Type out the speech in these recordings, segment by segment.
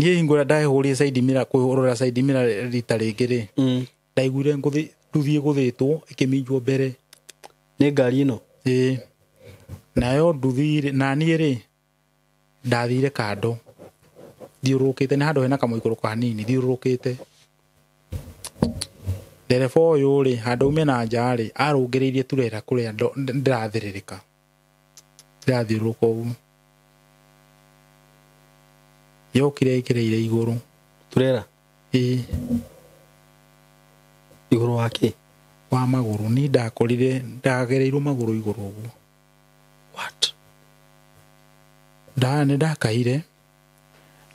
Niĩ hingũra ndahũrire side mirror kũrora side mirror rita rĩngĩ rĩ, ndaiguire nduthi ĩgũthĩtwo ĩkĩminjwo mbere. Nĩ ngari ĩno? Ĩĩ. Nayo nduthi rĩ, na niĩ rĩ, ndathire kando thiũrũrũkĩte, nĩ handũ hena kamũikũrũko hanini thiũrũrũkĩte. Ndereba ũyũ rĩ, handũ aume na nja rĩ, arũngĩrĩirie turera kũrĩa ndĩrathĩrĩrĩka, ndĩrathiũrũrũka ũguo. Yokire ĩkĩrĩire igũrũ. Turera? Ĩĩ. Igũrũ wa kĩ? Wa magũrũ. Niĩ ndakorire ndagereirwo magũrũ igũrũ ũguo. What? Nĩ ndakaire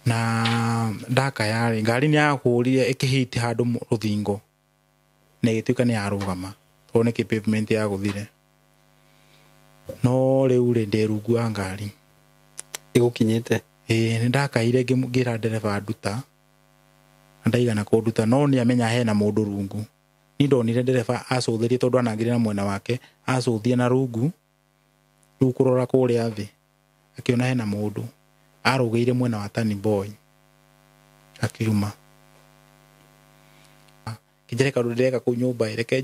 na ndakaya rĩ, ngari nĩ yahũrire ĩkĩhiti handũ rũthingo na ĩgĩtuĩka nĩ yarũgama tondũ nĩ pavement yagũthire. No rĩu rĩ, ndĩ rungu wa ngari. Ĩgũkinyĩte? Ĩĩ, nĩ ndakaire ngĩra ndereba nduta, na ndaigana kũnduta, no nĩ amenya hena mũndũ rungu. Niĩ ndonire ndereba acũthĩrie tondũ anangire na mwena wake, acũthie na rungu, rĩu kũrora kũrĩa thĩ, akĩona hena mũndũ. Arũgĩire mwena wa Tani Boy, akiuma. Kĩnjĩre kaũndũ ndĩreka kũu nyũmba ĩ, reke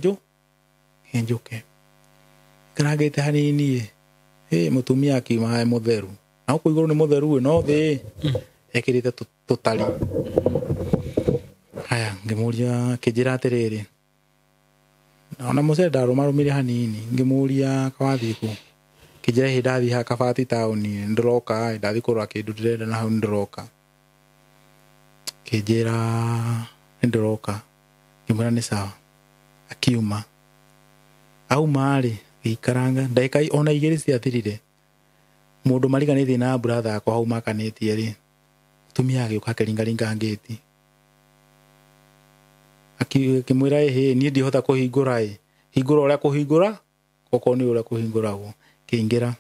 njũke. Ngarangĩte hanini ĩ, mũtumia akiuma e mũtheru. Na gũkũ igũrũ nĩ mũtheru ĩ, no thĩ ekĩrĩte tũtari. Haya, ngĩmũria, akĩnjĩra atĩrĩrĩ, ona mũcere ndarũmarũmire hanini, ngĩmũria kawathiĩ kũ? Kĩnjĩra hĩndĩ ndathiĩ haha Kabati taũni, nĩndĩroka, ndathiĩ kũgũra kĩndũ ndĩrenda na hau nĩndĩroka. Kĩnjĩra nĩndĩroka, ngĩmwĩra nĩ sawa. Akiuma. Auma rĩ, gĩikaranga ndagĩka ona igĩrĩ ciathirire. Mũndũ mariganĩtie na brother yakwa hau makanĩtie rĩ, mũtumia agĩũka akĩringaringa ngĩti. Akĩmwĩra ĩhĩ, niĩ ndihota kũhingũra ĩ, hingũra ũrĩa kũhingũra, okorwo nĩ ũrĩa kũhingũragwo. Kĩingĩra.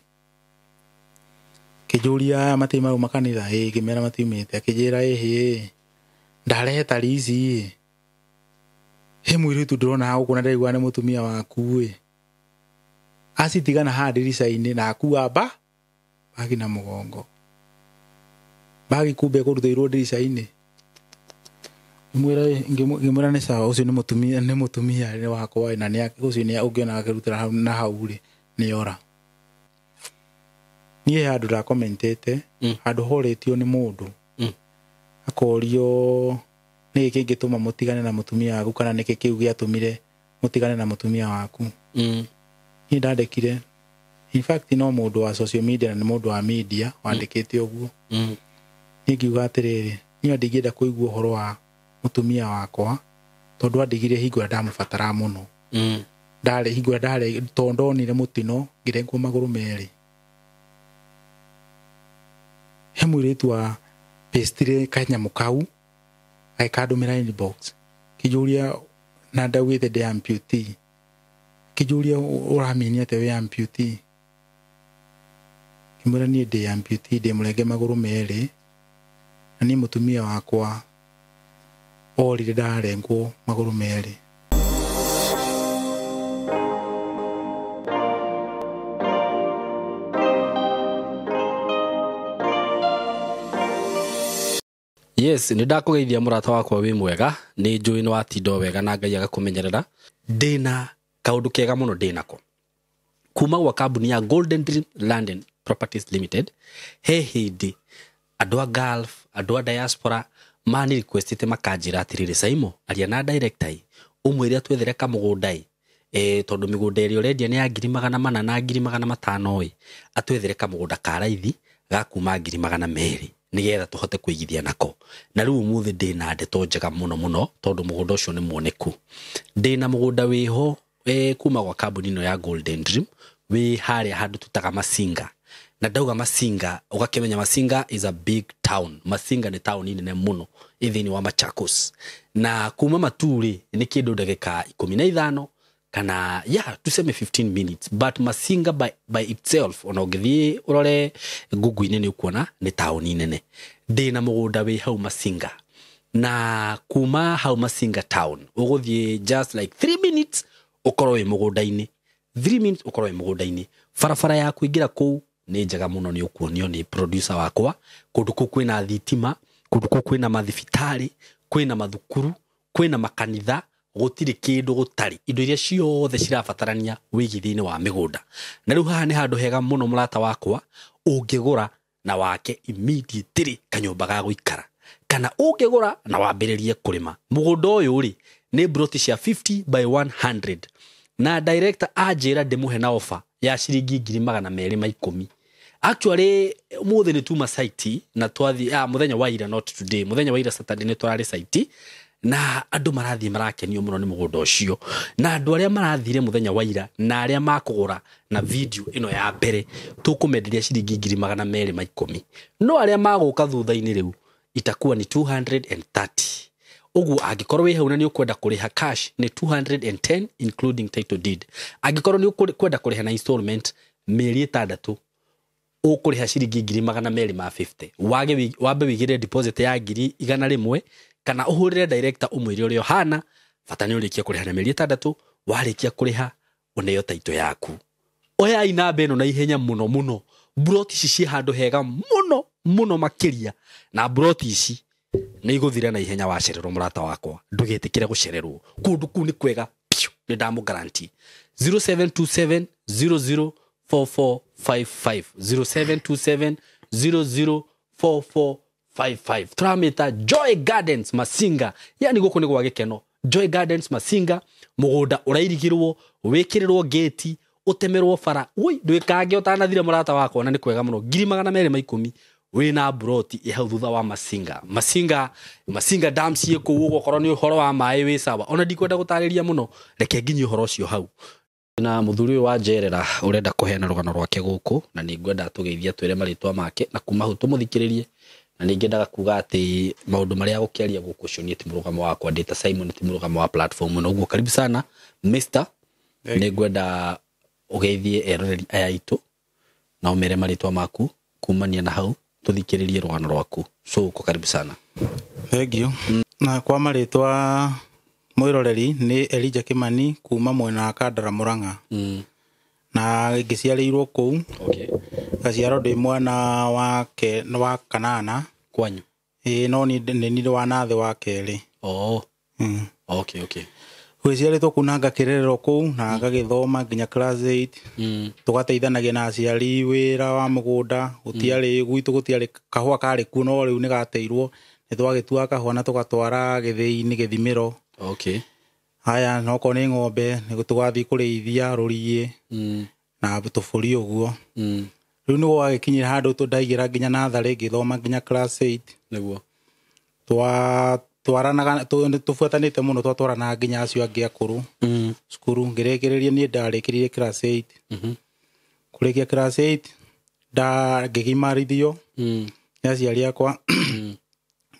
Kĩnjũria aya matirĩ marauma kanitha, ĩĩ, ngĩmera matiumĩte. Akĩnjĩra ĩhĩ, ndarehe tari ici ĩ, he mũirĩtu ndĩrona haha gũkũ na ndĩraigua nĩ mũtumia waku ĩ, acitigana haha ndirica-inĩ na akua bagi na mũgongo. Bagi kumbe ĩkũrutĩirwo ndirica-inĩ. Ngĩmwĩra nĩ sawa, ũcio nĩ mũtumia, nĩ mũtumia nĩ wakwa ĩ, na nĩ ũcio nĩ ũngĩona akĩrutĩra hau na hau rĩ, nĩ ora. Niĩ handũ ndakomentete, handũ horĩtio nĩ mũndũ. Akorio nĩkĩ kĩngĩtũma mũtigane na mũtumia waku kana nĩkĩ kĩu gĩatũmire mũtigane na mũtumia waku. Niĩ ndandĩkire, in fact no mũndũ wa social media na nĩ mũndũ wa media wandĩkĩte ũguo. Niĩ ngiuga atĩrĩrĩ, niĩ ndingĩenda kũigua ũhoro wa mũtumia wakwa tondũ andigire hingo ĩrĩa ndamũbataraga mũno. Ndarĩ hingo ĩrĩa ndarĩ, tondũ ndonire mũtino ngĩrengwo magũrũ merĩ. He mũirĩtu wa pastire kanyamũ kau agĩkandũmĩra inbox, kĩnjũria na ndaugĩte ndĩ amputee. Kĩnjũria ũramini atĩa wĩ amputee? Ngĩmwĩra niĩ ndĩ amputee, ndĩ mũrenge magũrũ merĩ, na niĩ mũtumia wakwa orire ndarengwo magũrũ merĩ. Yes, nĩ ndakũgeithia mũrata wakwa wĩ mwega, nĩ njũĩ nĩ watinda wega na Ngai agakũmenyerera. Ndĩna kaũndũ kega mũno ndĩnako. Kuma gwa kambuni ya Golden Dream Land and Properties Limited, he hĩndĩ andũ a Gulf, andũ a diaspora mani requestĩte makanjĩra atĩrĩrĩ, Saimo, aria na director ĩ, ũmwĩre atwethere kamũgũnda ĩ, tondũ mĩgũnda ĩrĩa ũrendia nĩ ya 400,000 na 500,000 ĩ, atwethere kamũgũnda ka raithi ga kuma 200,000 nĩgetha tũhote kũigithia nako. Na rĩu ũmũthĩ ndĩna ndeto njega mũno mũno tondũ mũgũnda ũcio nĩ muoneku. Ndĩna mũgũnda wĩho kuma gwa kambuni ĩno ya Golden Dream wĩ harĩa handũ tũtaga Masinga. Na ndauga Masinga, ũgakĩmenya Masinga is a big town. Masinga nĩ taũni nene mũno ĩ thĩinĩ wa Machakos. Na kuma Matuu rĩ, nĩ kĩndũ ndagĩka 15 kana yeah, tuseme 15 minutes, but Masinga by itself ona ũngĩthiĩ ũrore Google-inĩ nĩ ũkuona nĩ taũni nene. Ndĩna mũgũnda wĩ hau Masinga, na kuma hau Masinga town ũgũthiĩ just like 3 minutes ũkorwo wĩ mũgũnda-inĩ. 3 minutes ũkorwo wĩ mũgũnda-inĩ. Barabara ya kũingĩra kũu nĩ njega mũno, nĩ ũkuonio nĩ producer wakwa. Kũndũ kũu kwĩna thitima, Kũndũ kũu kwĩna mathibitarĩ, kwĩna mathukuru, kwĩna makanitha, gũtirĩ kĩndũ gũtarĩ, indo iria ciothe cirabatarania wĩigithia-inĩ wa mĩgũnda. Na rĩu haha nĩ handũ hega mũno mũrata wakwa, ũngĩgũra na wake immediately kanyũmba ga gũikara, kana ũngĩgũra na wambĩrĩrie kũrĩma. Mũgũnda ũyũ rĩ nĩ broti cia 50 by 100, na director anjĩra ndĩmũhe na offer ya ciringi 210,000. Actually ũmũthĩ nĩ tuma site na twathi mũthenya wa ira, not today, mũthenya wa ira Saturday nĩ tũrarĩ site, na andũ marathiĩ marakenio mũno nĩ mũgũnda ũcio. Na andũ arĩa marathire mũthenya wa ira na arĩa makũgũra na video ĩno ya mbere, tũkũmenderia ciringi 210,000. No arĩa magũka thutha-inĩ rĩu itakuwa ni 230. Ũguo angĩkorwo wĩ hau na nĩ ũkwenda kũrĩha cash nĩ 210 including title deed. Angĩkorwo nĩ ũkwenda kũrĩha na installment mĩeri 6, ũkũrĩha ciringi 250,000. Wage wambe wĩigĩre deposit ya 100,000, kana ũhũrĩre director ũmwĩre ũrĩa ũhana, bata nĩ ũrĩkie kũrĩha na mĩeri 6, warĩkia kũrĩha ũneo title yaku. Oyai namba ĩno na ihenya mũno mũno. Broti ici ciĩ handũ hega mũno mũno makĩria, na broti ici nĩ igũthira na ihenya wacererwo mũrata wakwa. Ndũgetĩkĩre gũcererwo, kũndũ kũu nĩ kwega piũ, nĩ ndamũ guarantee. 0727 004455, 0727 004455. Tũramĩta Joy Gardens Masinga, yani gũkũ nĩ gwa gĩkeno. Joy Gardens Masinga, mũgũnda ũrairigĩrwo, wĩkĩrĩrwo gate, ũtemerwo bara. Ui, ndwĩkange ũtanathire mũrata wakwa, na nĩ kwega mũno. 210,000 wĩna broti ĩ hau thutha wa Masinga. Masinga, Masinga dam ciĩ kũu ũguo, okorwo nĩ ũhoro wa maĩ wĩ sawa. Ona ndikwenda gũtarĩria mũno, reke nginyie ũhoro ũcio hau. Na mũthuri ũyũ wa njerera ũrenda kũheana rũgano rwake gũkũ, na nĩ ngwenda tũgeithie twĩre marĩtwa make, na kuma hau tũmũthikĩrĩrie. Na nĩ ngwendaga kuga atĩ maũndũ marĩa gũkĩaria gũkũ ũcio niĩ ti mũrũgamo wakwa, ndĩ ta Simon, ti mũrũgamo wa platform ĩno. Ũguo karibu sana Mr. Nĩ ngwenda ũgeithie eroreri aya aitũ na ũmere marĩtwa maku, kumania na hau tũthikĩrĩrie rũgano rwaku. So uko karibu sana. Thank you. Na kwa marĩtwa mwĩroreri nĩ Elijah Kimani kuma mwena wa Kandara Murang'a. Na ngĩciarĩirwo kũu. Ngaciarwo ndĩ mwana wake wa kanana. Kwanyu? Ĩĩ, no nĩ niĩ wa nathĩ wa kerĩ. Okay. Gwĩciarĩtwo kũu na ngakĩrererwo kũu na ngagĩthoma nginya class 8. Tũgateithanagia na aciari wĩra wa mũgũnda, gũtiarĩ gwitũ, gũtiarĩ kahũa karĩ kuo, no rĩu nĩ gateirwo. Nĩ twagĩtuaga kahũa na tũgatwara gĩthĩi-inĩ gĩthimĩro. Haya, no okorwo nĩ ng'ombe nĩ tũgathiĩ kũrĩithia rũriĩ na tũbũri ũguo. Rĩu nĩ gwagĩkinyire handũ ndaigĩra nginya natharĩ ngĩthoma nginya class 8. Nĩguo. Twaranaga, tũbuatanĩte mũno, twatwaranaga nginya acio angĩ akũrũ. Cukuru ngĩrĩkĩrĩria niĩ ndarĩkĩrire class 8. Kũrĩkia class 8 ngĩgimarithio nĩ aciari akwa.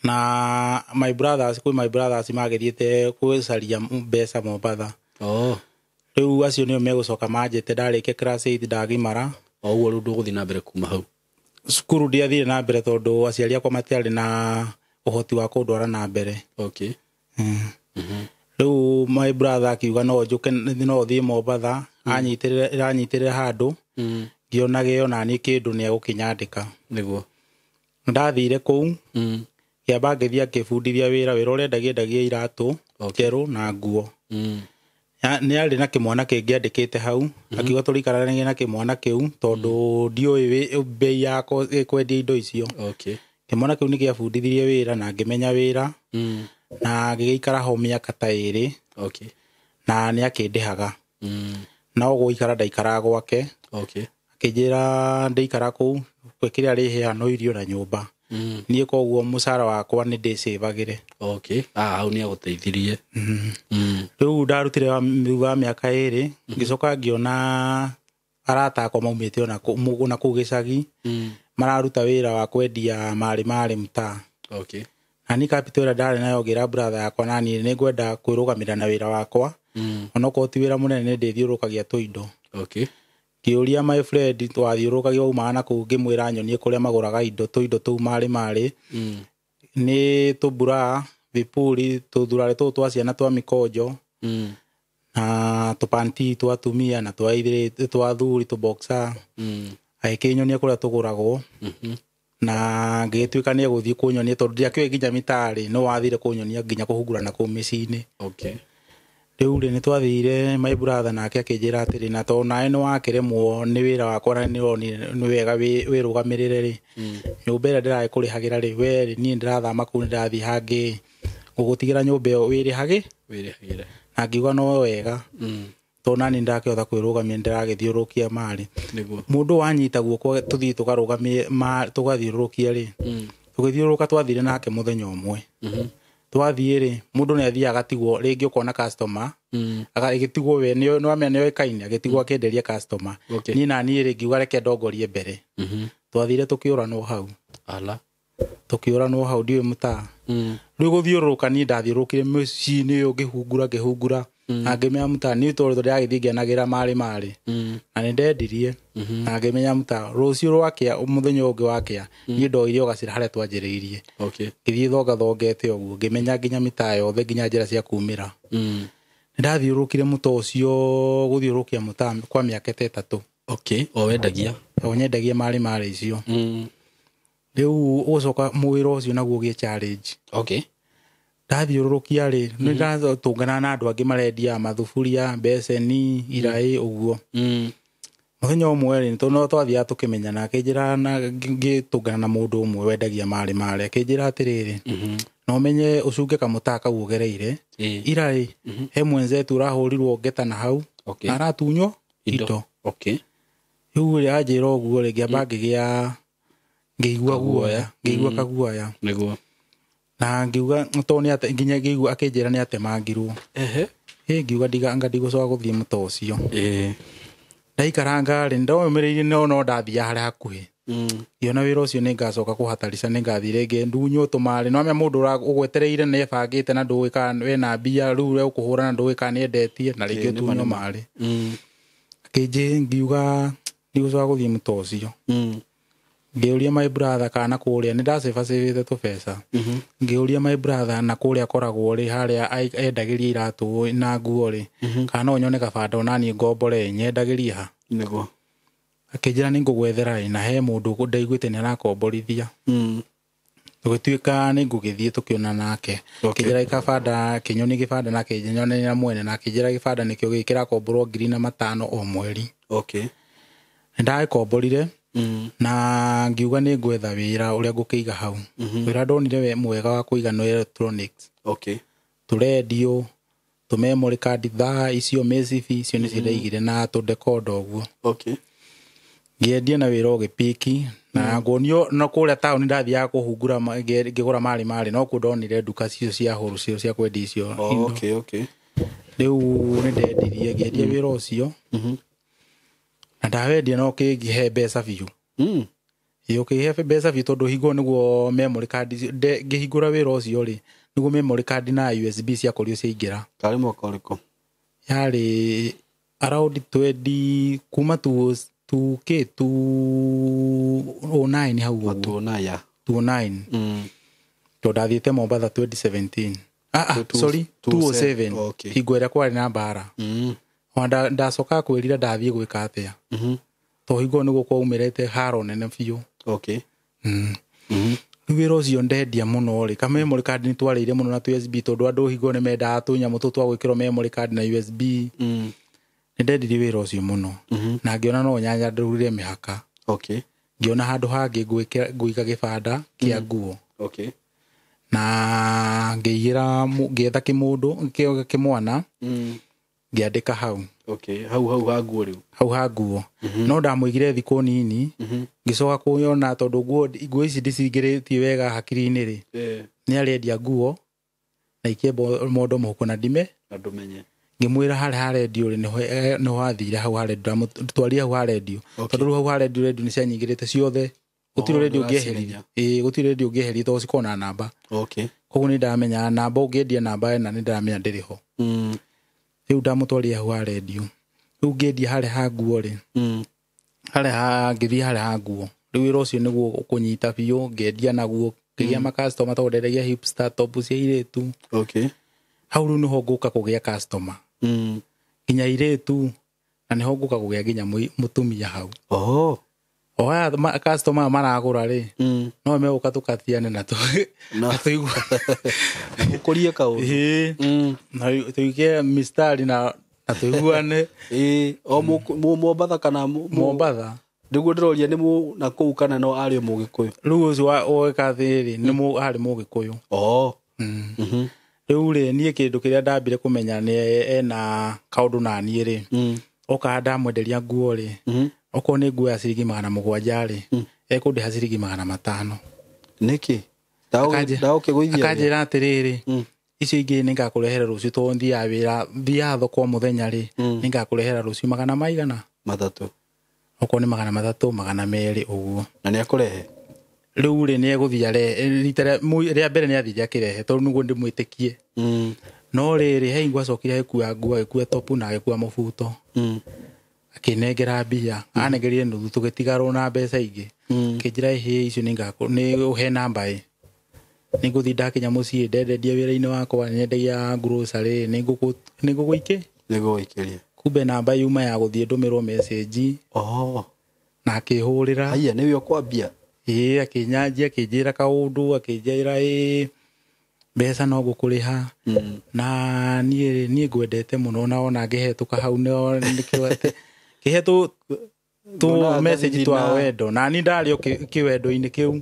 Na my brothers, kwĩ my brothers magĩthiĩte gũcaria mbeca Mombatha. Rĩu acio nĩo megũcoka manjĩte ndarĩkia class 8 ndagimara. O ũguo rĩu ndũgũthiĩ na mbere kuma hau? Cukuru ndiathire na mbere tondũ aciari akwa matiarĩ na ũhoti wa kũndwara na mbere. Rĩu my brother akiuga no njũke, no thiĩ Mombatha, anyitĩrĩre handũ, ngĩonage ona niĩ kĩndũ nĩ egũkĩnyandĩka. Nĩguo. Ndathire kũu, ngĩamba ngĩthiĩ akĩbundithia wĩra, wĩra ũrĩa endagia iratũ, njerũ na nguo. Nĩ arĩ na kĩmwana kĩngĩ andĩkĩte hau, akiuga tũrĩikaranagia na kĩmwana kĩu tondũ ndiũĩ bei ya kwendia indo icio. Kĩmwana kĩu nĩ gĩabundithirie wĩra na ngĩmenya wĩra, na ngĩgĩikara ho mĩaka ta 2. Na nĩ akĩndĩhaga. No gũikara ndaikaraga gwake. Akĩnjĩra ndĩikara kũu, kĩrĩa arĩheaga no irio na nyũmba. Niĩ koguo mũcara wakwa nĩ ndĩcĩvagĩre. Hau nĩ agũteithirie. Rĩu ndarutire thutha wa mĩaka 2, ngĩcoka ngĩona arata akwa maumĩte ona kũu gĩcagi, mararuta wĩra wa kwendia marĩ marĩ mtaa. Na niĩ capital ĩrĩa ndarĩ nayo ngĩra brother yakwa na niĩ nĩ ngwenda kwĩrũgamĩrĩra na wĩra wakwa. Onokorwo ti wĩra mũnene nĩ ndĩthiũrũrũkagia tũindo. Ngĩũria my friend twathiũrũrũkagia waumaga na kũu, ngĩmwĩra nyonie kũrĩa magũraga indo, tũindo tũu marĩ marĩ. Nĩ tũmbura, vipuri, tũthurarĩ tũtũ twa ciana twa mĩkonjo, na tũpanti twa atumia na twa athuri, tũboxer. Agĩkĩnyonia kũrĩa tũgũragwo. Na ngĩgĩtuĩka nĩ egũthiĩ kũnyonia tondũ ndiakĩũĩ nginya mĩtarĩ no wathire kũnyonia nginya kũhungura na kũu mĩciĩ-inĩ. Okay. Rĩu rĩ nĩ twathire my brother nake akĩnjĩra atĩrĩ na tondũ nawe nĩ wakĩremwo nĩ wĩra wakwa na nĩ wonire nĩ wega wĩrũgamĩrĩre rĩ, nyũmba ĩrĩa ndĩragĩkũrĩhagĩra rĩ, we rĩ niĩ ndĩrathama kũu nĩ ndĩrathiĩ hangĩ, ngũgũtigĩra nyũmba ĩyo wĩrĩhagĩ. Wĩrĩhagĩre. Na ngiuga no wega. Tondũ nani ndakĩhota kwĩrũgamia ndĩragĩthiũrũrũkia marĩ. Nĩguo. Mũndũ wanyita guoko tũthiĩ tũkarũgamie tũgathiũrũrũkia rĩ. Tũgĩthiũrũrũka twathire nake mũthenya ũmwe. Twathiĩ rĩ, mũndũ nĩ athiaga agatigwo rĩngĩ ũkona customer, agĩtigwo we nĩ wamenya nĩ oĩkaine, agĩtigwo akĩenderia customer. Okay. Niĩ na niĩ rĩ ngiuga reke ndongorie mbere. Twathire tũkĩũranwo hau. Ala. Tũkĩũranwo hau ndiũĩ mũtaa. Rĩu gũthiũrũrũka niĩ ndathiũrũrũkire mĩciĩ-inĩ ĩyo ngĩhungura ngĩhungura. Na ngĩmenya mũtaa niĩ tondũ ndĩragĩthiĩ ngĩanagĩra marĩ marĩ. Na nĩ ndendirie. Na ngĩmenya mũtaa rũciũ rwakĩa mũthenya ũngĩ wakĩa niĩ ndoire o gacĩra harĩa twanjĩrĩirie. Okay. Ngĩthiĩ thongathongete ũguo ngĩmenya nginya mĩtaa yothe nginya njĩra cia kumĩra. Nĩ ndathiũrũrũkire mũtaa ũcio gũthiũrũrũkia mũtaa kwa mĩaka ta 3. Okay, o wendagia. O nyendagia marĩ marĩ icio. Rĩu ũgũcoka mwĩra ũcio naguo ũgĩe challenge. Okay. Ndathiũrũrũkia rĩ, nĩ ndatũngana na andũ angĩ marendia mathuburia, mbeceni, iraĩ ũguo. Mũthenya ũmwe rĩ, tondũ no twathiaga tũkĩmenyana, akĩnjĩra na ngĩtũngana na mũndũ ũmwe wendagia marĩ marĩ, akĩnjĩra atĩrĩrĩ, no menye ũcunge kamũtaa kau ũgereire. Iraĩ, he mwenzetu ũrahũrirwo ngeta na hau, Okay. na aratunywo indo. Okay. Rĩu rĩ, anjĩra ũguo rĩ, ngĩamba ngĩgĩa, ngĩigua guoya, ngĩigua kaguoya. Nĩguo. Na ngiuga tondũ nĩ ate, nginya ngĩigua akĩnjĩra nĩ atemangirwo. Ĩ, ngiuga anga ndigũcoka gũthiĩ mũtoo ũcio. Ndaikaranga rĩ, ndomĩrĩirie no ndathiaga harĩa hakuhĩ. Ngĩona wĩra ũcio nĩ ngacoka kũhatarica, nĩ ngathiĩ rĩngĩ ndunywo tũmarĩ. No amenya mũndũ ũgwetereire nĩ ebangĩte na ndũĩ kana wĩna mbia, rĩu we ũkũhũra na ndũĩ kana nĩendetie, na rĩngĩ ũtunywo marĩ. Akĩnjĩ, ngiuga ndigũcoka gũthiĩ mũtoo ũcio. Ngĩũria my brother kana kũrĩa, nĩ ndacĩbacĩbĩte tũbeca. Ngĩũria my brother na kũrĩa akoragwo rĩ, harĩa endagĩria iratũ na nguo rĩ, kana no nyone kabanda ona niĩ ngombore nyendagĩrie ha. Nĩguo. Akĩnjĩra nĩ ngũgwethera ĩ, na he mũndũ ndaiguĩte nĩ arakomborithia. Tũgĩtuĩka nĩ ngũgĩthiĩ tũkĩona nake. Okay. Akĩnjĩra gĩbanda, akĩnyonia gĩbanda na akĩnyonia mwene, na akĩnjĩra gĩbanda nĩkĩo gĩkĩ kĩrakomborwo 5,000 o mweri. Okay. Nĩ ndagĩkomborire. Na ngiuga nĩ ngwetha wĩra ũrĩa ngũkĩiga hau. Wĩra ndonire we mwega wa kũiga no electronics. Okay. Tũrendio, tũ memory card thaa icio mĩcibi icio nĩcio ndaigire na tũndekonda ũguo. Okay. Ngĩendia na wĩra ũgĩpiki na nguonio no kũrĩa taũni ndathiaga kũhungura ngĩgũra marĩ marĩ no kuo ndonire nduka icio cia wholesale cia kwendia icio indo. Okay, okay. Rĩu nĩ ndendirie, ngĩendia wĩra ũcio. Na ndawendia no kĩngĩhe mbeca biũ. Ĩĩ, ũkĩhe mbeca biũ tondũ hingo nĩguo memory card icio, ngĩhingũra wĩra ũcio rĩ, nĩguo memory card na USB ciakorirwo ciaingĩra. Karĩ mwaka ũrĩkũ? Yarĩ around 20, kuma two, two K, two oh nine hau ũguo. Two nine, ya. Two nine. Tondũ ndathiĩte Mombatha 2017. Two, Sorry, two two oh seven. seven. Okay. Hingo ĩrĩa kwarĩ na mbara. Ona ndacoka kwĩrira ndathiĩ gwĩka atĩa. Tondũ hingo nĩguo kwaumĩrĩte haro nene biũ. Okay. Rĩu wĩra ũcio ndendia mũno rĩ, ka memory card nĩ twarĩire mũno na USB tondũ andũ hingo nĩ mendaga tũnyamũ tũtũ twa gwĩkĩrwo memory card na USB. Nĩ ndendirie wĩra ũcio mũno. Na ngĩona no nyanya ndũrire mĩhaka. Okay. Ngĩona handũ hangĩ ngũiga gĩbanda kĩa nguo. Okay. Na ngĩigĩra ngĩetha kĩmũndũ, kĩmwana, ngĩandĩka hau. Okay, hau, hau ha nguo rĩu. Hau ha nguo. No ndamũigire thikũ nini, ngĩcoka kuona tondũ nguo ici ndicingĩrĩtie wega hakiri-inĩ rĩ. Nĩ arendia nguo na ikie mondo mũhuko na ndime. Na ndũmenye. Ngĩmwĩra harĩa harendio rĩ, nĩho athire hau harendio, ndamũtwarire hau harendio. Okay. Tondũ rĩu hau harendio rendio nĩcianyingĩrĩte ciothe. Gũtirĩ Oh, rendio ndũraciria. ũngĩeheria. Ĩĩ, gũtirĩ rendio ũngĩeheria tondũ cikoragwo na namba. Okay. Koguo nĩ ndamenya namba, ũngĩendia namba ĩna nĩ ndamenya ndĩrĩ ho. Rĩu ndamũtwarire hau ha rendio. Rĩu ngĩendia harĩa ha nguo rĩ. Harĩa ha, ngĩthiĩ harĩa ha nguo. Rĩu wĩra ũcio nĩguo ũkũnyita biũ, ngĩendia naguo, ngĩgĩa ma customer tondũ ndendagia hipster top cia airĩtu. Okay. Hau rĩu nĩho ngũka kũgĩa customer. Nginya airĩtu, na nĩho ngũka kũgĩa nginya mũtumia hau. Oh. O aya customer maragũra rĩ, no megũka tũkatiane na tũigue ũkũrie kaũndũ. Na tũikie mistari na tũiguane. O Mombatha kana Mombatha? Nĩguo ndĩroria nĩ na kũu kana no arĩ Mũgĩkũyũ? Rĩu ũcio wa rĩ nĩ arĩ Mũgĩkũyũ. Rĩu rĩ niĩ kĩndũ kĩrĩa ndambire kũmenya nĩ ena kaũndũ na niĩ rĩ, oka ndamwenderia nguo rĩ, okorwo nĩ nguo ya ciringi 700 rĩ, ekũndĩha ciringi 500. Nĩkĩ? Ndaũkĩgũithia. Akanjĩra atĩrĩrĩ, icio ingĩ nĩngakũrehera rũciũ tondũ thiaga wĩra, thiaga thoko o mũthenya rĩ, nĩngakũrehera rũciũ magana maigana? 3. Okorwo nĩ 300, 200 ũguo. Na nĩakũrehe? Rĩu rĩ nĩegũthiĩ arehe, rita rĩa mbere nĩathire akĩrehe tondũ nĩguo ndĩmwĩtĩkie. No rĩrĩ he hingo acokire agĩkua nguo, agĩkua topu na agĩkua mũbuto. Akĩnengera mbia, anengerire nuthu tũgĩtigarwo na mbeca ingĩ. Akĩnjĩra ĩhĩ icio nĩ ũhe namba ĩ. Nĩngũthiĩ ndakinya mũciĩ ndenderie wĩra-inĩ wakwa, nyendagia grocery, nĩngũgũikĩ? Nĩngũgũikĩria. Kumbe namba yuma ya gũthiĩ ndũmĩrwo message. Na akĩhũrĩra. Haiya, nĩwe ũkwambia? Ĩĩ, akĩnyanjia, akĩnjĩra kaũndũ, akĩnjĩra ĩĩ mbeca no ngũkũrĩha. Na niĩ ngwendete mũno na ona ngĩhetũka hau nĩkĩo atĩ kĩhe tũ message twa wendo na niĩ ndarĩ o kĩwendo-inĩ kĩu.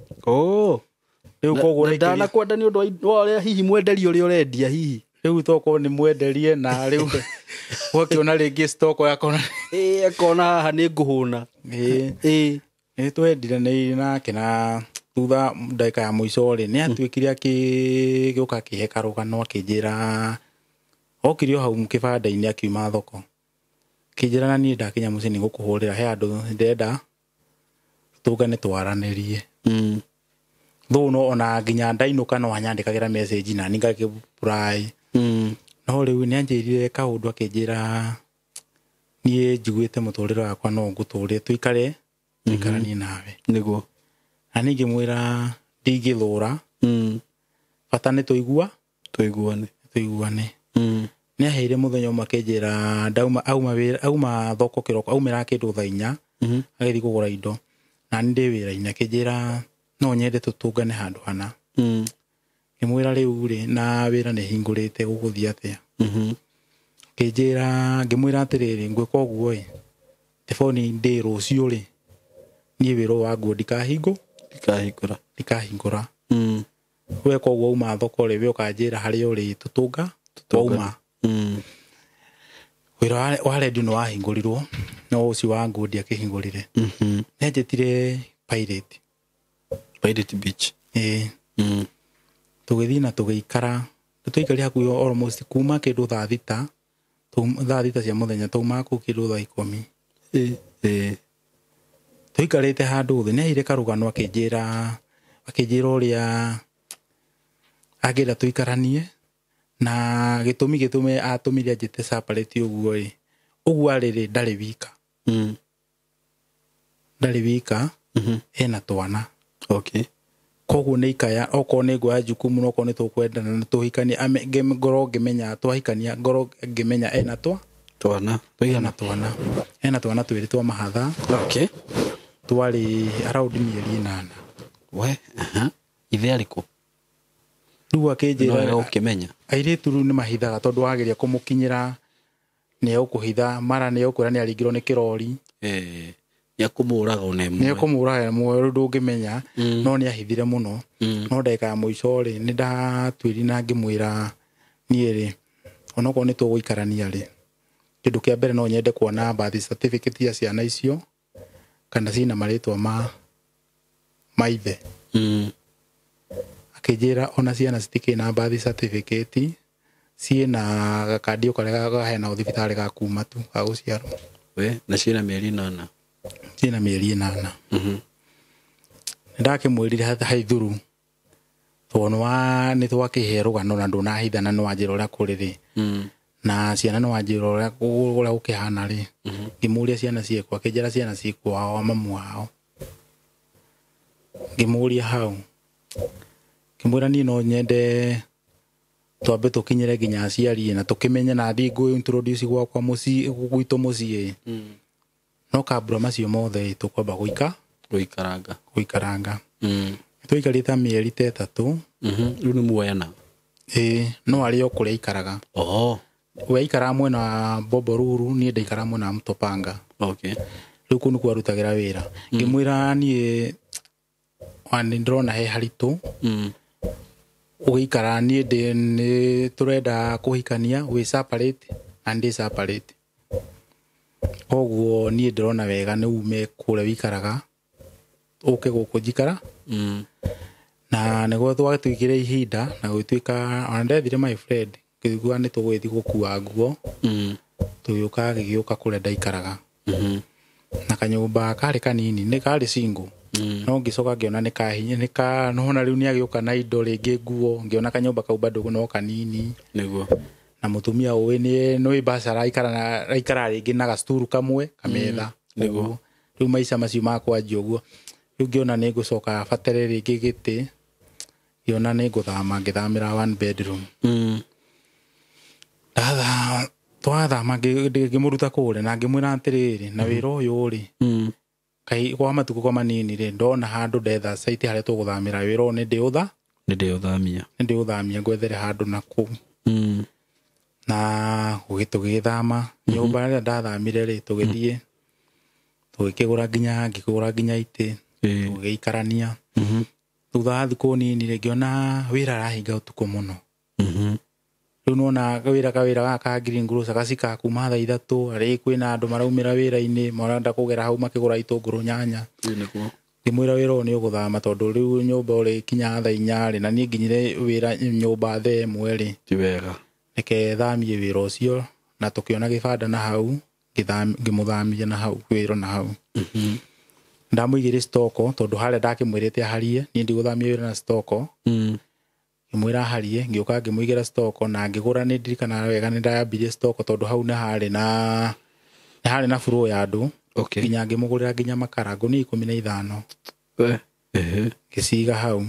Rĩu koguo ndanakwenda nĩ ũndũ wa ũrĩa hihi mwenderio ũrĩa ũrendia hihi. Rĩu tokorwo nĩ mwenderie na rĩu ũgakĩona rĩngĩ stock yakona. Ĩĩ, akona haha nĩ ngũhũna. Ĩĩ. Nĩ twendire nake na thutha ndagĩka ya mũico rĩ, nĩ atuĩkire akĩgĩũka akĩhe karũgano akĩnjĩra okire o hau kĩbanda-inĩ akiuma thoko. Akĩnjĩra na niĩ ndakinya mũciĩ nĩngũkũhũrĩra, he handũ ndĩrenda tũngane twaranĩrie. Though no ona nginya ndainũka no anyandĩkagĩra message na niĩ ngakĩreply. No rĩu nĩ anjĩrire kaũndũ akĩnjĩra niĩ njiguĩte mũtũrĩre wakwa no ngũtũre tũikare tũikaranie nawe. Nĩguo. Na niĩ ngĩmwĩra ndingĩthũra. Bata nĩ tũigua? Tũiguane. Tũiguane. Nĩ aheire mũthenya ũmwe akĩnjĩra ndauma auma wĩra auma thoko kĩroko aumĩra kĩndũ thaa inya agĩthiĩ kũgũra indo na niĩ ndĩ wĩra-inĩ akĩnjĩra no nyende tũtũngane handũ hana. Ngĩmwĩra rĩu rĩ na wĩra nĩ hingũrĩte gũgũthiĩ atĩa. Akĩnjĩra ngĩmwĩra atĩrĩrĩ ngwĩka ũguo ĩ teboni ndĩ rũciũ rĩ niĩ wĩra wa nguo ndikahingũra. Ndikahingũra. We koguo uma thoko rĩ we ũkanjĩra harĩa ũrĩ tũtũnga wauma. Wĩra wa redio nĩ wahingũrirwo no ũcio wa nguo ndiakĩhingũrire. Nĩanjĩtire Pirate. Pirate Beach. Ĩĩ. Tũgĩthiĩ na tũgĩikara tũikarire hakuhĩ almost kuma kĩndũ thaa thita, thaa thita cia mũthenya twauma kũu kĩndũ thaa 10. Tũikarĩte handũ thĩ nĩaheire karũgano akĩnjĩra ũrĩa angĩenda tũikaranie na gĩtũmi gĩtũme atũmire anjĩte separate ũguo ĩ ũguo arĩ rĩ ndarĩ wika. Ndarĩ wika ena twana. Koguo nĩ ikaya okorwo nĩ nguoya jukumu no okorwo nĩ tũkwendana na tũhikanie ngorwo ngĩmenya twahikania ngorwo ngĩmenya ena twana. Ena twana. Ena twana twĩrĩ twa mahatha. Twarĩ around mĩeri 8. We, ithe arĩ kũ? Rĩu akĩnjĩra No ũkĩmenya. Airĩtu rĩu nĩ mahithaga tondũ wageria kũmũkinyĩra nĩ egũkũhitha mara nĩ egũkwĩra nĩ aringirwo nĩ kĩrori. Nĩ ekũmũraga ona ĩmwe. Nĩ ekũmũraga ĩmwe rĩu ndũngĩmenya no nĩ ahithire mũno. No ndagĩka ya mũico rĩ nĩ ndatuĩri na ngĩmwĩra niĩ rĩ onokorwo nĩ tũgũikarania rĩ kĩndũ kĩa mbere no nyende kuona birth certificate ya ciana icio kana ciĩna marĩtwa ma ithe. Akĩnjĩra ona ciana citikĩrĩ na birth certificate ciĩna gakandi o karĩa gaheanagwo thibitarĩ ga kuma tu ga gũciarwo. We, na ciĩna mĩeri 8. Ciĩna mĩeri 8. Nĩndakĩmwĩrire haithuru tondũ nĩ twakĩhe rũgano na ndũnahithana nĩ wanjĩra ũrĩa kũrĩ rĩ. Na ciana nĩ wanjĩra ũrĩa gũkĩhana rĩ. Ngĩmũria ciana ciĩkũ akĩnjĩra ciana ciĩ kwao mamu wao. Ngĩmũria hau ngĩmwĩra niĩ no nyende twambe tũkinyĩre nginya aciari na tũkĩmenye na thiĩ ngũ introduce gwakwa mũciĩ gwitũ mũciĩ. No kambura macio mothe tũkwamba gũika Gũikaranga. Gũikaranga. Twaikarĩte mĩeri ta 3. Rĩu nĩ muoyana. Ĩĩ, no arĩ o kũrĩa aikaraga. We aikaraga mwena wa Bombolulu, niĩ ndaikaraga mwena wa Mtopanga. Rĩu kũu nĩkuo arutagĩra wĩra. Ngĩmwĩra niĩ nĩ ndĩrona he haritũ. Ũgĩikara niĩ nĩ tũrenda kũhikania, wĩ separate na ndĩ separate. Koguo niĩ ndĩrona wega nĩ ume kũrĩa wĩikaraga ũke gũkũ njikara. Na nĩguo twatuĩkire ihinda na gũgĩtuĩka ona ndethire my friend ngĩigua nĩ tũgũgĩthiĩ gũkua nguo. Tũgĩũka agĩgĩũka kũrĩa ndaikaraga. Na kanyũmba karĩ kanini, nĩ karĩ single. No ngĩcoka ngĩona nĩ kahinya, nĩ ka nona rĩu nĩ agĩũka na indo rĩngĩ nguo, ngĩona kanyũmba kau bado no kanini. Nĩguo. Na mũtumia ũĩ nĩ nĩ biacara aikara rĩngĩ na gacuturu kamwe kametha. Nĩguo. Rĩu maica macio makwanjia ũguo. Rĩu ngĩona nĩ ngũcoka batere rĩngĩ gĩtĩ, ngĩona nĩ ngũthama, ngĩthamĩra one bedroom. Twathama ngĩmũruta kũrĩa na ngĩmwĩra atĩrĩrĩ, na wĩra ũyũ rĩ, kai kwa matukũ kwa manini rĩ, ndona handũ ndetha site harĩa tũgũthamĩra wĩra ũyũ nĩ ndĩũtha. Nĩ ndĩũthamia. Nĩ ndĩũthamia ngwethere handũ na kũu. Na tũgĩthama nyũmba ĩrĩa ndathamire rĩ, tũgĩthiĩ tũgĩkĩgũra nginya, ngĩkĩgũra nginya itĩ, tũgĩikarania. Thutha wa thikũ nini rĩ, ngĩona wĩra arahinga ũtukũ mũno. Rĩu nĩwona kawĩra gaka ka Green Grocer gacikaga kuma thaa 3, arĩ kwĩna andũ maraumĩra wĩra-inĩ, marenda kũgera hau makĩgũra itũngũrũ nyanya. Nĩguo. Ngĩmwĩra wĩra ũyũ nĩ ũgũthama tondũ rĩu nyũmba ũrĩkinya thaa 4 rĩ, na niĩ nginyire wĩra nyũmba thaa 1 rĩ. Ti wega. Reke thamie wĩra ũcio, na tũkĩona gĩbanda na hau, ngĩmũthamia na hau, wĩra na hau. Ndamũigĩire stoko tondũ harĩa ndakĩmwĩrĩte aharie, niĩ ndigũthamia wĩra na stoko. Ngĩmwĩra aharie, ngĩũka ngĩmũigĩra stoko na ngĩgũra, nĩ ndirikanaga wega nĩ ndambirie stoko tondũ hau nĩ harĩ na flow ya andũ. Nginya ngĩmũgũrĩra nginya makara ngũnia 15. Ngĩciga hau.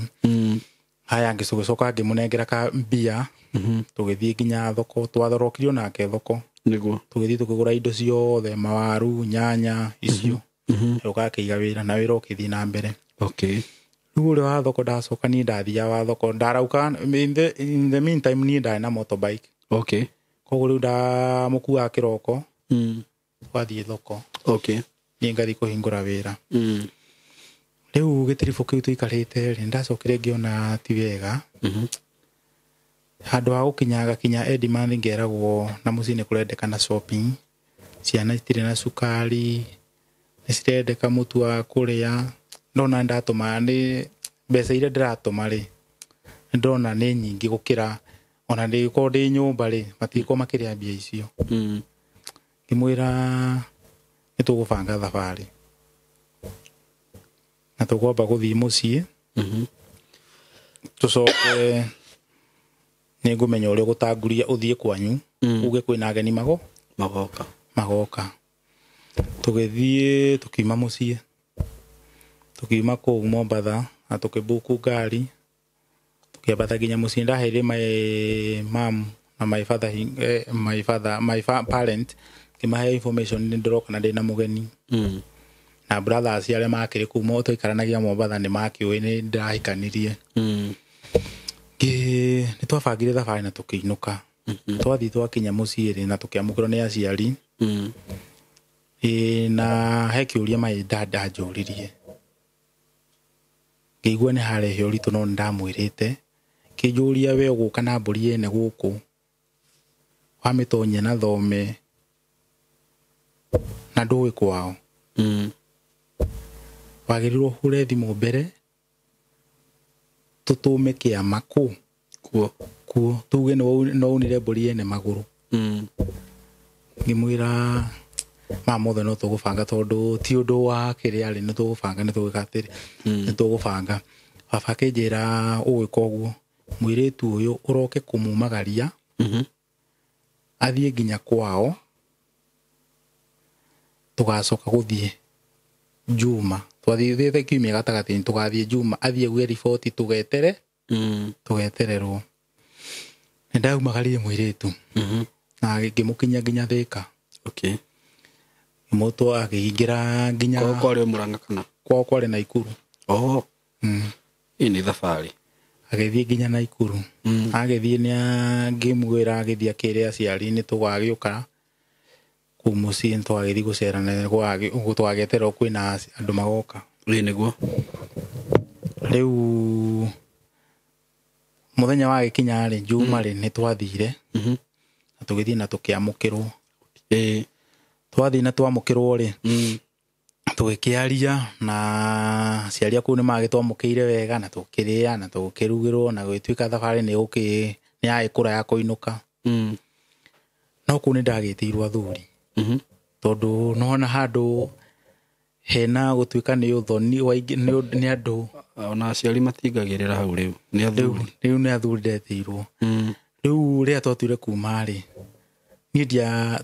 Haya, ngĩcoka ngĩmũnengera ka mbia. Tũgĩthiĩ nginya thoko, twathorokirio nake thoko. Nĩguo. Tũgĩthiĩ tũkĩgũra indo ciothe, mawaru, nyanya, icio. Agĩũka akĩiga wĩra na wĩra ũkĩthiĩ na mbere. Rĩu ũrĩa wa thoko ndacoka niĩ ndathiaga wa thoko, ndarauka, in the meantime niĩ ndarĩ na motorbike. Koguo rĩu ndamũkuaga kĩroko, twathiĩ thoko. Niĩ ngathiĩ kũhingũra wĩra. Rĩu gĩtiribũ kĩu tũikarĩte rĩ, ndacokire ngĩona ti wega. Handũ ha gũkinya ngakinya Edmonton ngeragwo na mũciĩ nĩ kũrendekana shopping, ciana itirĩ na cukari, nĩ cirendeka mũtu wa kũrĩa. Ndona ndatũma nĩ mbeca iria ndĩratũma rĩ, ndĩrona nĩ nyingĩ gũkĩra ona ndĩgĩkorwo ndĩ nyũmba rĩ, matigĩkorwo makĩrĩa mbia icio. Ngĩmwĩra nĩ tũgũbanga thabarĩ na tũkwamba gũthiĩ mũciĩ, tũcoke nĩ ngũmenya ũrĩa ũgũtanguria ũthiĩ kwanyu, uge kwĩna ageni magoka. Magoka. Tũgĩthiĩ tũkiuma mũciĩ, tũkiuma kũu Mombatha na tũkĩbuku ngari, tũkĩambata nginya mũciĩ. Ndaheire my mom na my father, my father, my parent, ngĩmahe information nĩ ndĩroka na ndĩna mũgeni. Na brothers arĩa makĩrĩ kũu twaikaranagia Mombatha nĩ makĩũĩ nĩ ndĩrahikanirie. Nĩ twabangire thabarĩ na tũkĩinũka. Twathiĩ twakinya mũciĩ rĩ, na tũkĩamũkĩrwo nĩ aciari. Na he kĩũria my dad anjũririe. Ngĩigua nĩ harehe ũritũ no nĩ ndamwĩrĩte. Kĩnjũria we ũgũka na mbũri ene gũkũ, wamĩtonyia na thome na ndũĩ kwao. Wagĩrĩirwo ũhũre thimũ mbere tũtũme kĩama kũ? Kuo. Kuo. Tuge no unire mbũri ene magũrũ. Ngĩmwĩra ma mothe no tũgũbanga tondũ ti ũndũ wa kĩrĩa rĩ, nĩ tũgũbanga, nĩ tũgwĩka atĩrĩ, nĩ tũgũbanga. Baba akĩnjĩra ũgwĩka ũguo, mũirĩtu ũyũ ũroke kũmumagaria, athiĩ nginya kwao, tũgacoka gũthiĩ Juma. Twathiĩte kiumia gatagatĩ-inĩ, tũgathiĩ Juma, athiĩ auge riboti tũgetere, tũgetererwo. Nĩ ndaumagaririe mũirĩtu. Na ngĩmũkinyia nginya Thĩka. Mũtũ akĩingĩra nginya Kwarĩ Mũrang'a kana? Kwao kwarĩ Naikuru. Oh. Ĩ nĩ thabarĩ. Agĩthiĩ nginya Naikuru. Agĩthiĩ nĩ ngĩmwĩra agĩthiĩ akĩre aciari nĩ tũgagĩũka kũu mũciĩ, nĩ tũgagĩthiĩ gũcera na tũgagĩetererwo kwĩna andũ magoka. Ĩ nĩguo. Rĩu mũthenya wagĩkinya rĩ, Juma rĩ, nĩ twathire. Na tũgĩthiĩ na tũkĩamũkĩrwo. Twathiĩ na twamũkĩrwo rĩ, tũgĩkĩaria na aciari aku nĩ magĩtwamũkĩire wega na tũkĩrĩa na tũkĩrugĩrwo na gũgĩtuĩka thabarĩ nĩ yagĩkũra ya kũinũka. No kũu nĩ ndagĩtĩirwo athuri. Tondũ nona handũ hena gũtuĩka nĩ ũthoni nĩ andũ. Ona aciari matingagĩrĩra hau rĩu. Nĩ athuri. Rĩu nĩ athuri ndetĩirwo. Rĩu rĩrĩa twatuire kuma rĩ, niĩ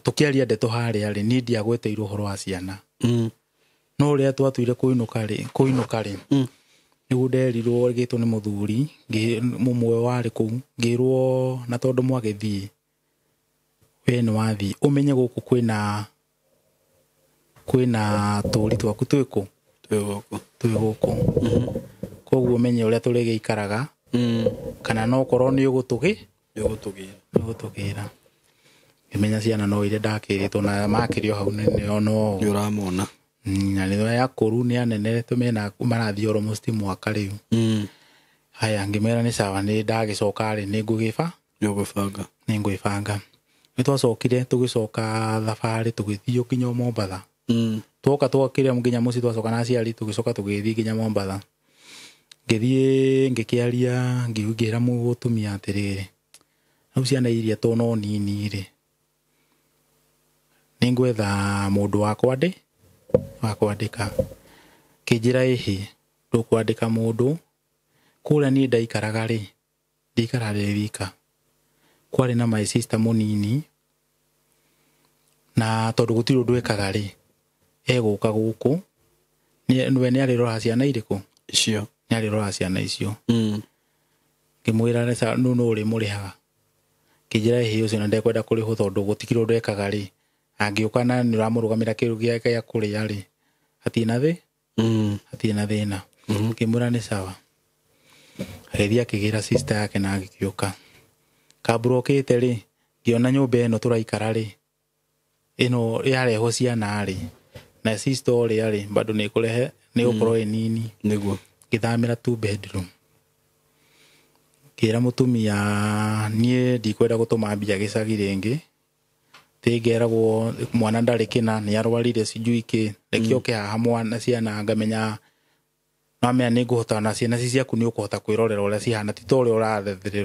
tũkĩaria ndeto harĩa rĩ, niĩ ndiagweteirwo ũhoro wa ciana. No rĩrĩa twatuire kũinũka rĩ, nĩguo nderirwo ngĩtwo nĩ mũthuri mũmwe warĩ kũu, ngĩrwo na tondũ mwagĩthiĩ we nĩ wathiĩ ũmenye gũkũ kwĩna tũũri twaku twĩkũ? Twĩ gũkũ. Koguo ũmenye ũrĩa tũrĩgĩikaraga, kana no korwo nĩ ũgũtũgĩra. Ngĩmenya ciana no iria ndakĩrĩtwo na makĩrio hau nĩ no nĩ ũramona. Na nĩ akũrũ nĩ anene tũmena marathiĩ almost mwaka rĩu. Haya ngĩmera nĩ sawa, nĩ ndagĩcoka rĩ, nĩ ngũgĩba. Nĩ ngwĩbanga. Nĩ twacokire tũgĩcoka thabarĩ tũgĩthiĩ nginya Mombatha. Twoka twokire nginya mũciĩ twacoka na aciari tũgĩcoka tũgĩthiĩ nginya Mombatha. Ngĩthiĩ ngĩkĩaria ngĩra mũtumia atĩrĩrĩ, rĩu ciana iria to no nini rĩ, nĩ ngwetha mũndũ wa kwandĩka. Kĩnjĩra ĩhĩ, ndũkwandĩka mũndũ. Kũrĩa niĩ ndaikaraga rĩ, ndikaraga ndĩ wika. Kwarĩ na my sister mũnini, na tondũ gũtirĩ ũndũ ekaga rĩ, egũka gũkũ, we nĩ arĩroraga ciana irĩkũ? Icio. Nĩ arĩroraga ciana icio. Ngĩmwĩra nũ nũ ũrĩmũrĩhaga? Kĩnjĩra ĩhĩ ũcio na ndekwenda kũrĩhwo tondũ gũtikĩrĩ ũndũ ekaga rĩ, angĩũka na nĩ ũramũrũgamĩra kĩndũ gĩake gĩa kũrĩa rĩ, hatirĩ na hatirĩ na thĩna. Ngĩmwĩra nĩ sawa. Agĩthiĩ akĩgĩra sister yake na agĩkĩũka. Kamburokĩte rĩ, ngĩona nyũmba ĩno tũraikara rĩ, ĩno yarehwo ciana rĩ, na sister ũrĩa rĩ, bado nĩ ĩkũrehe, nĩ ĩgũkorwo ĩ nini. Nĩguo. Ngĩthamĩra 2 bedroom. Ngĩra mũtumia niĩ ndikwenda gũtũma mbia gĩcagi rĩngĩ. Ngeragwo mwana ndarĩ kĩna, nĩ arwarire sijui kĩ, reke oke haha mwana ciana ngamenya namenya nĩ ngũhota na ciana ci ciaku nĩ ũkũhota kwĩrorera ũrĩa cihana, ti ta ũrĩa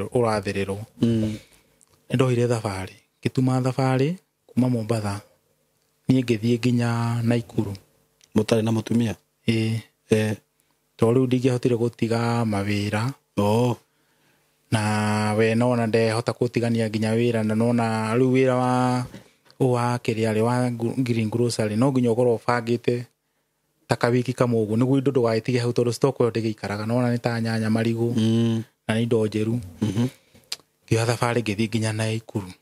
ũrathĩrĩrwo. Nĩ ndoire thabarĩ, ngĩtuma thabarĩ kuma Mombatha, niĩ ngĩthiĩ nginya Naikuru. Mũtarĩ na mũtumia? Ĩĩ. Tondũ rĩu ndingĩahotire gũtiga mawĩra. Na we nona ndehota gũtigania nginya wĩra, na nona rĩu wĩra wa kĩrĩa rĩ, wa green grocery, no nginya ũkorwo ũbangĩte ta kawiki kamwe ũguo nĩguo indo ndũgagĩtige hau tondũ stock ĩyo ndĩgĩikaraga. Nona nĩ ta nyanya, marigũ, na nĩ indo njeru. Ngĩoya thabarĩ ngĩthiĩ nginya Naikuru.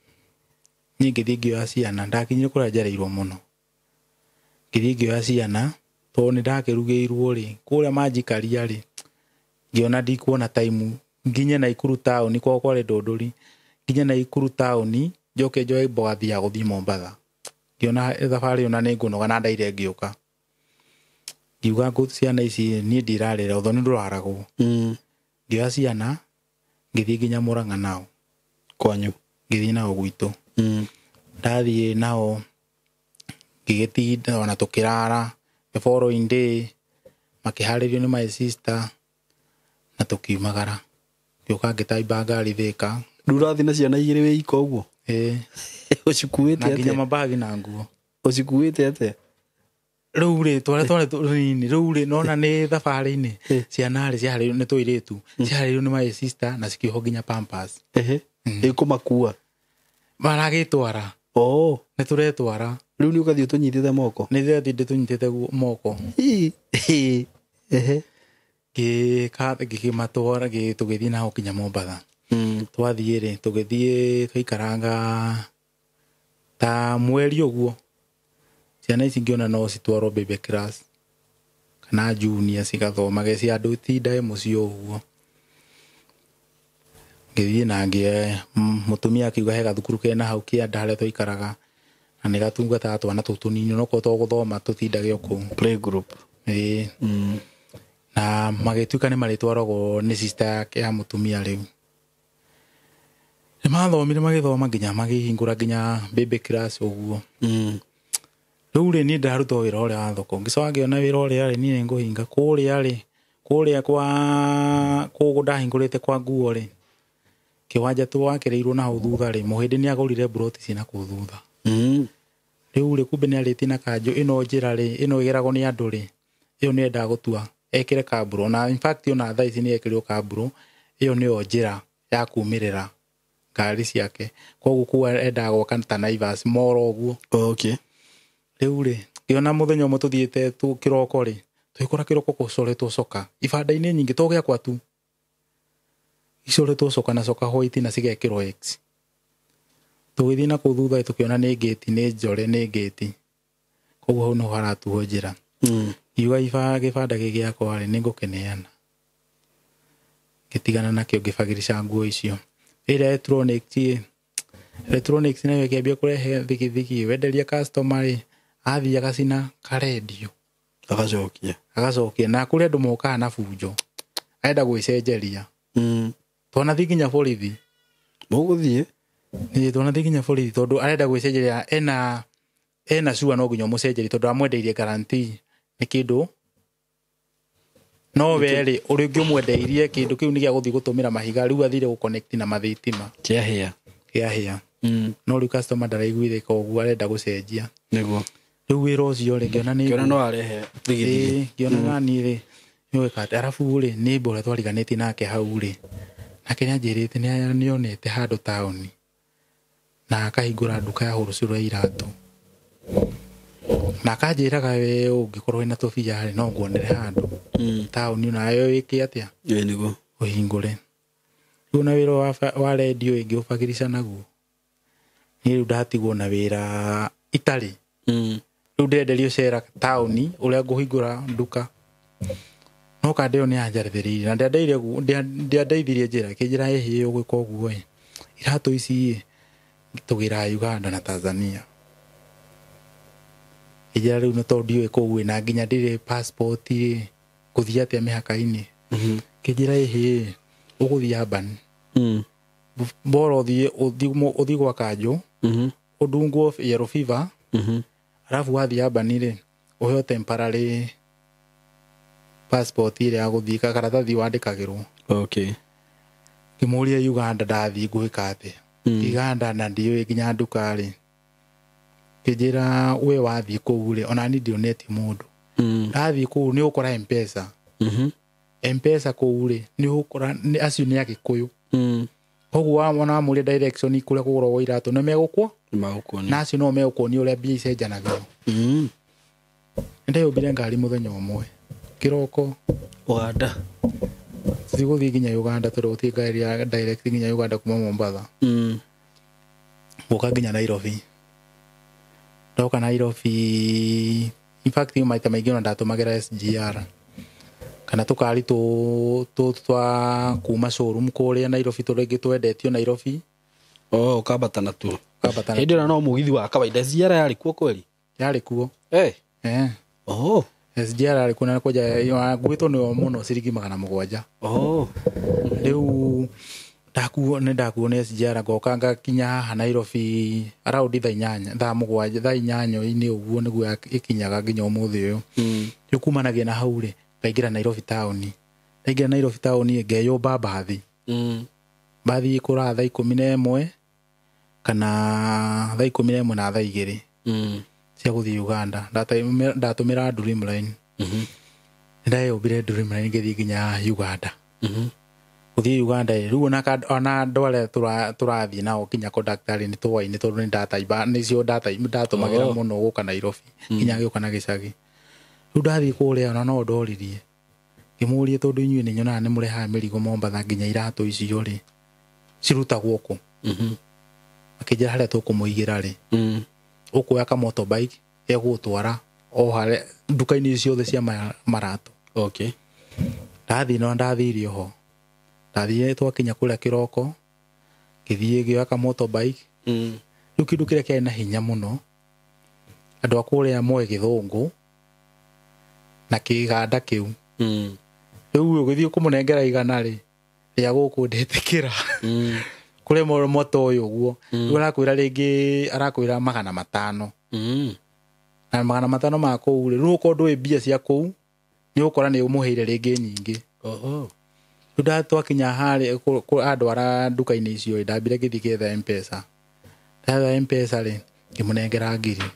Niĩ ngĩthiĩ ngĩoya ciana, ndakinyire kũrĩa njereirwo mũno. Ngĩthiĩ ngĩoya ciana, tondũ nĩ ndakĩrugĩirwo rĩ, kũrĩa manjikaria rĩ, ngĩona ndikuona time nginye Naikuru taũni, kwao kwarĩ Ndũndũri, nginye Naikuru taũni njoke njoe mboga ya gũthiĩ Mombatha. Ngĩona thabarĩ ĩyo na nĩ ngũnoga na ndaire ngĩũka. Ngiuga ngũ ciana ici niĩ ndirarĩra, ũthoni ndũraragwo. Ngĩoya ciana ngĩthiĩ nginya Murang'a nao. Kwanyu? Ngĩthiĩ nao gwitũ. Ndathiĩ nao ngĩgĩtinda ona tũkĩrara the following day, makĩharĩrio nĩ my sister na tũkiumagara. Ngĩũka ngĩtaimba ngari Thĩka. Rĩu ũrathiĩ na ciana igĩrĩ wĩ ika ũguo? Ĩĩ. Ũcikuĩte Na nginya atĩa? mabagi na nguo. Ũcikuĩte atĩa? Rĩu rĩ, twarĩa twarĩ tũnini, rĩu rĩ, nona nĩ thabarĩ-inĩ, ciana rĩ, ciaharĩirio nĩ tũirĩtu, ciaharĩirio nĩ my sister na cikĩohwo nginya pampers. Ĩkũmakua? Maragĩtwara. Nĩ tũretwara. Rĩu nĩ ũgathiĩ ũtũnyitĩte moko? Nĩ ndĩrathiĩ ndĩtũnyitĩte moko. Ngĩkĩmatwara, tũgĩthiĩ nao nginya Mombatha. Twathiĩ rĩ, tũgĩthiĩ twaikaranga ta mweri ũguo. Ciana ici ngĩona no citwarwo baby class. Kana junior cigathomage cia andũ tindae mũciĩ ũguo. Ngĩthiĩ na ngĩe mũtumia akiuga he gathukuru kena hau kĩanda harĩa twaikaraga na nĩ gatungataga twana tũu tũnini onokorwo to gũthoma tũtindage o kũu. Playgroup. Ĩĩ. Na magĩtuĩka nĩ marĩtwaragwo nĩ sister yake ya mũtumia rĩu. Nĩ mathomire magĩthoma nginya makĩhingũra nginya baby class ũguo. Rĩu rĩ niĩ ndĩraruta wĩra ũrĩa wa thoko ngĩcoka ngĩona wĩra ũrĩa rĩ niĩ nĩngũhinga kũrĩa rĩ kũrĩa kwa kũu ndahingũrĩte kwa nguo rĩ kĩwanja twakĩrĩirwo na hau thutha rĩ mũhĩndĩ nĩ agũrire mburoti ciĩ na kũu thutha. Rĩu rĩ kumbe nĩ arĩtie na kanjũ ĩno njĩra rĩ ĩno ĩgeragwo nĩ andũ rĩ ĩyo nĩ endaga gũtua ekĩre kamburo na in fact ona thaa ici nĩ ekĩrirwo kamburo ĩyo nĩyo njĩra ya kumĩrĩra ngari ciake koguo kũu endaga gwaka ta Naivas moro ũguo. Okay. Rĩu rĩ ngĩona mũthenya ũmwe tũthiĩte kĩroko rĩ tũgĩkora kĩroko gũcoretwo coka ibanda-inĩ nyingĩ to gĩakwa tu icoretwo coka na coka white na cigekĩrwo X. Tũgĩthiĩ na kũu thutha tũkĩona nĩ ngĩti nĩ njore nĩ ngĩti koguo hau no haratuo njĩra. Ngiuga gĩbanda gĩkĩ gĩakwa rĩ nĩngũkĩneana. Ngĩtigana nakĩo ngĩbagĩrica nguo icio. Ĩrĩa electronics ĩ electronics nayo ĩkĩambia kũrehe thigithigi wenderia customer rĩ athiaga cina karendio Agacokia. Agacokia na kũrĩ andũ mokaga na bunjo arenda gwĩcenjeria. Twanathiĩ nginya borithi. Mũgũthiĩ? Ĩĩ twanathiĩ nginya borithi tondũ arenda gwĩcenjeria ena sure no nginya ũmũcenjerie tondũ amwendeirie guarantee nĩ kĩndũ no we rĩ ũrĩa ũngĩmwendeirie kĩndũ kĩu nĩ gĩa gũthiĩ gũtũmĩra mahiga rĩu athire gũconnect na mathitima. Kĩahĩa. Kĩahĩa. No rĩu customer ndaraiguithĩka ũguo arenda gũcenjia. Nĩguo. Rĩu wĩra ũcio rĩ ngĩona nĩ Ngĩona no arehe thigithigi. Ĩĩ ngĩona nani rĩ nĩũgwĩka atĩ arabu rĩ nĩ ũrĩa twariganĩtie nake hau rĩ nake nĩanjĩrĩte nĩonete handũ taũni na akahingũra nduka ya wholesale ya iratũ na akanjĩraga we ũngĩkorwo wĩna tũbia rĩ no nguonere handũ taũni onawe wĩke atĩa. Ĩĩ nĩguo. Ũhingũre. Rĩu na wĩra wa rendio ĩngĩ ũbagĩrica naguo niĩ rĩu ndatigwo na wĩra itarĩ. Rĩu ndĩrenderio cera taũni ũrĩa ngũhingũra nduka no kanda ĩyo nĩyanjarĩrĩirie na ndĩandeithirie njĩra ĩkĩnjĩra ĩhĩ ũgwĩka ũguo ĩ iratũ ici ĩ tũgĩraga Uganda na Tanzania. Ĩnjĩra rĩu nĩ tondũ ndiũĩ kũu ĩ na nginya ndirĩ passport ĩ ngũthiĩ atĩa mĩhaka-inĩ. Kĩnjĩra ĩhĩ ũgũthiĩ Urban. Bora ũthiĩ gwa kanjũ ũndungwo yellow fever arabu wathiĩ Urban rĩ ũheo temporary passport ĩrĩa ya gũthiĩ karatathi wandĩkagĩrwo. Okay. Ngĩmũria Uganda ndathiĩ ngwĩka atĩa. Uganda na ndiũĩ nginya nduka rĩ kĩnjĩra we wathiĩ kũu rĩ ona niĩ ndionetie mũndũ. Ndathiĩ kũu nĩ ũgũkora M-Pesa. M-Pesa kũu rĩ nĩ ũgũkora acio nĩ Agĩkũyũ. Koguo wamona wamũria direction kũrĩa kũgũragwo iratũ nĩ megũkwo Nĩmegũkuonia. na acio no megũkuonia ũrĩa mbia icenjanagio. Nĩndeyũmbire ngari mũthenya ũmwe kĩroko Uganda. Tigũthiĩ nginya Uganda tondũ gũtirĩ ngari ya direct nginya Uganda kuma Mombatha. Gũka nginya Nairobi. Ndoka Nairobi in fact maita maingĩ ona ndatũmagĩra SGR kana tũkari twa kuma showroom kũrĩa Nairobi tũrĩa ingĩ twendetio Nairobi. Oh, ũkambata natuo. Ũkambata Hĩndĩ ĩyo no mũgithi wa kawaida SGR yarĩ kuo kweli? Yarĩ kuo. Eh. Eh. Oh. SGR yarĩ kuo na kwanja nguĩtwo nĩyo mũno ciringi 700. Oh. Rĩu ndakuo nĩ ndakuo nĩ SGR ngoka ngakinya haha Nairobi around thaa inyanya thaa mũgwanja thaa inyanya-inĩ ũguo nĩguo ĩkinyaga nginya ũmũthĩ ũyũ. Rĩu kumanagia na hau rĩ ngaingĩra Nairobi taũni. Ndaingĩra Nairobi taũni ngeyũmba mbathi. Mbathi ĩkũraga thaa 11 kana thaa 11 na thaa 2 cia gũthiĩ Uganda. Ndatũmĩra Dreamline. Nĩndeyũmbire Dreamline ngĩthiĩ nginya Uganda. Gũthiĩ Uganda rĩu ona andũ arĩa tũrathiĩ nao nginya conductor rĩ nĩ tũwainĩ tondũ nĩ ndataimba nĩcio ndatũmagĩra mũno gũka Nairobi nginya ngĩũka na gĩcagi. Rĩu ndathiĩ kũrĩa ona no ndoririe ngĩmũria tondũ inyuĩ nĩ nyonaga nĩ mũrehaga mĩrigo Mombatha nginya iratũ icio rĩ cirutagwo kũ. Makĩnjĩra harĩa tũkũmũigĩra rĩ ũkuoya ka motorbike gegũgũtwara o harĩa nduka-inĩ ciothe cia maratũ. Okay. Ndathiĩ no ndathire ho. Ndathire twakinya kũrĩa kĩroko, ngĩthiĩ ngĩoya ka motorbike. Rĩu kĩndũ kĩrĩa kĩarĩ na hinya mũno, andũ a kũrĩa moĩ gĩthũngũ na kĩganda kĩu. Rĩu ũgĩthiĩ kũmũnengera 100 rĩ, rĩa gũkũ ndetĩkĩra. Kũrĩa motoĩ ũguo. Rĩu arakwĩra rĩngĩ, arakwĩra 500. Na 500 ma kũu rĩ, rĩu okorwo ndũĩ mbia cia kũu, nĩ ũgũkora nĩ ũmũheire rĩngĩ nyingĩ. Oho. Rĩu twakinya harĩa, andwara nduka-inĩ icio rĩ, ndambire ngĩthiĩ ngĩetha M-Pesa. Ndatha M-Pesa rĩ, ngĩmũnengera 1000.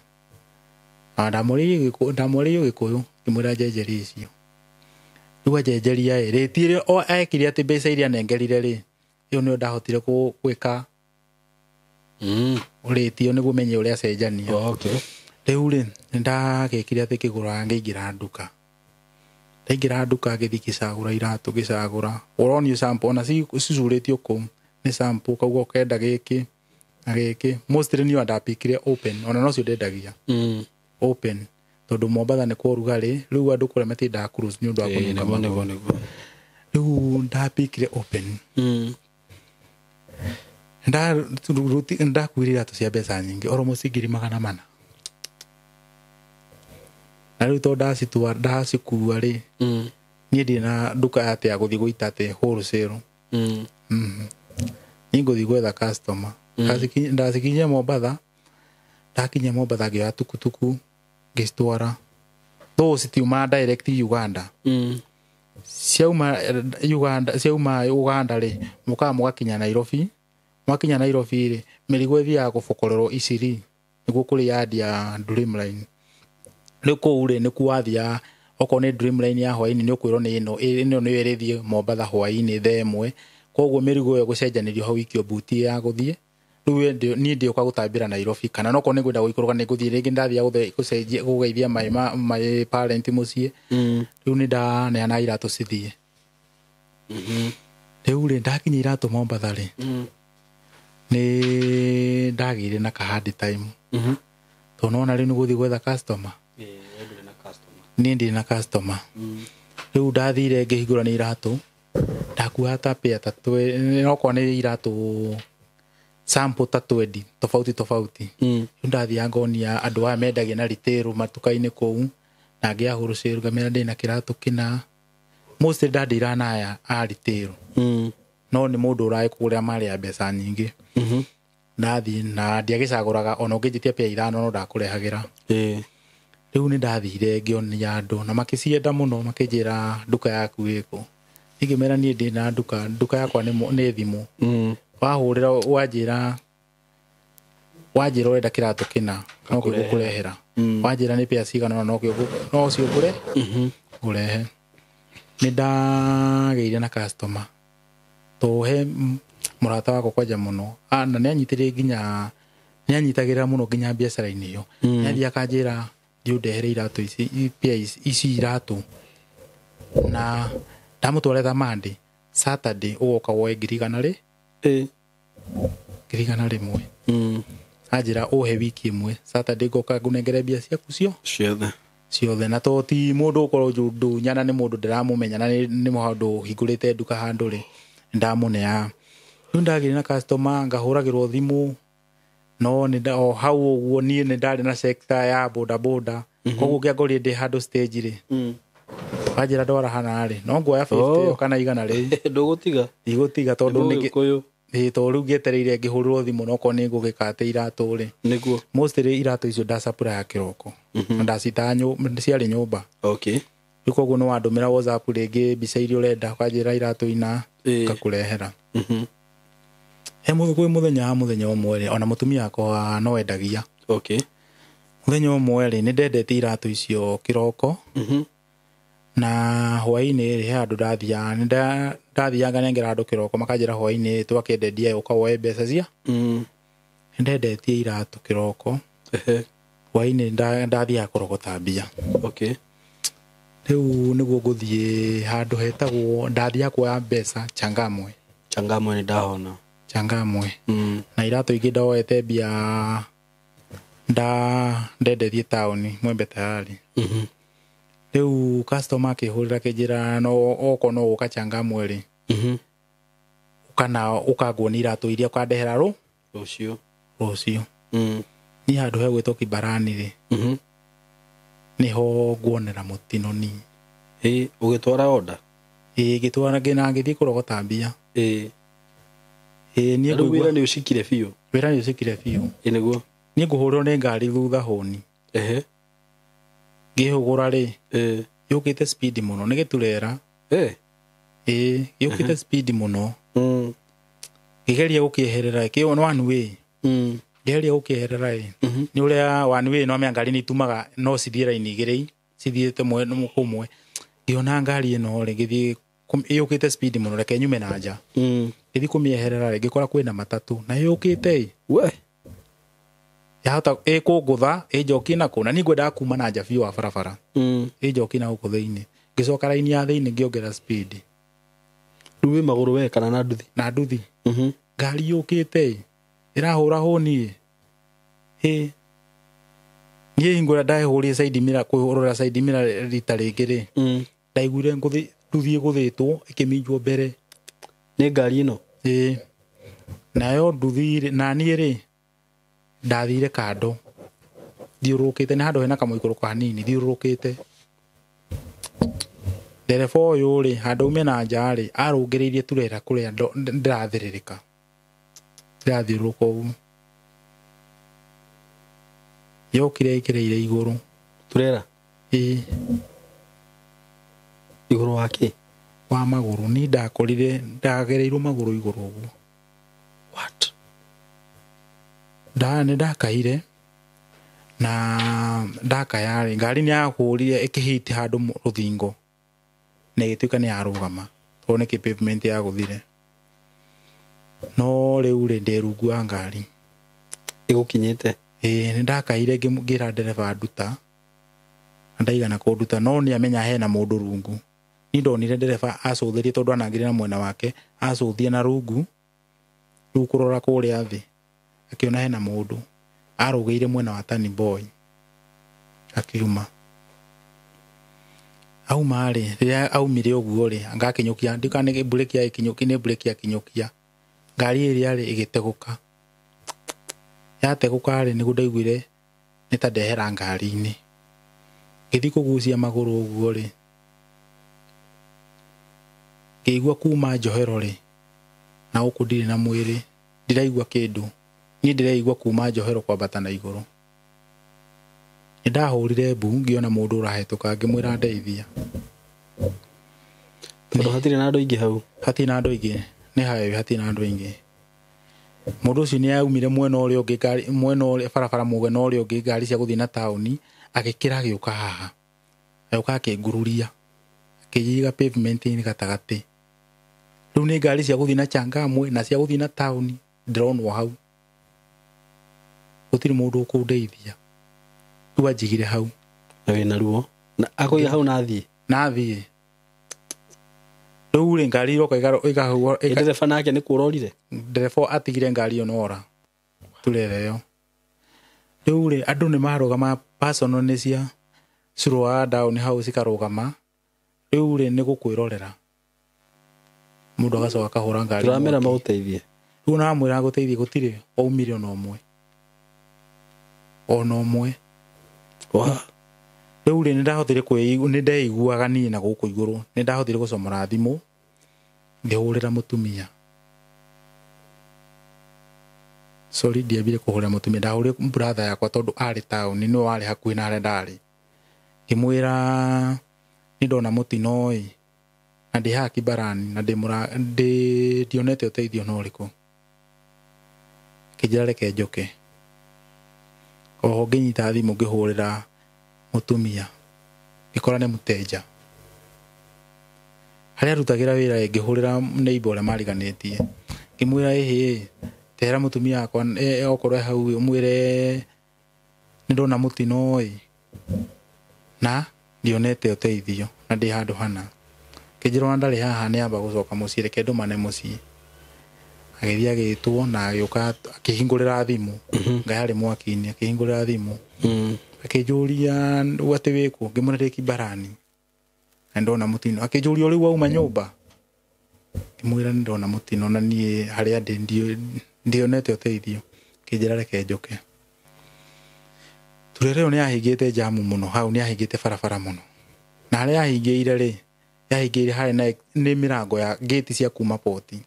Na ndamũrĩirie Gĩkũyũ, ngĩmwĩra njenjerie icio. Rĩu anjenjeria ĩ, rĩti ĩrĩa o ekire atĩ mbeca iria anengerire rĩ, ĩyo nĩyo ndahotire gwĩka rĩti ĩyo nĩguo menye ũrĩa acenjania. Okay. Rĩu rĩ, nĩndagĩkire atĩ ngĩgũra ngĩingĩra nduka. Ndaingĩra nduka ngĩthiĩ ngĩcagũra iratũ, ngĩcagũra. Ũronio sample, ona cicurĩtio kũu nĩ sample, ũkauga ũkenda gĩkĩ na gĩkĩ. Mostly niĩ ndapikire open, ona nocio ndendagia. Open. Tondũ Mombatha nĩ kwa ũrugarĩ, rĩu andũ kũrĩa matiendaga cruise nĩ ũndũ wa kũnunga Nĩguo, magũrũ. Nĩguo. Rĩu ndapikire open. Ndakuire iratũ cia mbeca nyingĩ, almost 400,000. Na rĩu tondũ ndacikua rĩ, niĩ ndirĩ na nduka atĩ ya gũthiĩ gũita atĩ wholesale. Niĩ ngũthiĩ gwetha customer. Ndacikinyia Mombatha, ndakinya Mombatha ngĩoya tukutuku ngĩcitwara. Though citiumaga direct Uganda. Ciauma Uganda, ciauma Uganda rĩ, mũkaga mũgakinya Nairobi. Mwakinya Nairobi rĩ, mĩrigo ĩthiaga gũbokorerwo Isiri, nĩguo kũrĩ yard ya Dreamline. Rĩu kũu rĩ, nĩkuo wathiaga, okorwo nĩ Dreamline ya hwaĩ-inĩ nĩ ũkwĩrwo nĩ ĩno, ĩno nĩyo ĩrĩthiĩ Mombatha hwaĩ-inĩ thaa 1. Koguo mĩrigo ĩyo gũcenjanĩrio hau ikio mbuti ya gũthiĩ. Rĩu niĩ ndĩũka gũtambĩra Nairobi, kana no korwo nĩngwenda gũikũrũka nĩngũthiĩ rĩngĩ, ndathiaga gũcenjia, kũgeithia my parent mũciĩ. Rĩu nĩndaneana iratũ cithiĩ. Rĩu rĩ, ndakinya iratũ Mombatha rĩ, nĩ ndagĩire na ka hard time. Tondũ nĩwona rĩu nĩgũthiĩ gwetha customer. Niĩ ndirĩ na customer. Rĩu ndathire ngĩhingũra nĩ iratũ, ndakuaga ta pair ta okorwo nĩ iratũ sample ta 20 tofauti tofauti. Rĩu ndathiaga ngonia andũ aya mendagia na retail matuka-inĩ kũu, na ngĩa wholesale ngamera ndĩna kĩratũ kĩna. Mostly ndandĩraga na aya a retail. No nĩ mũndũ ũraĩ kũgũrĩra marĩ ya mbeca nyingĩ. Ndathiĩ na ndiagĩcagũraga, ona ũngĩnjĩtia pair 5 no ndakũrehagĩra. Rĩu nĩ ndathire ngĩonia andũ na makĩcienda mũno, makĩnjĩra nduka yaku ĩkũ. Ngĩmera niĩ ndĩ na nduka, nduka yakwa nĩ thimũ. Wahũrĩra wanjĩra ũrenda kĩratũ kĩna, no kĩo ngũkũrehera. Wanjĩra nĩ pair cigana ũna, no kĩo no ũcio ngũre, ngũrehe. Nĩ ndagĩire na customer. Tũhe mũrata wakwa kwanja mũno. Na nĩanyitĩrĩire nginya, nĩanyitagĩrĩra mũno nginya biacara-inĩ ĩyo. Nĩathiĩ akanjĩra thiĩ ũndehere iratũ ici, pair ici iratũ. Na ndamũtwarĩra ta Monday, Saturday ũgoka woe 100,000 rĩ? 100,000. Anjĩra ũhe wiki ĩmwe, Saturday ngoka ngũnengere mbia ciaku ciothe. Ciothe. Na to ti mũndũ ũkorwo ndunyana, nĩ mũndũ ndĩramũmenya na nĩ mũndũ ũhingũrĩte nduka handũ rĩ, ndamũneaga. Rĩu ndagĩire na customer, ngahũragĩrwo thimũ, no nĩ o hau ũguo niĩ nĩ ndarĩ na sector ya boda boda. Koguo ngĩangorire ndĩ handũ stage rĩ, wanjĩra ndwara hana rĩ, no nguoya 50 kana 100 rĩu. Ndũgũtiga? Ndigũtiga tondũ Nĩ Mũgĩkũyũ. Ĩĩ, tondũ rĩu ngĩetereire ngĩhũrĩrwo thimũ no korwo nĩ ngũgĩkate iratũ rĩ. Nĩguo. Mostly iratũ icio ndacapũra ya kĩroko. Na ndacitaga ciarĩ nyũmba. Rĩu koguo nĩ wandũmĩra WhatsApp rĩngĩ mbica iria ũrenda, ũkanjĩra iratũ ina, ngakũrehera. He kwĩ mũthenya wa mũthenya ũmwe rĩ, ona mũtumia wakwa no endagia. Mũthenya ũmwe rĩ, nĩ ndendete iratũ icio kĩroko. Na hwaĩ-inĩ rĩ, he handũ ndathiaga, nĩ ndathiaga nganengera andũ kĩroko, makanjĩra hwaĩ-inĩ twakĩendendia ũka woe mbeca cia. Nĩ ndendetie iratũ kĩroko. Hwaĩ-inĩ ndathiaga kũrogota mbia. Rĩu nĩguo ngũthiĩ handũ hetagwo, ndathiaga kuoya mbeca Changamwe. Changamwe nĩ ndahona. Changamwe. Na iratũ ingĩ ndoete mbia Ndenderie taũni Mwembe Tayari. Rĩu customer akĩhũrĩra akĩnjĩra no okorwo no gũka Changamwe rĩ, kana ũkanguonia iratũ iria ũkandehera rũciũ. Rũciũ. Niĩ handũ hegwĩtwo Kibarani rĩ, nĩho nguonera mũtino niĩ. Ĩ ũgĩtwara order? Ĩ ngĩtwara na ngĩthiĩ kũrogota mbia. Ĩ Ĩ niĩ rĩu wĩra nĩ ũcikire biũ? Wĩra nĩ ũcikire biũ. Ĩ nĩguo. Niĩ ngũhũrĩrwo nĩ ngari thutha hũni. Ehe. Ngĩhũgũra rĩ, yũkĩte speed mũno, nĩ gĩturera. Ĩ yũkĩte speed mũno. Ngĩgeria gũkĩeherera kĩo nĩ one way. Ngĩgeria gũkĩeherera ĩ, nĩ ũrĩa one way no ngari nĩ itumaga no cithiĩ raini igĩrĩ cithiĩte kũmwe. Ngĩona ngari ĩno rĩ, ngĩthiĩ yũkĩte speed mũno, reke nyume na nja. Ngĩthiĩ kũmĩeherera rĩ, ngĩkora kwĩna matatũ na yũkĩte ĩ. We. Yahota ĩkũngũtha ĩnjokie na kũ, na niĩ ngwendaga kuma na nja biũ wa barabara. Ĩnjokie na gũkũ thĩinĩ. Ngĩcoka raini ya thĩinĩ ngĩongerera speed. Rĩu wĩ magũrũ we kana na nduthi? Na nduthi. Ngari yũkĩte ĩ, ĩrahũra hũni ĩ. Ĩ. Niĩ hingo ĩrĩa ndahũrire side mirror, kũrora side mirror rita rĩngĩ rĩ, ndaiguire nduthi ĩgũthĩtwo ĩkĩminjwo mbere. Nĩ ngari ĩno? Ĩ. Nayo nduthi rĩ, na niĩ rĩ, ndathire kando thiũrũrũkĩte, nĩ handũ hena kamũikũrũko hanini thiũrũrũkĩte. Ndereba ũyũ rĩ, handũ aume na nja rĩ, arũngĩrĩirie turera kũrĩa ndĩrathĩrĩrĩka. Ndĩrathiũrũrũka ũguo. Yokire ĩkĩrĩire igũrũ. Turera? Ĩ. Igũrũ wa kĩ? Wa magũrũ. Niĩ ndakorire ndagereirwo magũrũ igũrũ ũguo. What? Nĩ ndakaire na ndakaya rĩ, ngari nĩ yahũrire ĩkĩhit handũ rũthingo na ĩgĩtuĩka nĩ yarũgama tondũ nĩ pavement yagũthire. No rĩu rĩ, ndĩ rungu wa ngari. Ĩgũkinyĩte? Ĩ, nĩ ndakaire ngĩra ndereba nduta, na ndaigana kũnduta, no nĩ amenya hena mũndũ rungu. Niĩ ndonire ndereba acũthĩrie tondũ anangire na mwena wake, acũthie na rungu, rĩu kũrora kũrĩa thĩ, akĩona hena mũndũ arũgĩire mwena wa Tani Boy akiuma. Auma rĩ, rĩrĩa aumire ũguo rĩ, ngakinyũkia, ndikana nĩ breki ya ikinyũkia, nĩ breki ya kinyũkia. Ngari ĩrĩa rĩ ĩgĩtegũka. Yategũka rĩ, nĩguo ndaiguire nĩ ta ndehera ngari-inĩ. Ngĩthiĩ kũgucia magũrũ ũguo rĩ, ngĩigua kuma njohero rĩ, na gũkũ ndirĩ na mwĩrĩ, ndiraigua kĩndũ. Niĩ ndĩraigua kuma njohero kwambata na igũrũ. Nĩ ndahũrire mbu ngĩona mũndũ ũrahĩtũka ngĩmwĩra ndeithia. Tondũ hatirĩ na andũ aingĩ hau? Hatirĩ na andũ aingĩ, nĩ highway, hatirĩ na andũ aingĩ. Mũndũ ũcio nĩ aumire mwena ũrĩa ũngĩ, ngari, mwena ũrĩa, barabara mwena ũrĩa ũngĩ, ngari cia gũthiĩ na taũni, agĩkĩra agĩũka haha. Agĩũka akĩngururia, akĩnjiga pavement-inĩ gatagatĩ. Rĩu nĩ ngari cia gũthiĩ na Changamwe na cia gũthiĩ na taũni, ndĩronwo hau. Gũtirĩ mũndũ ũkũndeithia. Rĩu anjigire hau. Na wĩna ruo? Na akũiga hau na athiĩ? Na athiĩ. Rĩu rĩ, ngari iroka ĩkahũa, Ĩ ndereba nake nĩ kũrorire? Ndereba atigire ngari ĩyo nora. Turere ĩyo. Rĩu rĩ, andũ nĩ marũgama, personal nĩ cia slow down hau cikarũgama. Rĩu rĩ, nĩ gũkwĩrorera. Mũndũ agacoka akahũra ngari Tũramera mwaki. magũteithie. Rĩu namwĩra agũteithie gũtirĩ waumire ona ũmwe. Ona ũmwe. Rĩu rĩ, nĩndahotire kwĩigua, nĩndeiguaga niĩ na gũkũ igũrũ. Nĩndahotire gũcomora thimũ, ngĩhũrĩra mũtumia. Sorry, ndiambire kũhũrĩra mũtumia, ndahũrĩire brother yakwa tondũ arĩ taũni, nĩwe warĩ hakuhĩ na harĩa ndarĩ. Ngĩmwĩra nĩndona mũtino ĩ, na ndĩ haha Kibarani, na ndionete ũteithio na ũrĩkũ. Akĩnjĩra reke njoke. Oho ngĩnyita thimũ ngĩhũrĩra mũtumia, ngĩkora nĩ mũteja. Harĩa arutagĩra wĩra ngĩhũrĩra neighbor ũrĩa mariganĩtie. Ngĩmwĩra ĩhĩ, tera mũtumia wakwa, okorwo e hau ũmwĩre nĩndona mũtino ĩ, na ndionete ũteithio na ndĩ handũ hana. Akĩnjĩra ona ndarĩ haha nĩ amba gũcoka mũciĩ, reke ndũmane mũciĩ. Agĩthiĩ agĩtwo na agĩũka akĩhingũrĩra thimũ. Ngai arĩ mwaki-inĩ akĩhingũrĩra thimũ. Akĩnjũria atĩ wĩkũ, ngĩmwĩra ndĩ Kibarani na ndona mũtino. Akĩnjũria rĩu wauma nyũmba, ngĩmwĩra nĩ ndona mũtino na niĩ harĩa ndĩ ndionete ũteithio. Akĩnjĩra reke njoke. Turere ĩyo nĩ yahingĩte jamu mũno hau, nĩ yahingĩte barabara mũno, na harĩa yahingĩire rĩ, yahingĩire harĩ na nĩ mĩrango ya gate cia kuma poti,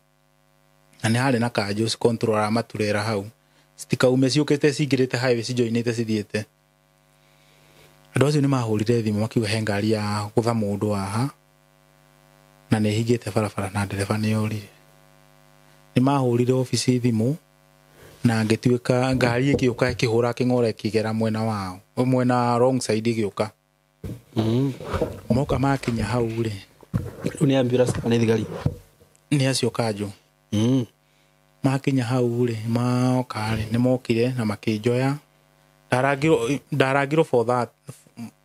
na nĩ harĩ na kanjũ controller maturera hau citikaume ciũkĩte cingĩrĩte highway cijoinĩte cithiĩte. Andũ acio nĩ mahũrire thimũ makiuga he ngari ya gũtha mũndũ haha na nĩ ĩhingĩte barabara na ndereba nĩ orire. Nĩ mahũrire obici thimũ na ngĩtuĩka ngari ĩgĩũka ĩkĩhũra kĩng'ore ĩkĩgera mwena wao, mwena wrong side ĩgĩũka. Moka makinya hau rĩ, Rĩu nĩ ambulance kana nĩ thigari? Nĩ acio kanjũ. Makinya hau rĩ, moka rĩ, nĩ mokire na makĩnjoya. Ndarangirwo for that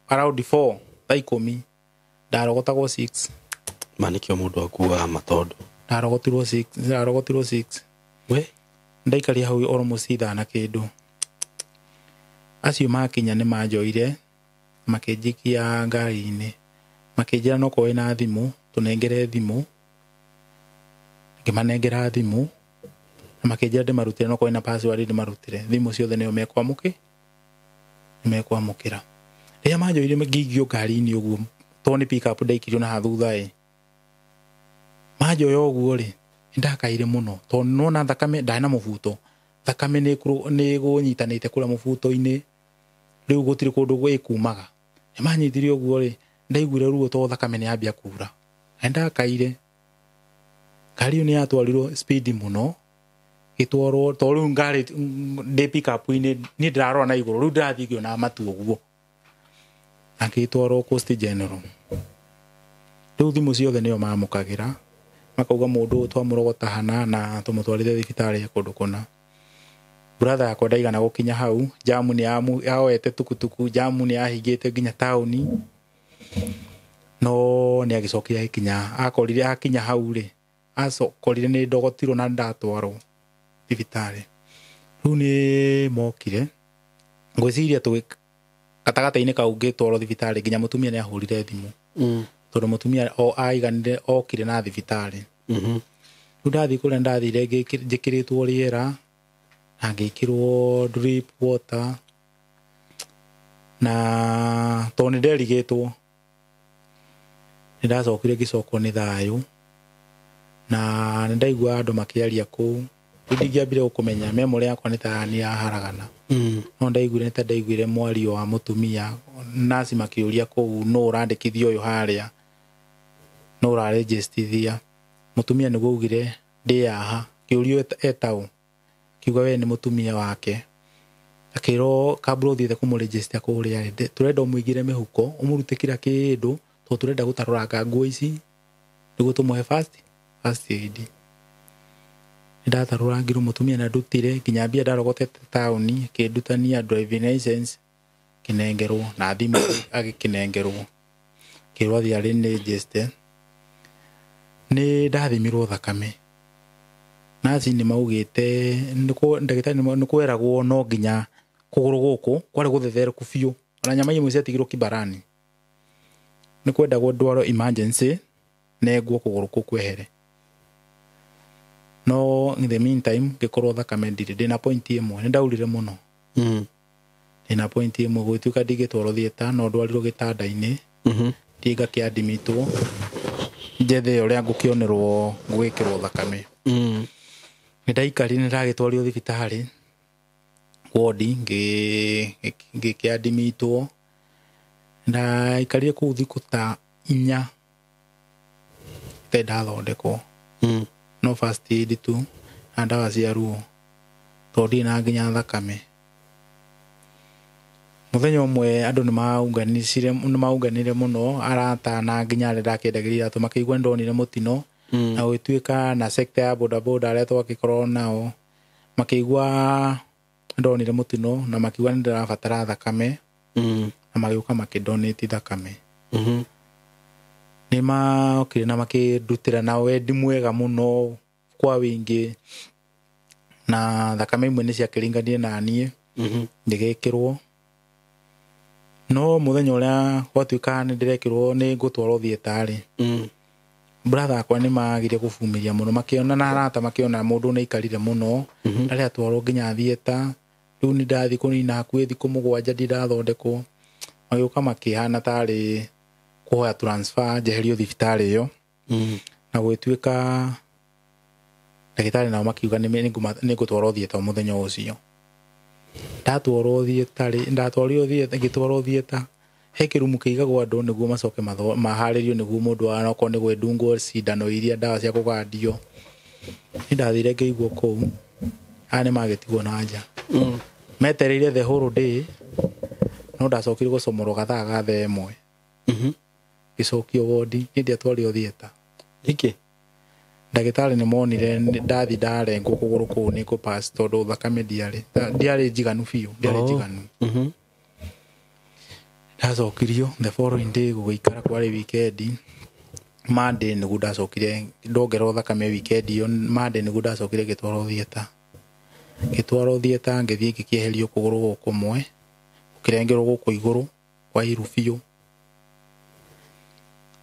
around 4 thaa 10, ndarogotagwo 6. Ma nĩkĩo mũndũ akuaga matondo. Ndarogotirwo 6, ndarogotirwo 6. We ndaikaria hau almost ithaa na kĩndũ. Acio makinya nĩ manjoire makĩnjikia ngari-inĩ, makĩnjĩra no korwo wĩna thimũ tũnengere thimũ. Ngĩmanengera thimũ na makĩnjĩra ndĩmarutĩre, no korwo wĩna password ndĩmarutĩre thimũ ciothe, nĩo mekwamũkĩra. Rĩrĩa manjoire ngĩingio ngari-inĩ ũguo, tondũ nĩ pick up ndaikirio na thutha ĩ, manjoya ũguo rĩ, nĩndakaire mũno tondũ nĩwona thakame, ndarĩ na mũbuto, thakame nĩ ĩgũnyitanĩte kũrĩa mũbuto-inĩ, rĩu gũtirĩ kũndũ ĩkumaga. Nĩmanyitire ũguo rĩ, ndaiguire ruo tondũ thakame nĩ yambia kura, na nĩndakaire. Ngari ĩyo nĩ yatwarirwo speed mũno, ĩtwarwo tondũ rĩu ngari ndĩ pick up-inĩ, niĩ ndĩrarora na igũrũ, rĩu ndĩrathiĩ ngĩonaga matu ũguo, na ngĩtwarwo Coast General. Rĩu thimũ ciothe nĩo mamũkagĩra, makauga mũndũ ũyũ twamũrogota hana na tũmũtwarĩte thibitarĩ kũndũ kũna. Brother yakwa ndaigana gũkinya hau, jamu nĩ yaoete tukutuku, jamu nĩ yahingĩte nginya taũni, no nĩ agĩcokire agĩkinya. Akorire akinya hau rĩ, akorire nĩ ndogotirwo na ndatwarwo thibitarĩ. Rĩu nĩ mokire, ngwĩciria tũgĩ gatagatĩ-inĩ kau ngĩtwarwo thibitarĩ nginya mũtumia nĩ ahũrire thimũ. Tondũ mũtumia o aiganire okire na thibitarĩ. Rĩu ndathiĩ kũrĩa ndathire njĩkĩrĩtwo rĩera na ngĩkĩrwo drip water, na tondũ nĩ nderigĩtwo nĩ ndacokire ngĩcokwo nĩ thayũ, na nĩ ndaigua andũ makĩaria kũu. Rĩu ndingĩambire gũkũmenya, memory yakwa nĩ ta nĩ yaharagana. No ndaiguire nĩ ta ndaiguire mwario wa mũtumia, naci makĩũria kũu nũ ũrandĩkithia ũyũ harĩa, nũ ũrarĩnjĩstithia. Mũtumia nĩguo augire ndĩ haha, kĩũrio etaũ, kiuga we nĩ mũtumia wake. Akĩrwo kabla ũthiĩte kũmũrĩnjĩstia kũrĩa rĩ, tũrenda ũmũigĩre mĩhuko, ũmũrute kila kĩndũ, tondũ tũrenda gũtarũranga nguo ici nĩguo tũmũhe first aid. Nĩndatarũrangirwo mũtumia na ndutire nginya mbia ndarogotete taũni, akĩndutania driving license kĩnengerwo na thimũ agĩkĩnengerwo, kĩrwo athiĩ arĩnĩnjĩste. Nĩ ndathimirwo thakame, naci nĩ maugĩte ndagĩtarĩ nĩ kweragwo no nginya kũgũrũ gũkũ kwarĩ gũthetherũku biũ, ona nyama imwe ciatigirwo Kibarani. Nĩ kwendagwo ndwarwo emergency nengwo kũgũrũ kũu kwehere. No in the meantime ngĩkorwo thakame ndirĩ, ndĩna point ĩmwe, nĩ ndaurire mũno. Ndĩna point ĩmwe, gũgĩtuĩka ndingĩtwarwo theatre, no ndwarirwo gĩtanda-inĩ, thiĩ ngakĩandimitwo njethe ũrĩa ngũkĩonerwo gwĩkĩrwo thakame. Nĩ ndaikarire, nĩ ndagĩtwarirwo thibitarĩ wodi, ngĩkĩandimitwo. Ndaikarire kũu thikũ ta 4 itarĩ ndathondekwo. No first aid tu na ndawa cia ruo, tondũ ndirĩ na nginya thakame. Mũthenya ũmwe andũ nĩ maunganire mũno, arata na nginya arĩa ndakĩendagĩria iratũ makĩigua nĩ ndonire mũtino, na gũgĩtuĩka na sector ya bodaboda arĩa twagĩkorwo nao makĩigua ndonire mũtino na makiuga nĩ ndĩrabatara thakame, na magĩũka makĩndonate thakame. Nĩ mokire na makĩndutĩra na wendi mwega mũno kwa wĩingĩ. Na thakame imwe nĩ ciakĩringanire na niĩ ngĩgĩkĩrwo. No mũthenya ũrĩa gwatuĩka nĩ ndĩrekĩrwo nĩ ngũtwarwo thiĩtarĩ, brother akwa nĩ magire kũbumiria mũno, makĩona na arata makĩona mũndũ nĩ aikarire mũno, ndarĩ atwarwo nginya thieta. Rĩu nĩ ndathiĩ kũnina hakuhĩ thikũ 7 ndirathondekwo. Magĩũka makĩhana tarĩ kũhoya transfer njeherio thibitarĩ ĩyo. Na gwĩtuĩka ndagĩtarĩ nao makiuga nĩ ngũtwarwo thieta mũthenya ũcio. Ndatwarwo thieta, ndatwarirwo thieta, ngĩtwarwo thieta he kĩrumu kĩigagwo andũ nĩguo macoke maharĩrio nĩguo mũndũ onokorwo nĩ gwĩndungwo cindano iria ndawa cia kũgandio. Nĩ ndathire ngĩigwo kũu, aya nĩ magĩtigwo na nja. Metereire the whole day, no ndacokire gũcomorwo gathaa ga thaa 1. Ngĩcokio wodi, niĩ ndiatwarirwo thieta. Nĩkĩ? Ndagĩtarĩ nĩ monire ndathi ndarengwo kũgũrũ kũu nĩ ngũpass tondũ thakame ndiarĩ njiganu biũ, ndiarĩ njiganu. Ndacokirio the following day gũgĩikara kwarĩ weekend. Monday nĩguo ndacokire ndongererwo thakame weekend ĩyo. Monday nĩguo ndacokire ngĩtwarwo thieta. Ngĩtwarwo thieta ngĩthiĩ ngĩkĩeherio kũgũrũ gũkũ kũmwe, gũkĩrengerwo gũkũ igũrũ kwa iru biũ.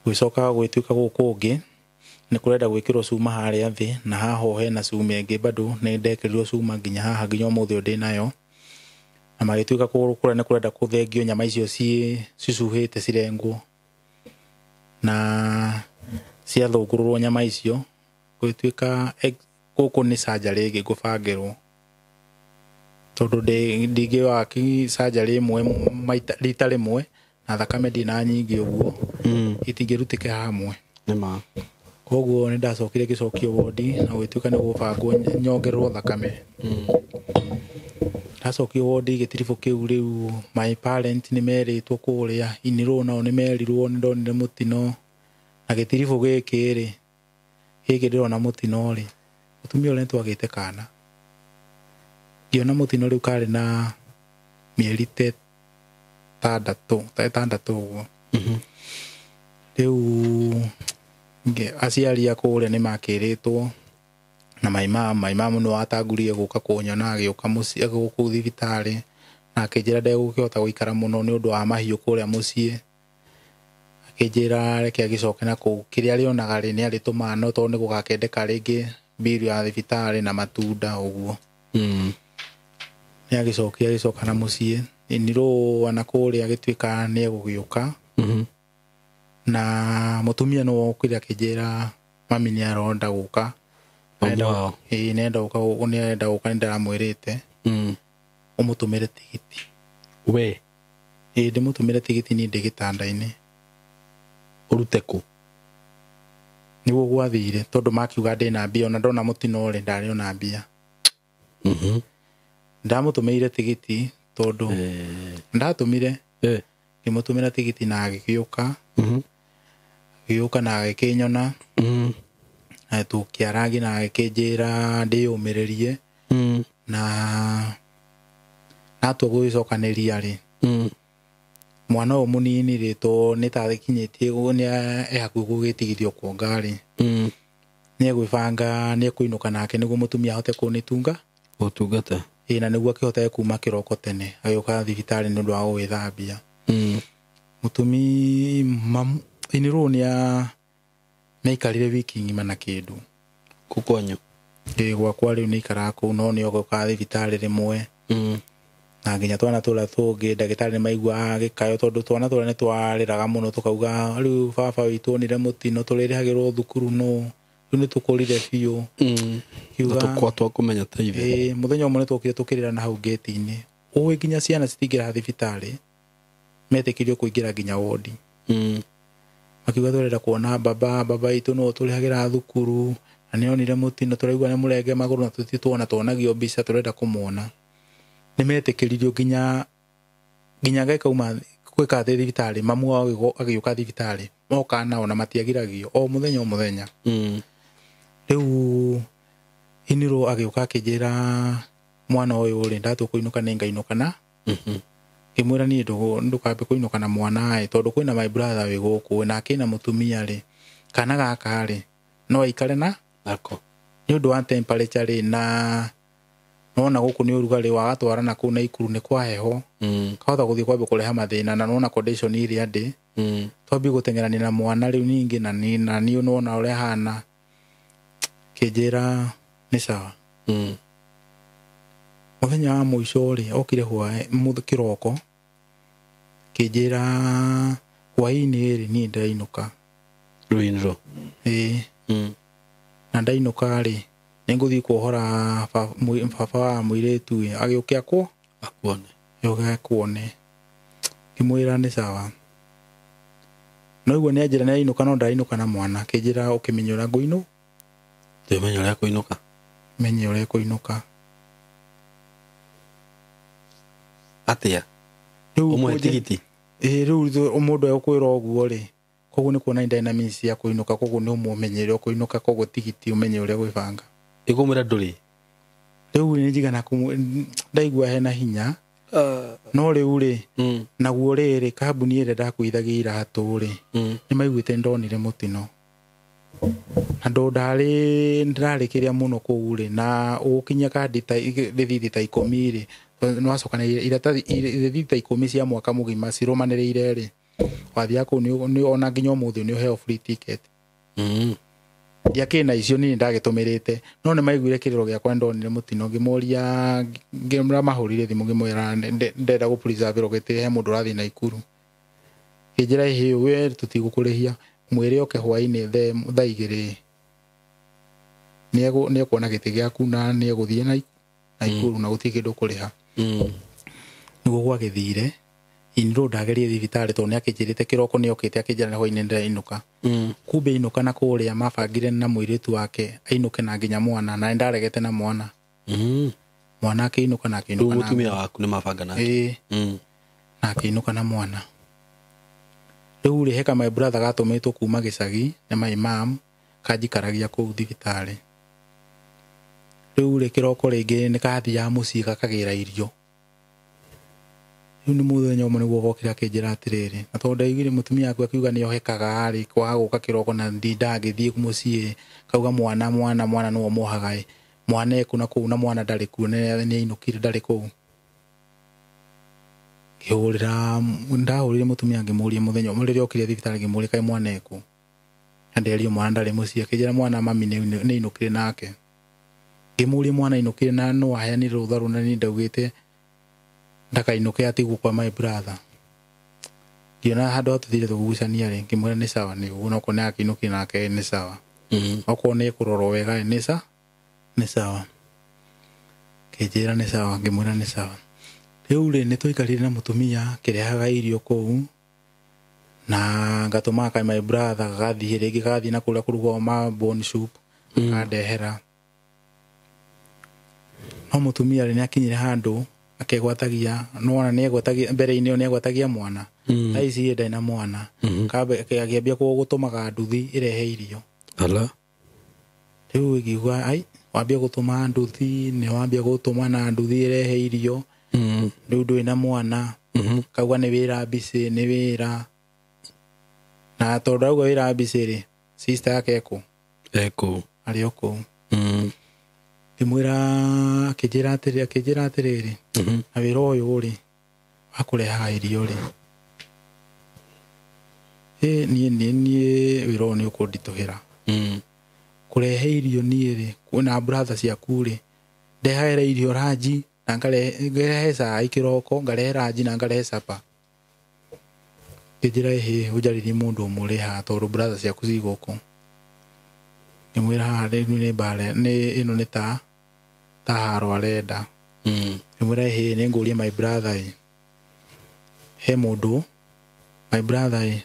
Gũgĩcoka gwĩtuĩka gũkũ kũngĩ nĩ kũrenda gwĩkĩrwo cuma harĩa thĩ, na haha hena cuma ĩngĩ bado nĩ ndekĩrirwo cuma nginya haha nginya ũmũthĩ ũyũ ndĩnayo. Na magĩtuĩka kũgũrũ kũrĩa nĩ kũrenda kũthengio nyama icio cicuhĩte cirengwo. Na ciathũngũrũrwo nyama icio gũgĩtuĩka gũkũ nĩ surgery ĩngĩ ngũbangĩrwo. Tondũ ndingĩwaki surgery ĩmwe maita rita rĩmwe na thakame ndĩna nyingĩ ũguo, itingĩrutĩka hamwe. Nĩma. Koguo nĩ ndacokire ngĩcokio wodi na gũgĩtuĩka nĩ gũbangwo nyongererwo thakame. Ndacokio wodi gĩtiribũ kĩu rĩu my parent nĩ merĩtwo kũrĩa, inirwo nao nĩ merirwo nĩ ndonire mũtino. Na gĩtiribũ gĩkĩ rĩ, gĩkĩ ndĩrona mũtino rĩ, mũtumia ũrĩa nĩtwagĩte kana. Ngĩona mũtino rĩu karĩ na mĩeri ta ĩtandatũ ũguo. Rĩu aciari a kũrĩa nĩ makĩrĩtwo na my mom nĩ watangurire gũka kũnyona, agĩũka mũciĩ gũkũ thibitarĩ na akĩnjĩra ndegũkĩhota gũikara mũno nĩ ũndũ wa mahiũ kũrĩa mũciĩ. Akĩnjĩra reke agĩcoke na kũu, kĩrĩa arĩonaga rĩ nĩ arĩtũmaga, no tondũ nĩ gũgakĩendeka rĩngĩ bill ya thibitarĩ na matunda ũguo. Nĩ agĩcokire agĩcoka na mũciĩ inirwo na kũrĩa agĩtuĩka nĩ egũgĩũka. Na mũtumia nĩ wokire akĩnjĩra mami nĩ aronda gũka. Nĩ arenda gũka, nĩ ndĩramwĩrĩte ũmũtũmĩre tigiti. We? Ĩĩ, ndĩmũtũmĩre tigiti niĩ ndĩ gĩtanda-inĩ. Ũrute kũ? Nĩguo gwathire tondũ makiuga ndĩna mbia, ona ndona mũtino rĩ ndarĩ ona mbia. Ndamũtũmĩire tigiti tondũ ndatũmire, ngĩmũtũmĩra tigiti na agĩgĩũka. Agĩũka na agĩkĩnyona. Na tũkĩarangia na agĩkĩnjĩra ndĩyũmĩrĩrie. Na natua gũgĩcokanĩria rĩ, mwana ũyũ mũnini rĩ, to nĩ ta akinyĩtie nĩ e hakuhĩ gũgĩtigithio kuonga rĩ, nĩ egwĩbanga nĩ ekũinũka nake nĩguo mũtumia ahote kũnĩtunga. Gũtungata. Ĩĩ, na nĩguo akĩhote kuma kĩroko tene agĩũka thibitarĩ nĩ ũndũ wa gũgĩthambia. Mũtumi inirwo nĩ aikarire wiki ng'ima na kĩndũ. Kũ kwanyu? Ĩĩ, gwakwa rĩu nĩ aikaraga kũu, no nĩ ogoka thibitarĩ rĩmwe. Na nginya twana tũrĩa tũngĩ ndagĩtarĩ nĩ maiguaga gĩkayo tondũ twana tũrĩa nĩ twarĩraga mũno tũkauga rĩu baba witũ onire mũtino tũrĩrĩhagĩrwo thukuru no rĩu nĩ tũkũrire biũ. Kiuga tũkwa kũmenya ta ithe. Ĩĩ, mũthenya ũmwe nĩ twokire tũkĩrĩra na hau gate-inĩ. Ũĩ nginya ciana citingĩra thibitarĩ, metĩkĩrio kũingĩra nginya wodi. Makiuga tũrenda kuona baba, baba witũ no tũrĩhagĩra thukuru na nĩ onire mũtino tũraigua nĩ mũrenge magũrũ na tũtirĩ tuona, tuonagio mbica tũrenda kũmuona. Nĩ metĩkĩririo nginya gĩkauma gwĩka atĩ thibitarĩ, mamu wao agĩũka thibitarĩ, moka nao na matiagiragio o mũthenya o mũthenya. Rĩu inirwo agĩũka akĩnjĩra mwana ũyũ rĩ, ndatua kũinũka nĩ ngainũka na ngĩmwĩra niĩ ndũkambe kũinũka na mwana ĩ, tondũ kwĩna my brother wĩ gũkũ na akĩna mũtumia rĩ, kana gaka rĩ no aikare na nako nĩ ũndũ wa temperature rĩ na Nona gũkũ nĩ ũrugarĩ wagatwara na kũu Naikuru nĩ kwa heho. Kahota gũthiĩ kwambia kũreha mathĩna na nona condition iria ndĩ. Twambie gũteng'erania na mwana rĩu ningĩ na niĩ nona ũrĩa hana. Kĩnjĩra nĩ sawa. Mũthenya wa mũico rĩ okire kĩroko kĩnjĩra hwaĩ-inĩ rĩ niĩ ndĩrainũka. Rũinro. Ĩĩ. Na ndainũka rĩ nĩngũthiĩ kuohora baba wa mũirĩtu agĩũke akwo akuone. Agĩũke akuone. Ngĩmwĩra nĩ sawa. No iguo nĩ anjĩra nĩainũka no ndarainũka na mwana. Kĩnjĩra ũkĩmenya ũrĩa ngũinũ. Ndĩmenya ũrĩa kũinũka. Menye ũrĩa kũinũka. Atĩa? Ũmũhe tigiti? Ĩĩ rĩu mũndũ egũkwĩra ũguo rĩ koguo nĩ kuona ndarĩ na means ya kũinũka koguo nĩ ũmũmenye ũrĩa ũkũinũka koguo tigiti ũmenye ũrĩa gwĩbanga. Ĩkũmwĩra ndũrĩ? Rĩu nĩ njigana ndaigua hena hinya. No rĩu rĩ naguo rĩrĩ kambuni ĩrĩa ndakuithagia iratũ rĩ nĩ maiguĩte ndonire mũtino. Na ndũ ndarĩ kĩrĩa mũno kũu rĩ na ũgũkinyia kandi ta rĩthiti ta 10 rĩ nĩwacokanĩrĩire iratathi rĩthiti ta 10 cia mwaka mũgima cirũmanĩrĩire rĩ wathiaga kũu nĩ ona nginya ũmũthĩ nĩ ũheo free ticket. Ndiakĩrĩ na icio niĩ ndagĩtũmĩrĩte no nĩ maiguire kĩrĩro gĩakwa ndonire mũtino ngĩmoria ngĩmahũrire thimũ ngĩmwĩra ndenda gũ preserve gĩtĩ he mũndũ ũrathiĩ Naikuru. Kĩnjĩra ĩhĩ we tũtigũkũrĩhia mwĩre oke hwaĩ-inĩ thaa 2 nĩekuona gĩtĩ gĩaku na nĩegũthiĩ Naikuru na gũtirĩ kĩndũ ũkũrĩha. Nĩguo gwagĩthire inro ndagerie thibitarĩ tondũ nĩakĩnjĩrĩte kĩroko nĩokĩte akĩnjĩra hwaĩ-inĩ ndĩrainũka. Kumbe inũka na kũrĩa mabangire na mũirĩtu wake ainũke na nginya mwana na nĩndaregete na mwana. Mwana akĩinũka na akĩinũka na mũtumia waku nĩmabanga nake. Ĩĩ. Na akĩinũka na mwana. Rĩu rĩ heka my brother gatũmĩtwo kuma gĩcagi nĩ my mom kanjikaragia kũu thibitarĩ. Rĩu rĩ kĩroko rĩngĩ nĩkathiaga mũciĩ gakagĩra irio. Rĩu nĩ mũthenya ũmwe nĩguo gokire akĩnjĩra atĩrĩrĩ na tondũ ndaiguire mũtumia waku akiuga nĩohekaga rĩ kwaga gũka kĩroko na ndingĩthiĩ mũciĩ kauga mwana mwana mwana nĩwe ũmwohaga ĩ mwana ekũ na kũu na mwana ndarĩ kuo nĩainũkire ndarĩ kũu. Ngĩhũrĩra ndahũrĩire mũtumia ngĩmũria mũthenya ũmwe rĩrĩa okire thibitarĩ ngĩmũria kaĩ mwana ekũ na nderio mwana ndarĩ mũciĩ akĩnjĩra mwana mami nĩainũkire nake. Ngĩmũria mwana ainũkire na no aheanire rũtha rũu na niĩ ndaugĩte ndakainũke atigwo kwa my brother. Ngĩona handũ hatũthire tũgucania rĩ ngĩmwĩra nĩ sawa nĩ ũguo nokorwo nĩ akĩinũkire nake nĩ sawa. Okorwo nĩ ekũrorwo wega nĩ sawa. Kĩnjĩra nĩ sawa ngĩmwĩra nĩ sawa. Rĩu rĩ nĩtwaikarire na mũtumia akĩrehaga irio kũu na ngatũmaga ka my brother gagathiĩ rĩngĩ gagathiĩ na kũrĩa kũrugagwo ma bone soup akandehera. No mũtumia rĩ nĩakinyire handũ akegwatagia nĩwona nĩegwatagia mbere-inĩ ĩyo nĩegwatagia mwana. Thaa ici ndarĩ na mwana. Akĩambia gũtũmaga nduthi ĩrehe irio. Ala. Rĩu ĩngiuga ai wambia gũtũma nduthi nĩwambia gũtũma na nduthi ĩrehe irio. Rĩu ndũrĩ na mwana. Kauga nĩ wĩra busy nĩ wĩra. Na tondũ auga wĩra busy rĩ sister yake ekũ? Ekũ. Arĩ o kũu. Ngĩmwĩra akĩnjĩra atĩrĩrĩ na wĩra ũyũ rĩ wa kũrehaga irio rĩ niĩ wĩra ũyũ nĩ ũkũnditũhĩra. Kũrehe irio niĩ rĩ na brother ciaku rĩ ndehagĩra irio ranji na ngarehe cai kĩroko ngarehe ranji na ngarehe capa. Ngĩnjĩra ĩhĩ ũnjarĩrie mũndũ ũmwe ũrehaga tondũ brother ciaku ci gũkũ. Ngĩmwĩra haha rĩu nĩ mbara nĩ ĩno nĩ ta haro arenda. Ngĩmwĩra ĩhĩ nĩngũria my brother ĩ he mũndũ my brother ĩ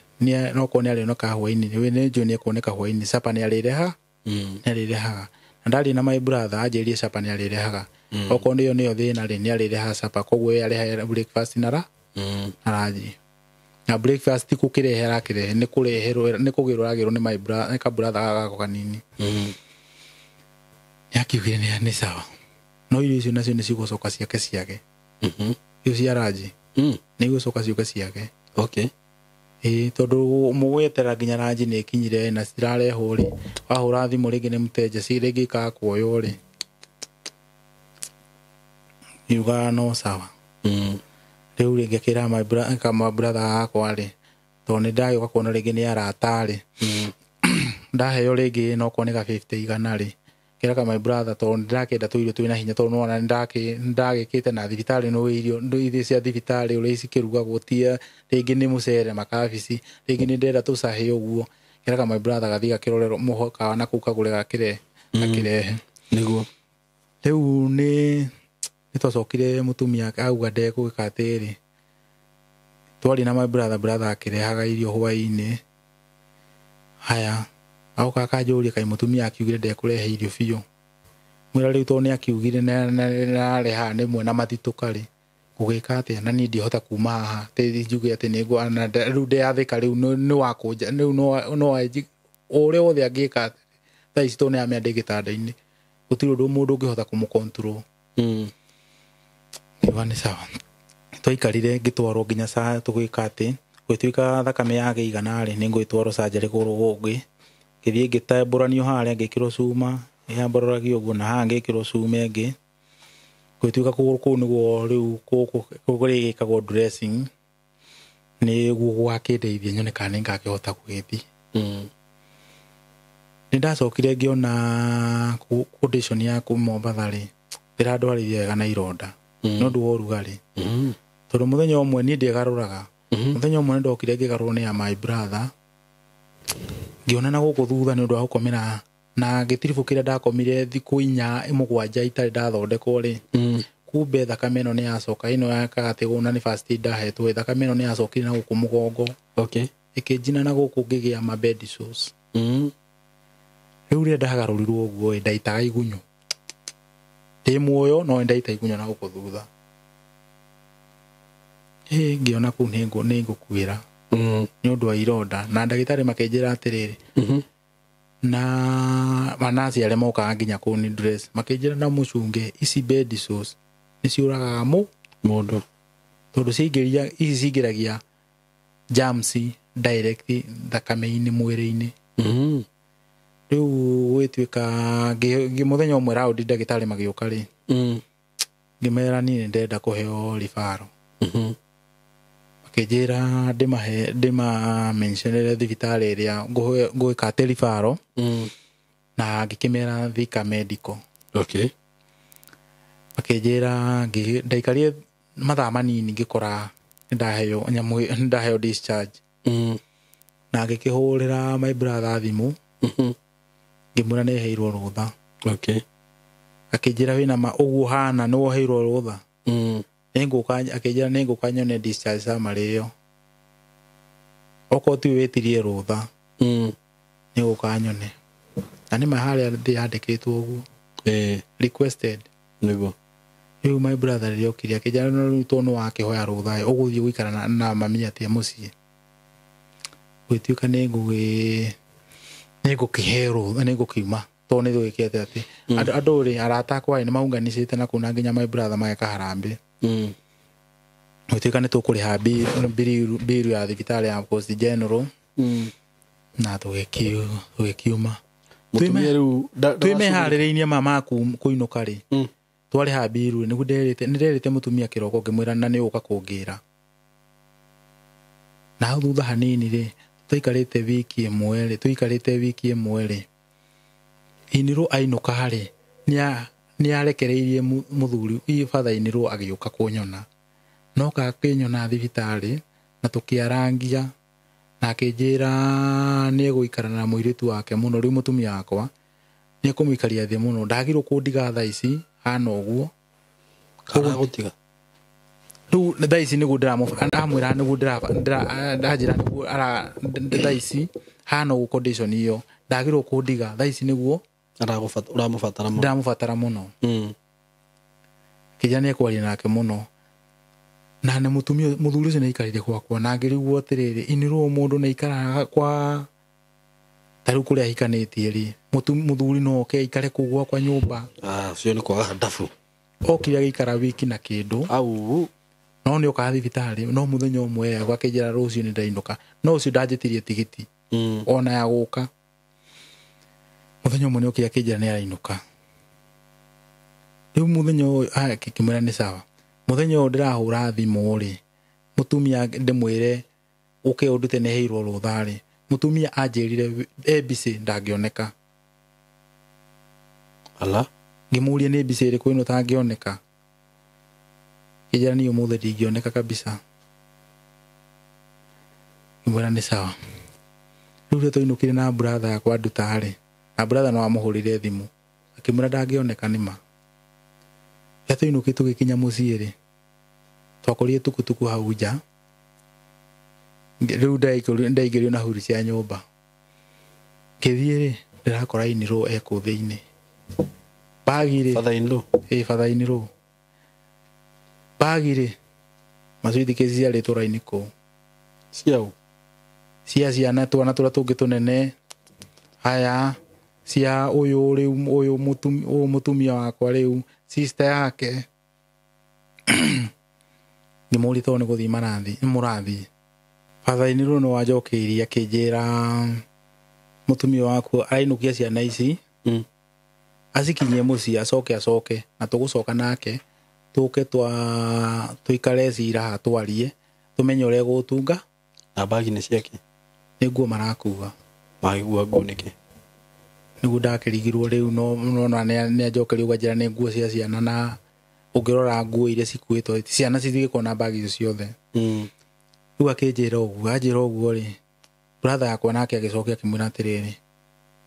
nokorwo nĩarĩoneka hwaĩ-inĩ nĩnjũĩ nĩekuoneka hwaĩ-inĩ capa nĩarĩreha nĩarĩrehaga. Na ndarĩ na my brother anjĩrire capa nĩarĩrehaga. Okorwo nĩyo nĩyo thĩna rĩ nĩarĩrehaga capa koguo we arehaga breakfast na ranji. Na breakfast ti gũkĩrehe arakĩrehe nĩ kũreherwo nĩ kũgĩrwo aragĩrwo nĩ my brother nĩ ka brother gaka kanini. Nĩakiugire nĩ sawa. No irio icio nacio nĩcigũcoka ciake ciage. Irio cia ranji nĩigũcoka ciũke ciage. Okay. Ĩĩ tondũ mũgweterera nginya ranji nĩĩkinyire na citirarehwo rĩ wahũra thimũ rĩngĩ nĩ mũtenja rĩngĩ ikaga kuoywo rĩ. Ngiuga no sawa. Rĩu rĩ ngĩkĩra my brother akwa rĩ, tondũ nĩ ndagĩũka kuona rĩngĩ nĩ arata rĩ, ndaheo rĩngĩ no korwo nĩ ka 50 igana rĩ, ngĩra ka my brother tondũ nĩndĩrakĩenda tũirio twĩna hinya, tondũ nĩwona nĩndagĩkĩte na thibitarĩ, nĩ irio irio cia thibitarĩ ũrĩa cikĩrugagwo tia rĩngĩ nĩ mũcere makabici, rĩngĩ nĩ ndĩrenda tũcahi ũguo. Ngĩra ka my brother gathiĩ gakĩrorerwo mũhoka na kũu kagũre gakĩrehe. Nĩguo. Rĩu nĩ twacokire mũtumia auga ndegwĩka atĩrĩ, twarĩ na my brother akĩrehaga irio hwaĩ-inĩ. Haya, agoka akanjũria kaĩ mũtumia akiugire ndekũrehe irio biũ. Mwĩra rĩu tondũ nĩakiugire na arehaga rĩmwe na mathitũka rĩ, ngũgĩka atĩa na niĩ ndihota kuma haha atĩ njuge atĩ rĩu ndeathĩka rĩu nĩ wakũnja rĩu no ũrĩa wothe angĩka thaa ici tondũ nĩamenya ndĩ gĩtanda-inĩ, gũtirĩ ũndũ mũndũ ũngĩhota kũmũ-control. Ngiuga nĩ sawa. Twaikarire ngĩtwarwo nginya tũgĩka atĩ gũgĩtuĩka thakame yagĩigana rĩ, nĩngũgĩtwarwo surgery kũgũrũ kũngĩ. Ngĩthiĩ ngĩtembũranio harĩa ngĩkĩrwo cuma yambararagio ũguo, na haha ngĩkĩrwo cuma ĩngĩ. Gũgĩtuĩka kũgũrũ kũu nĩguo rĩu kũrĩgĩkagwo dressing, nĩguo gũgakĩndeithia nyone kana nĩngakĩhota gũgĩthiĩ. Nĩndacokire ngĩona condition ya kũu Mombatha rĩ, ndĩrandwarithia wega na ironda nĩ ũndũ wa ũrugarĩ. Tondũ mũthenya ũmwe niĩ ndiegarũraga, mũthenya ũmwe nĩndokire ngĩgarũrwo nĩ ya my brother, ngĩona na gũkũ thutha nĩ ũndũ wa gũkomera na gĩtiribũ kĩrĩa ndakomire thikũ 4 7 itarĩ ndathondekwo rĩ, kumbe thakame ĩno nĩyacoka, ĩno ya kagatĩ na nĩ first aid ndahetwo, thakame ĩno nĩyacokire na gũkũ mũgongo. Okay. Ĩkĩnjina na gũkũ ngĩgĩa ma bed sores. Rĩu rĩrĩa ndagarũrirwo ũguo ndaitaga igunyũ, ndĩ muoyo no ndaita igunyũ na gũkũ thutha. Ngĩona kũu nĩngũkuĩra nĩ ũndũ wa ironda, na ndagĩtarĩ makĩnjĩra atĩrĩrĩ, na manaci arĩa mokaga nginya kũu nĩ dress, makĩnjĩra na mũcunge ici bed sores nĩ ciũragaga mũndũ, tondũ ciingĩria ici cingĩragia germs direct thakame-inĩ mwĩrĩ-inĩ. Rĩu gwĩtuĩka mũthenya ũmwe raundi ndagĩtarĩ magĩũka rĩ, ngĩmera niĩ nĩndĩrenda kũheo referral. Makĩnjĩra ndĩmamentionere thibitarĩ ĩrĩa ngũĩka atĩ referral, na ngĩkĩmera Thika Medical. Okay. Makĩnjĩra ndaikarire mathaa manini ngĩkora nĩndaheo nyamũ, nĩndaheo discharge. Na ngĩkĩhũrĩra my brother thimũ, ngĩmwĩra nĩheirwo rũtha. Okay. Akĩnjĩra wĩna ma ũguo hana nĩ woheirwo rũtha. Nĩngũka, akĩnjĩra nĩngũka nyone discharge summary ĩyo, okorwo tiwe wĩtirie rũtha, nĩngũka nyone. Na nĩma harĩa thĩ yandĩkĩtwo ũguo, requested. Nĩguo. Rĩu my brother rĩrĩa okire akĩnjĩra no rĩu tondũ nĩwakĩhoya rũtha ũgũthiĩ gũikara na mami atĩa mũciĩ. Gũgĩtuĩka nĩngũkĩheo rũtha, nĩngũkiuma tondũ nĩtũgĩkĩte atĩ andũ rĩ arata akwa rĩ nĩmaunganicĩte na kũu na nginya my brother mageka harambee. Gũtuĩka nĩtũkũrĩha bill ya thibitarĩ ya Coast General, na tũgĩkiuma. Twĩmeharĩrĩirie mama kũinũka rĩ, twarĩha bill nĩguo nĩnderĩte mũtumia kĩroko ngĩmwĩra na nĩũgũka kũngĩra. Na hau thutha hanini rĩ, tũikarĩte wiki ĩmwe rĩ, inirwo ainũka rĩ, nĩarekereirie mũthuri father inirwo agĩũka kũnyona. No ka akĩnyona thibitarĩ na tũkĩarangia, na akĩnjĩra nĩegũikara na mũirĩtu wake mũno, rĩu mũtumia wakwa nĩekũmũikaria thĩ mũno, ndagĩrĩirwo kũndiga thaa ici hana ũguo. Karagũtiga. Rĩu thaa ici nĩguo ndĩramwĩra nĩguo ndanjĩra nĩguo thaa ici hana ũguo condition ĩyo, ndagĩrĩirwo kũndiga thaa ici nĩguo ũramũbatara mũno. Ndĩramũbatara mũno. Kĩnjĩra nĩekwaria nake mũno. Na nĩ mũtumia mũthuri ũcio nĩaikarire gwakwa, na ngĩrigwo atĩrĩrĩ, inirwo mũndũ nĩaikaraga kwa ta rĩu kũrĩa ahikanĩtie rĩ, mũthuri no oke aikare kũu gwakwa nyũmba. Ũcio nĩ kwaga ndabu. Okire agĩikara wiki na kĩndũ. Au. No nĩokaga thibitarĩ, no mũthenya ũmwe agakĩnjĩra rũciũ nĩndainũka. No ũcio ndanjĩtirie tigiti ona ya gũka. Mũthenya ũmwe nĩokire akĩnjĩra nĩarainũka. Rĩu mũthenya ũyũ akĩmwĩra nĩ sawa. Mũthenya ũyũ ndĩrahũra thimũ rĩ, mũtumia ndĩmwĩre ũke ũndute nĩ heirwo rũtha rĩ, mũtumia anjĩrire ABC ndangĩoneka. Ala. Ngĩmũria nĩ mbica ĩrĩkũ ĩno tangĩoneka. Kĩnjĩra niĩ ũmũthĩ ndingĩoneka kabisa. Ngĩmwĩra nĩ sawa. Rĩu rĩrĩa twainũkire na brother yakwa nduta rĩ, na brother no amũhũrĩre thimũ akĩmwĩra ndangĩoneka nĩ ma. Rĩrĩa twainũkire tũgĩkinya mũciĩ rĩ, twakorire tukutuku hau nja. Rĩu ndaingĩrio na huri cia nyũmba. Ngĩthiĩ rĩ, ndĩrakora inirũ ekũ thĩinĩ. Bagi rĩ, Father in law. Ĩ, father in law. Bagi rĩ, masuitcase ciarĩtwo raini kũu. Ciao. Cia ciana twana tũrĩa tũngĩ tũnene. Haya, cia ũyũ rĩu, ũyũ ũyũ mũtumia wakwa rĩu, sister yake. Ngĩmũria tondũ nĩ gũthiĩ marathiĩ, mũrathiĩ. Father in law nĩ wanjokeirie akĩnjĩra mũtumia waku arainũkia ciana ici. Acikinyie mũciĩ acoke acoke na tũgũcoka nake tũke tũikare cira haha twarie tũmenye ũrĩa gũtunga. Na bagi nĩ ciake? Nĩ nguo marakua. Magĩkua nguo nĩkĩ? Nĩguo ndakĩrigirwo rĩu, no na nĩ anjokerio ũganjĩra nĩ nguo cia ciana, na ũngĩrora nguo iria cikuĩtwo ciana citigĩkorwo na bagi icio ciothe. Rĩu akĩnjĩra ũguo, anjĩra ũguo rĩ, brother yakwa nake agĩcokia akĩmwĩra atĩrĩrĩ,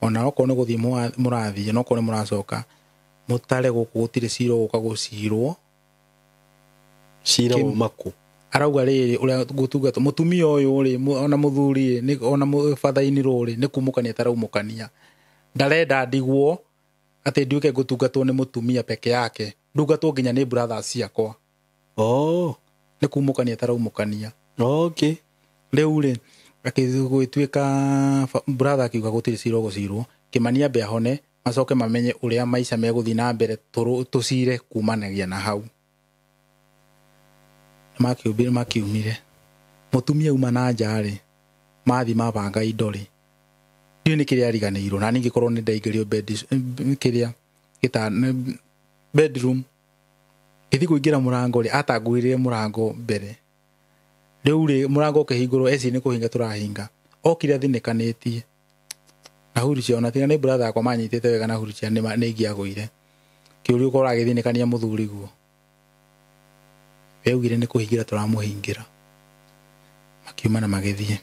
ona okorwo nĩ gũthiĩ mũrathiĩ, na okorwo nĩ mũracoka, mũtare gũkũ gũtirĩ cira ũgũka gũcirwo. Cira wauma kũ? Arauga rĩrĩ, ũrĩa gũtungatwo mũtumia ũyũ rĩ, ona mũthuri rĩ, ona father in law rĩ, nĩ kumũkania taraumũkania. Ndarenda ndigwo atĩ nduĩke ngũtungatwo nĩ mũtumia peke yake, ndungatwo nginya nĩ brothers ciakwa. Nĩ kumũkania taraumũkania. Rĩu rĩ, gũgĩtuĩka brother akiuga gũtirĩ cira ũgũcirwo, Kĩmani ambe ahone, macoke mamenye ũrĩa maica megũthiĩ na mbere, tũcire kumanagia na hau. Makiumire, makiumire. Mũtumia uma na nja rĩ, mathiĩ mabanga indo rĩ, ndiũĩ nĩ kĩrĩa ariganĩirwo, na niĩ ngĩkorwo nĩ ndaingĩrio kĩrĩa bedroom. Ngĩthiĩ kũingĩra mũrango rĩ, atanguĩrĩire mũrango mbere. Rĩu rĩ, mũrango ũkĩhingũrwo, eci nĩ kũhinga tũrahinga. Okire athinĩkanĩtie. Na huri cia, ona tiga nĩ brother yakwa manyitĩte wega na huri cia nĩ ingĩagũire. Kĩũria ũkorwo agĩthinĩkania mũthuri guo. Augire nĩ kũhingĩra tũramũhingĩra. Makiuma na magĩthiĩ.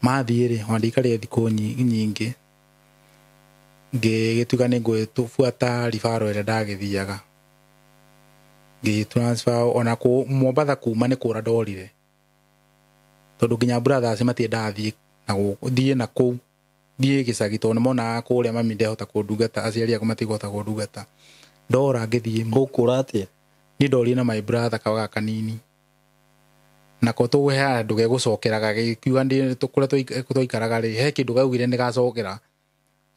Mathiĩ rĩ, ona ndiikarire thikũ nyingĩ. Ngĩgĩtuĩka nĩ ngũgĩbuata ribaro ĩrĩa ndagĩthiaga. Ngĩ transfer ona kũ Mombatha kuma nĩ kũra ndorire. Tondũ nginya brothers matiendaga thiĩ na gũkũ, thiĩ na kũu, thiĩ gĩcagi tondũ nĩmonaga kũrĩa mami ndehota kũndungata, aciari akwa matikũhota kũndungata. Ndora ngĩthiĩ. Ũkũra atĩa? Niĩ ndorire na my brother kawaga kanini. Nako tũhe handũ gegũcokeraga, gĩkiuga ndĩ kũrĩa twaikaraga rĩ, he kĩndũ gaugire nĩ gacokera.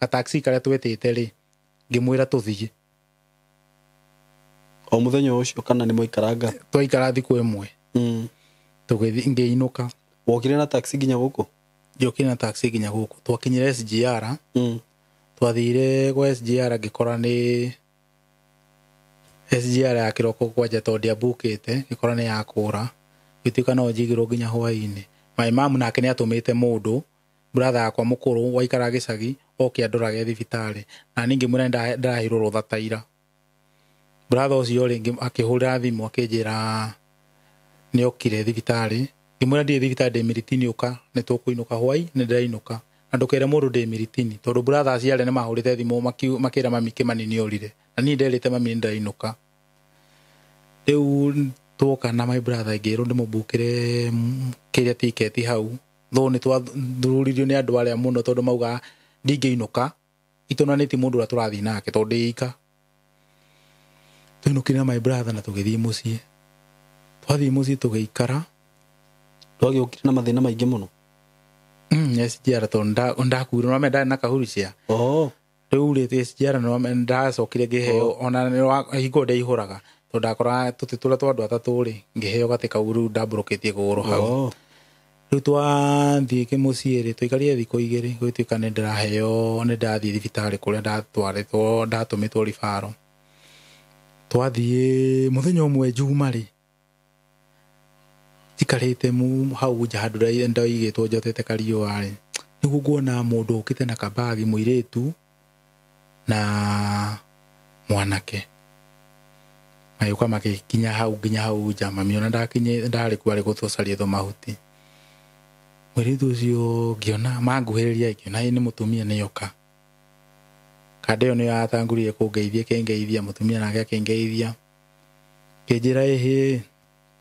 Ga taxi karĩa twetĩte rĩ, ngĩmwĩra tũthiĩ. O mũthenya ũcio kana nĩ mwaikaranga? Twaikara thikũ ĩmwe. Tũgĩthiĩ, ngĩinũka. Wokire na taxi nginya gũkũ? Njokire na taxi nginya gũkũ. Twakinyire SGR. Twathire gwa SGR ngĩkora nĩ SGR ya kĩroko kwanja tondũ ndiambukĩte, ngĩkora nĩ ya kũra. Gĩtuĩka no njigĩrwo nginya hwaĩ-inĩ. My mom nake nĩ atũmĩte mũndũ, brother yakwa mũkũrũ waikaraga gĩcagi, oke andorage thibitarĩ. Na niĩ ngĩmwĩra ndĩraheirwo rũtha ta ira. Brother ũcio rĩ, akĩhũrĩra thimũ akĩnjĩra nĩ okire thibitarĩ. Ngĩmwĩra ndirĩ thibitarĩ, ndĩ Miritini, ũka nĩ tũkũinũka hwaĩ, nĩ ndĩrainũka. Na ndũkere mũndũ ndĩ Miritini, tondũ brothers arĩa nĩ mahũrĩte thimũ makĩra mami Kĩmani nĩ orire. Na niĩ nderĩte mami nĩ ndĩrainũka. Rĩu twoka na my brother ngĩrwo ndĩmũbukĩre kĩrĩa tiketi hau. Though nĩ twathururirio nĩ andũ arĩa mũno tondũ mauga ndingĩinũka, itonanĩtie mũndũ ũrĩa tũrathiĩ nake tondũ ndĩ ika. Twainũkire na my brother na tũgĩthiĩ mũciĩ. Twathiĩ mũciĩ tũgĩikara. Twagĩũkire na mathĩna maingĩ mũno. SGR tondũ ndakuire, nĩwamenya ndarĩ na kahuru cia. Rĩu rĩ, SGR nĩwamenya ndacokire ngĩheo, ona hingo ndaihũraga. Tondũ ndakoraga tũtĩ tũrĩa twa andũ atatũ rĩ, ngĩheo gatĩ kau rĩu ndambũrũkĩtie kũgũrũ hau. Rĩu twathiĩ kĩmũciĩ rĩ, twaikarire thikũ igĩrĩ, gũgĩtuĩka nĩ ndĩraheo, nĩ ndathiĩ thibitarĩ kũrĩa ndatwarĩtwo, ndatũmĩtwo ribaro. Twathiĩ mũthenya ũmwe Juma rĩ, njikarĩte hau nja handũ ndaigĩtwo njotete kariũa rĩ, nĩguo nguona mũndũ ũkĩte na kabagi, mũirĩtu na mwanake. Magĩũka magĩkinya hau nginya hau nja, mami ona ndarĩ kuo arĩ gũtũcaria tũmahuti. Mũirĩtu ũcio ngĩona manguhĩrĩria, ngĩona ĩ nĩ mũtumia nĩoka. Kanda ĩyo nĩyo yatangurire kũngeithia, ĩkĩngeithia, mũtumia nake akĩngeithia. Kĩnjĩra ĩhĩ,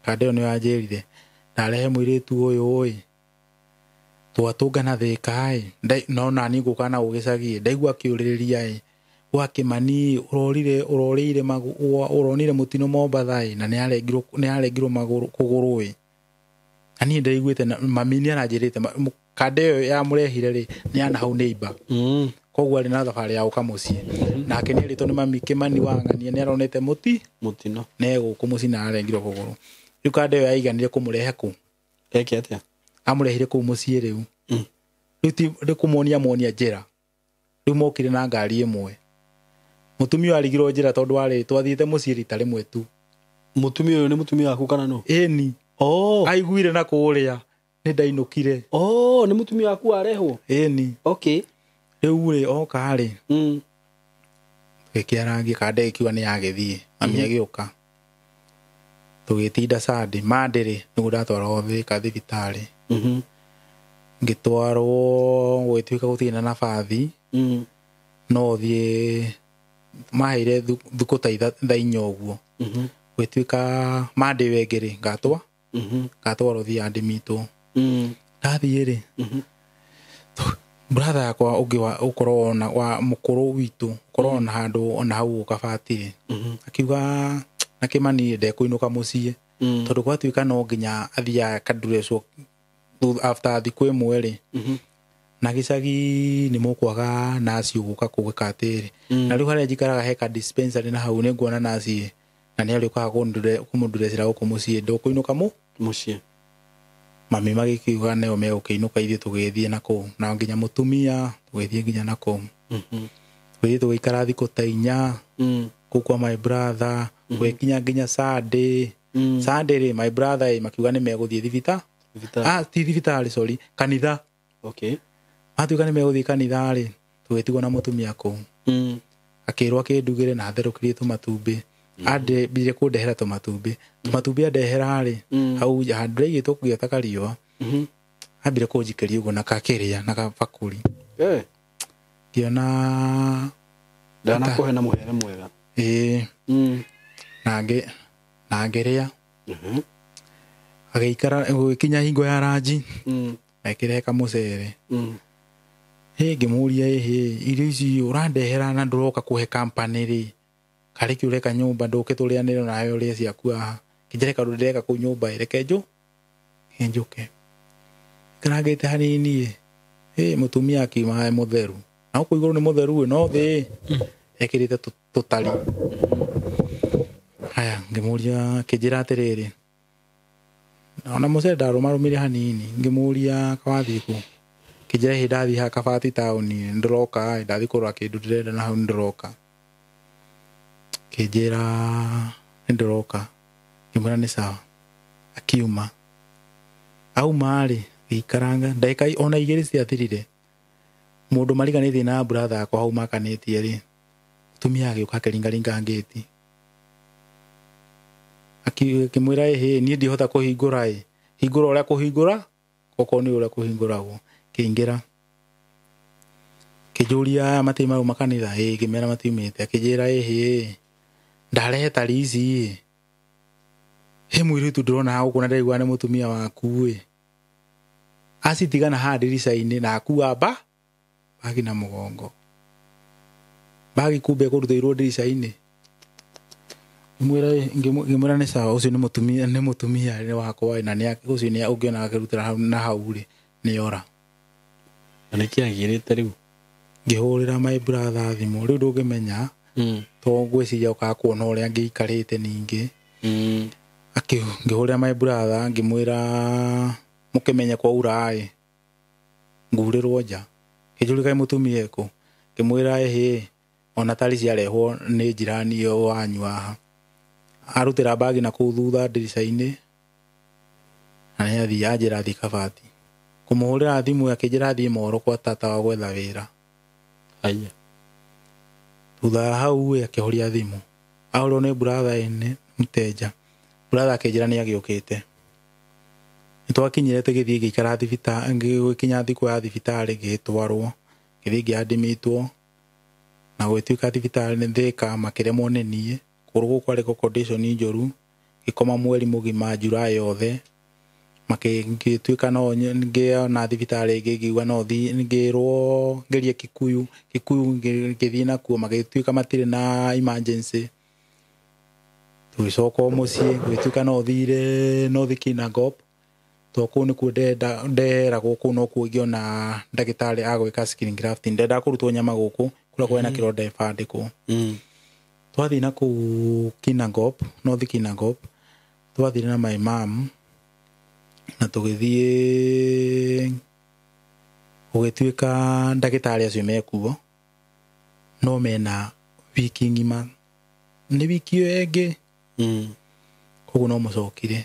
kanda ĩyo nĩyo yanjĩrire ndarehe mũirĩtu ũyũ ĩ, twatũngana Thĩka ĩ, no nani ngũka na gũgĩcagi, ndaigua akĩũrĩrĩria ĩ, gwa Kĩmani ũrorire ũrorĩire ũronire mũtino Mombatha ĩ, na nĩarengirwo magũrũ kũgũrũ ĩ. Na niĩ ndaiguĩte mami nĩaranjĩrĩte kanda ĩyo yamũrehire rĩ, nĩ ya nahau neighbor. Koguo arĩ na thabarĩ ya gũka mũciĩ. Nake nĩerĩtwo nĩ mami Kĩmani wa ng'ania nĩaronete mũtino ne gũkũ mũciĩ na ararengirwo kũgũrũ. Rĩu kanda ĩyo yaiganire kũmũrehe kũ? Eke atĩa? Amũrehire kũu mũciĩ rĩu. Rĩu ti rĩ kũmuonia muonia njĩra. Rĩu mokire na ngari ĩmwe. Mũtumia ũyũ arigirwo njĩra tondũ arĩ twathiĩte mũciĩ rita rĩmwe tu. Mũtumia ũyũ nĩ mũtumia waku kana nũ? Ĩni. Oh. Aiguire na kũrĩa nĩ ndainũkire. Oh, nĩ mũtumia waku arehwo? Ĩni. Okay. Rĩu rĩ oka rĩ. Tũgĩkĩarangia kanda ĩkiuga nĩ yagĩthiĩ. Mami agĩũka. Tũgĩtinda Sunday, Monday rĩ nĩguo ndatwarwo Thĩka thibitarĩ. Ngĩtwarwo gũgĩtuĩka gũtirĩ na nabathi. No thiĩ maheire thukũ ta thaa inya ũguo. Gũgĩtuĩka Monday ĩyo ĩngĩ rĩ ngatwa. Ngatwarwo thiĩ andĩmitwo. Ndathiĩ rĩ, brother yakwa ũngĩ wa ũkorwo ona wa mũkũrũ witũ ũkorwo ona handũ ona hau kabati-rĩ, akiuga na Kĩmani ndekũinũka mũciĩ tondũ gwatuĩka no nginya athiĩ akandurĩcwo after thikũ ĩmwe rĩ, na gĩcagi nĩ mũkwaga naci ũgũka kũgĩka atĩrĩ. Na rĩu harĩa njikaraga he ka dispensary na hau nĩnguona naci na nĩ arĩũkaga kũmũndurĩcĩra gũkũ mũciĩ, ndũkũinũka mũciĩ. Mami magĩkiuga nĩo megũkĩinũka ithuĩ tũgĩthiĩ na kũu, na nginya mũtumia tũgĩthiĩ nginya na kũu. Tũgĩthiĩ tũgĩikara thikũ ta inya kũu kwa my brother, gũgĩkinya nginya Sunday. Sunday rĩ my brother ĩ makiuga nĩ megũthiĩ thibitarĩ. Ah, ti thibitarĩ, sorry, kanitha. Okay. Matuĩka nĩ megũthiĩ kanitha rĩ, tũgĩtigwo na mũtumia kũu. Akĩrwo akĩndugĩre na atherũkĩrie tũmatumbĩ. Ambire kũndehera tũmatumbĩ. Tũmatumbĩ andehera rĩ, hau handũ ndaigĩtwo kũgĩota kariũa. Ambire kũnjikĩria ũguo na kakĩrĩa na kabakũri. Ngĩona ndanakũhe na mũhere mwega. Ĩĩ. Na ngĩrĩa. Agĩikara gũgĩkinya hingo ya ranji. Akĩrehe kamũcere. Hĩ ngĩmũria ĩhĩ irio ici ũrandehera na ndũroka kũhe company rĩ, karĩ kĩ ũreka nyũmba ndũke tũrĩanĩre nawe ũrĩe ciaku haha. Kĩnjĩre kaũndũ ndĩreka kũu nyũmba ĩ, reke njũke. Ikarangĩte hanini ĩ, hĩ mũtumia akiuma e mũtheru. Na gũkũ igũrũ nĩ mũtheru ĩ, no thĩ ekĩrĩte tũtari. Haya ngĩmũria akĩnjĩra atĩrĩrĩ, ona mũcere ndarũmarũmire hanini, ngĩmũria kawathiĩ kũ? Kĩnjĩra hĩ ndathiĩ haha Kabati taũni nĩndĩroka ĩ, ndathiĩ kũgũra kĩndũ ndĩrenda na hau nĩndĩroka. Kĩnjĩra nĩndĩroka, ngĩmwĩra nĩ sawa. Akiuma. Auma rĩ, gĩikaranga ndagĩka ona igĩrĩ ciathirire. Mũndũ mariganĩtie na brother yakwa hau makanĩtie rĩ, mũtumia agĩũka akĩringaringa ngĩti. Akĩmwĩra ĩhĩ niĩ ndihota kũhingũra ĩ, hingũra ũrĩa kũhingũra, okorwo nĩ ũrĩa kũhingũragwo. Kĩingĩra. Kĩnjũria aya matirĩ marauma kanitha, ĩ ngĩmera matiumĩte. Akĩnjĩra ĩhĩ ndarehe tari ici ĩ, he mũirĩtu ndĩrona haha gũkũ na ndĩraigua nĩ mũtumia waku ĩ, acitigana haha ndirica-inĩ na akua bagi na mũgongo. Bagi kumbe ĩkũrutĩirwo ndirica-inĩ. Ngĩmwĩra nĩ sawa, ũcio nĩ mũtumia, nĩ mũtumia nĩ wakwa na nĩ ũcio nĩ ũngĩona akĩrutĩra hau na hau rĩ, nĩ ora. Na nĩkĩ agĩrĩte rĩu? Ngĩhũrĩra my brother thimũ, rĩu ndũngĩmenya to ngwĩciria ũkaga kuona ũrĩa ngĩikarĩte ningĩ. Ngĩhũrĩra my brother ngĩmwĩra mũkĩmenye kwaura ĩ, ngurĩrwo nja. Kĩnjũria kaĩ mũtumia ekũ? Ngĩmwĩra ĩhĩ ona tari ciarehwo nĩ jirani ĩyo wanyu haha. Arutĩra bagi na kũu thutha ndirica-inĩ na nĩathiĩ anjĩra athiĩ kabati. Kũmũhũrĩra thimũ akĩnjĩra athiĩ Moro kwa tata wa gwetha wĩra. Aya. Thutha wa hau ĩ akĩhoria thimũ. Ahũrwo nĩ brother ĩnĩ mteja. Brother akĩnjĩra nĩ agĩũkĩte. Nĩtwakinyire tũgĩthiĩ ngĩikara thibitarĩ, ngĩkinya thikũ ya thibitarĩ ngĩtwarwo, ngĩthiĩ ngĩandimitwo na gũgĩtuĩka thibitarĩ nĩ Thĩka makĩremwo nĩ niĩ. Kũgũrũ gũkũ kwarĩ gũ condition njũru, ngĩkoma mweri mũgima July yothe. Ngĩtuĩka no ngĩona thibitarĩ ĩngĩ ngiuga no thiĩ, ngĩrwo ngerie Kikuyu, Kikuyu ngĩthiĩ nakuo magĩtuĩka matirĩ na emergency. Tũgĩcoka o mũciĩ gũgĩtuĩka no thire North Kinangop tondũ kũu nĩkuo nderagwo kũu nokuo ingĩona ndagĩtarĩ agwĩka skin grafting. Ndendaga kũrutwo nyama gũkũ kũrĩa kwĩna kĩronda ĩbandĩkwo. Twathiĩ na kũu Kinangop, North Kinangop, twathire na my mom na tũgĩthiĩ gũgĩtuĩka ndagĩtarĩ acio mekuo no mena wiki ng'ima, nĩ wiki ĩyo ĩngĩ koguo no mũcokire.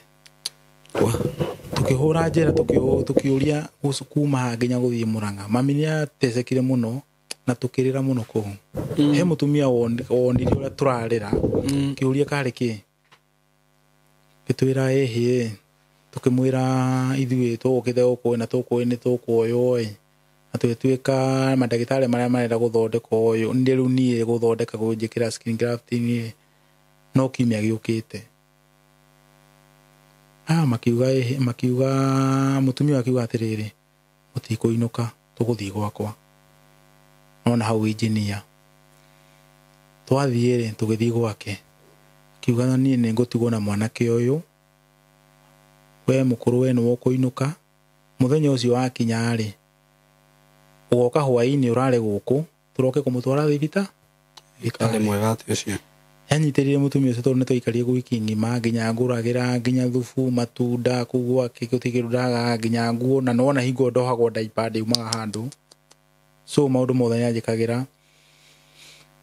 Tukĩhũra njĩra tũkĩũria kuma haha nginya gũthiĩ Mũrang'a. Mami nĩatecekire mũno na tũkĩrĩra mũno kũu. He mũtumia wonire ũrĩa tũrarĩra, kĩũria karĩ kĩ, gĩtwĩra ĩhĩ, tũkĩmwĩra ithuĩ tũgũkĩte gũkũ na tũkũĩ nĩ tũkuoywo ĩ, na tũgĩtuĩka mandagĩtarĩ marĩa marenda gũthondeka ũyũ nĩ rĩu niĩ gũthondeka kũnjĩkĩra skin grafting ĩ, no kiumia gĩũkĩte. Makiuga ĩhĩ, makiuga mũtumia akiuga atĩrĩrĩ, mũtikũinũka tũgũthiĩ gwakwa. Nona hau engineer. Twathiĩ rĩ tũgĩthiĩ gwake, akiuga niĩ nĩngũtigwo na mwanake ũyũ, we mũkũrũ we nĩwe ũkũinũka. Mũthenya ũcio wakinya rĩ, ũgoka hwaĩ-inĩ ũrare gũkũ, tũroke kũmũtwara thibitarĩ. Arĩ mwega atĩ ũcio. Yanyitĩrĩire mũtumia ũcio tondũ nĩtwaikarire wiki ng'ima nginya ngũragĩra nginya thubu matunda kũu gwake gũtirĩ kĩndũ ndagaga nginya nguo na nĩwona hingo ndohagwo diaper ndiumaga handũ. So maũndũ mothe nĩanjĩkagĩra.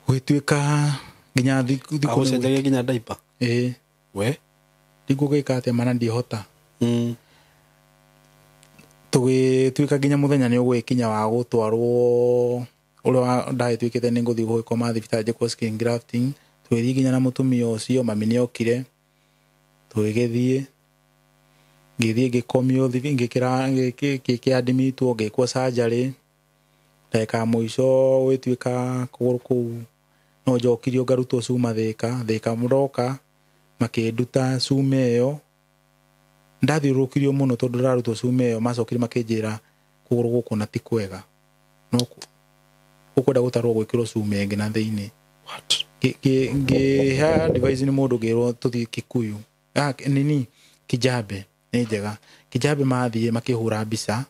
Gũgĩtuĩka nginya thikũ Agũcenjagia nginya diaper? Ĩĩ. We? Ndigũgĩka atĩa mana ndihota. Tũgĩtuĩka nginya mũthenya nĩ ũgũgĩkinya wa gũtwarwo ũrĩa ndagĩtuĩkĩte nĩ ngũthiĩ gũgĩkoma thibitarĩ njĩkwo skin grafting. Tũgĩthiĩ nginya na mũtumia ũcio, mami nĩokire, tũgĩgĩthiĩ, ngĩthiĩ ngĩkomio ngĩkĩandimitwo ngĩkwo surgery. Ndagĩka ya mũico gũgĩtuĩka kũgũrũ kũu no njokirio ngarutwo cuma Thĩka, Thĩka mũroka makĩnduta cuma ĩyo. Ndathiũrũrũkirio mũno tondũ ndarutwo cuma ĩyo, macokire makĩnjĩra kũgũrũ gũkũ na ti kwega, no ũkwenda gũtarwo gwĩkĩrwo cuma ĩngĩ na thĩinĩ. What? Ngĩhe advice nĩ mũndũ ngĩrwo tũthiĩ Kikuyu. Nini Kijabe nĩ njega. Kijabe mathiĩ makĩhũra mbica,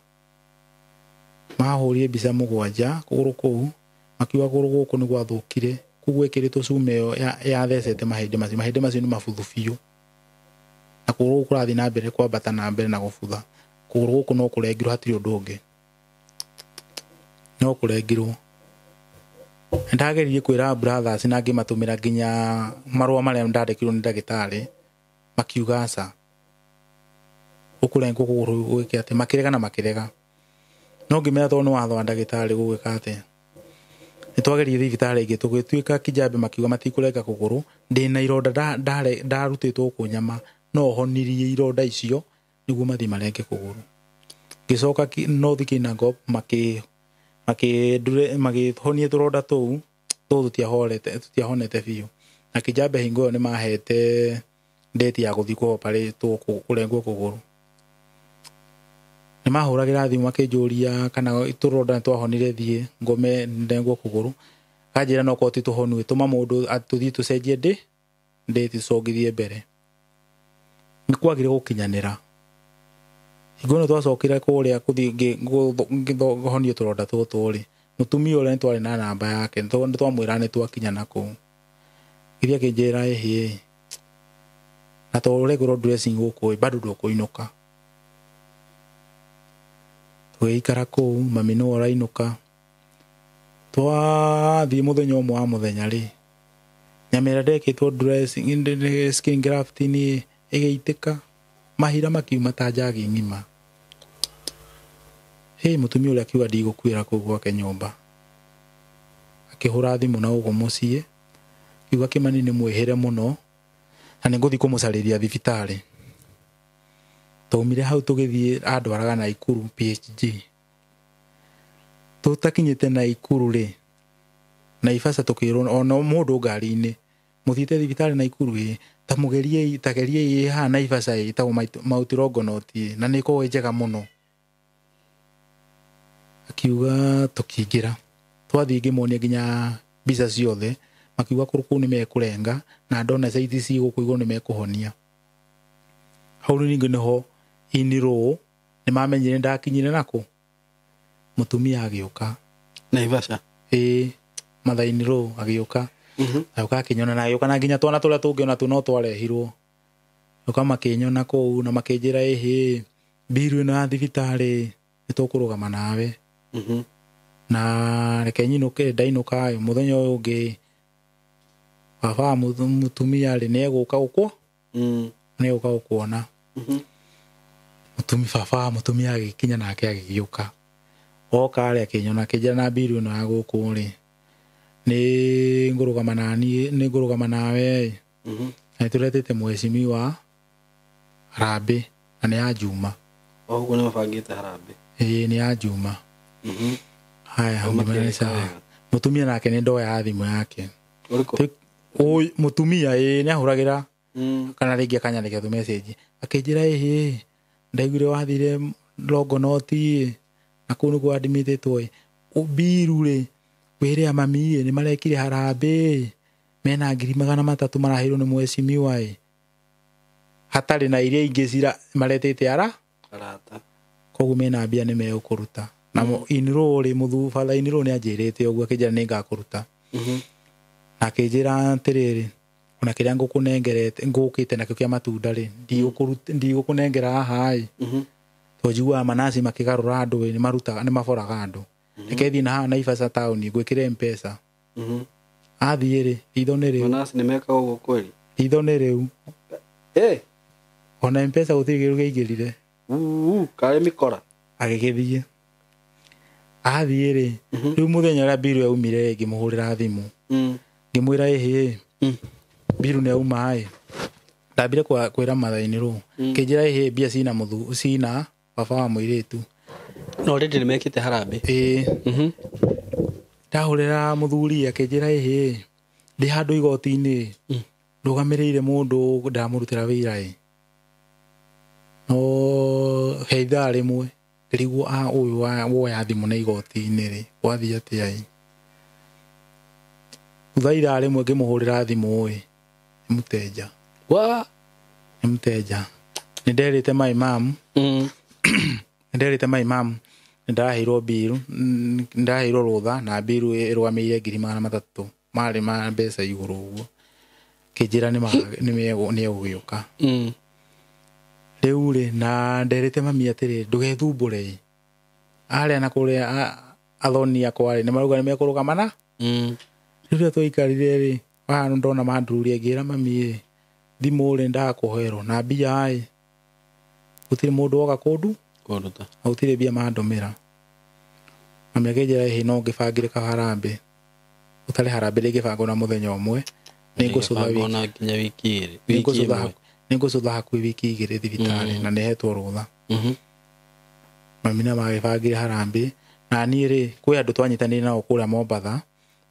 mahũrire mbica 7 kũgũrũ kũu, makiuga kũgũrũ gũkũ nĩ gwathũkire, koguo ĩkĩrĩtwo cuma ĩyo yathecete mahĩndĩ macio, mahĩndĩ macio nĩ mabuthu biũ, na kũgũrũ gũkũ kũrathiĩ na mbere kwambata na mbere na gũbutha. Kũgũrũ gũkũ no kũrengirwo, hatirĩ ũndũ ũngĩ, no kũrengirwo. Ndageririe kwĩra brothers na ngĩmatũmĩra nginya marũa marĩa ndandĩkirwo nĩ ndagĩtarĩ, makiuga aca, ũkũrengwo kũgũrũ gwĩke atĩ, makĩrega na makĩrega. No ngĩmera tondũ nĩ watho wa ndagĩtarĩ gũgĩka atĩa. Nĩtwageririe thibitarĩ ĩngĩ tũgĩtuĩka Kijabe makiuga matikũrenga kũgũrũ, ndĩna ironda ndarutĩtwo gũkũ nyama, no honirie ironda icio nĩguo mathiĩ marenge kũgũrũ. Ngĩcoka North Kinangop makĩhonia tũronda tũu, tũu tũtiahonete biũ. Na Kijabe hingo ĩyo nĩmahete date ya gũthiĩ kũ-operate kũrengwo kũgũrũ. Nĩmahũragĩra thimũ makĩnjũria kana tũronda nĩtwahonire thiĩ ngome ndengwo kũgũrũ. Kanjĩra no korwo ti tũhonu, tũma mũndũ tũthiĩ tũcenjie ndĩ tũcongithie mbere. Nĩ kwagire gũkinyanĩra. Hingo ĩno twacokire kũrĩa kũthiĩ ngĩhonio tũronda tũtũ rĩ, mũtumia ũrĩa nĩtwarĩ na namba yake, nĩtwamwĩra nĩtwakinya na kũu. Gĩthiĩ akĩnjĩra ĩhĩ, na tondũ ũrekĩrwo dressing gũkũ ĩ, bado ndũkũinũka. Tũgĩikara kũu, mami nĩwe ũrainũka. Twathiĩ mũthenya ũmwe wa mũthenya rĩ, Nyama ĩrĩa ndekĩtwo dressing skin graft nĩ ĩgĩitĩka, mahira makiuma ta njagi ng'ima. Hĩ, mũtumia ũrĩa akiuga ndigũkuĩra kũu gwake nyũmba. Akĩhũra thimũ na gũkũ mũciĩ, akiuga Kĩmani nĩ mwĩhĩre mũno na nĩ ngũthiĩ kũmũcarĩria thibitarĩ. Twaumire hau tũgĩthiĩ, andwaraga Naikuru PHG. Tũtakinyĩte Naikuru rĩ, Naivasha tũkĩrwo ona mũndũ ngari-inĩ, mũthiĩte thibitarĩ Naikuru ĩ, ta mũgeriei, ta geriei ĩ haha Naivasha ĩ, ĩtagwo Mount Longonot ĩ, na nĩ ĩkoragwo ĩ njega mũno. Akiuga tũkĩingĩra, twathiĩ ngĩmonia nginya mbica ciothe, makiuga kũrũ kũu nĩ mekũrenga na ndona caithi ci gũkũ igũrũ nĩ mekũhonia. Hau rĩngĩ nĩho inirũ nĩ mamenyire ndakinyire nakũ. Mũtumia agĩũka Naivasha. Ĩĩ, Mathainirũ agĩũka. Agĩũka akĩnyona na agĩũka na nginya twana tũrĩa tũngĩ ona tu no twarehirwo. Agĩũka makĩnyona kũu na makĩnjĩra ĩhĩ, mbiru ĩno ya thibitarĩ nĩ tũkũrũgama nawe. Na reke nyinũke, ndainũka mũthenya ũyũ ũngĩ baba mũtumia rĩ nĩ egũka gũkũ, nĩ egũka gũkuona. Mũtumia baba mũtumia agĩkinya nake agĩgĩũka. Oka rĩ akĩnyona akĩnjĩra na mbiru ĩno ya gũkũ rĩ nĩ ngũrũgama na niĩ, nĩ ngũrũgama nawe. Na nĩ tũretete mheshimiwa harambĩ na nĩ ya Juma. O ũguo nĩ mabangĩte harambĩ. Ĩĩ, nĩ ya Juma. Haya, nĩ sawa. Mũtumia nake nĩ ndoya thimũ yake. Ũrĩkũ? Ũyũ mũtumia ĩĩ nĩ ahũragĩra kana rĩngĩ akanyandĩkĩra tu message. Akĩnjĩra ĩhĩ, ndaiguire wathire Longonot ĩ, na kũu nĩkuo admitĩtwo ĩ. Mbiru rĩ, wĩre mami ĩ, nĩ marekire harambĩ, mena 300,000 maraheirwo nĩ mheshimiwa ĩ. Hatarĩ na iria ingĩ cira maretete ara arata. Koguo mena mbia nĩ megũkũruta. Na inirũ rĩ, mũthu father inirũ nĩ anjĩrĩte ũguo akĩnjĩra nĩ ngakũruta. Na akĩnjĩra atĩrĩrĩ, ona kĩrĩa ngũkũnengerete ngũkĩte nakĩo kĩa matunda rĩ, ndigũkũnengera haha ĩ. Tondũ njiguaga manaci makĩgarũra andũ ĩ, nĩ marutaga, nĩ maboraga andũ. Reke thiĩ na haha Naivasha taũni ngwĩkĩre M-Pesa. Athiĩ rĩ, ritho nĩ rĩu. Manaci nĩ mekaga ũguo kweli? Ritho nĩ rĩu. Ona M-Pesa gũtirĩ kĩndũ kĩaingĩrire. Karĩ mĩkora. Agĩgĩthiĩ. Athiĩ rĩ, rĩu mũthenya ũrĩa mbiru yaumire ngĩmũhũrĩra thimũ. Ngĩmwĩra ĩhĩ, mbiru nĩ yauma ĩ. Ndambire kwĩra Mathainirũ. Kĩnjĩra ĩhĩ mbia cina mũthu, cina baba wa mũirĩtu. No already nĩ mekĩte harambĩ. Ĩĩ. Ndahũrĩra mũthuri akĩnjĩra ĩhĩ, ndĩ handũ igoti-inĩ, ndũgamĩrĩire mũndũ ndamũrutĩra wĩra ĩ. No he ithaa rĩmwe ngĩrigwo ũyũ woya thimũ na igoti-inĩ rĩ, gwathiĩ atĩa ĩ. Thutha ithaa rĩmwe ngĩmũhũrĩra thimũ ĩ, nĩ mũteja. Wa? Nĩ mũteja. Nĩ nderĩte my mom. Nĩ nderĩte my mom nĩ ndaheirwo mbiru, nĩ ndaheirwo rũtha na mbiru ĩrũgamĩrĩire 300,000 marĩ ma mbeca igũrũ ũguo. Kĩnjĩra nĩ egũgĩũka. Rĩu rĩ, na nderĩte mami atĩrĩ, ndũgethumbũre ĩ. Arĩa na kũrĩa athoni akwa rĩ, nĩ marauga nĩ mekũrũgama na? Rĩu rĩrĩa twaikarire rĩ, haha ndona mandururia ngĩra mami ĩ, thimũ rĩ ndakũherwo na mbia ĩ, gũtirĩ mũndũ woka kũndu Kũnduta. Na gũtirĩ mbia mandũmĩra. Mami akĩnjĩra ĩhĩ no ngĩbangĩre kaharambĩ. Gũtarĩ harambĩ rĩngĩbangwo na mũthenya ũmwe. Nĩngũcũtha wiki. Na nginya wiki igĩrĩ. Wiki ĩmwe. Nĩngũcũtha hakuhĩ wiki igĩrĩ thibitarĩ na nĩhetwo rũtha. Mami na magĩbangire harambĩ. Na niĩ rĩ, kwĩ andũ twanyitanĩire nao kũrĩa Mombatha,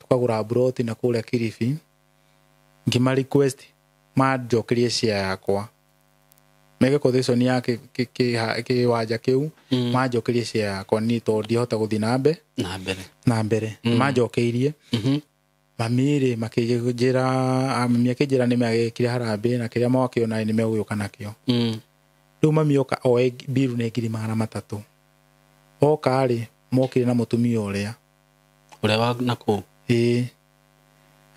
tũkagũra mburoti na kũrĩa Kilifi. Ngĩma request manjokerie share yakwa. Meke quotation ya kĩwanja kĩu, manjokerie share yakwa niĩ tondũ ndihota gũthiĩ na mbere. Na mbere. Na mbere. Manjokeirie. Mami rĩ, makĩnjĩra, mami akĩnjĩra nĩ magĩkire harambĩ na kĩrĩa mwakĩona nĩ megũgĩũka nakĩo. Rĩu mami oka oe mbiru nĩ 300,000. Oka rĩ, mokire na mũtumia ũrĩa. Ũrĩa wa na kũu? Ĩĩ.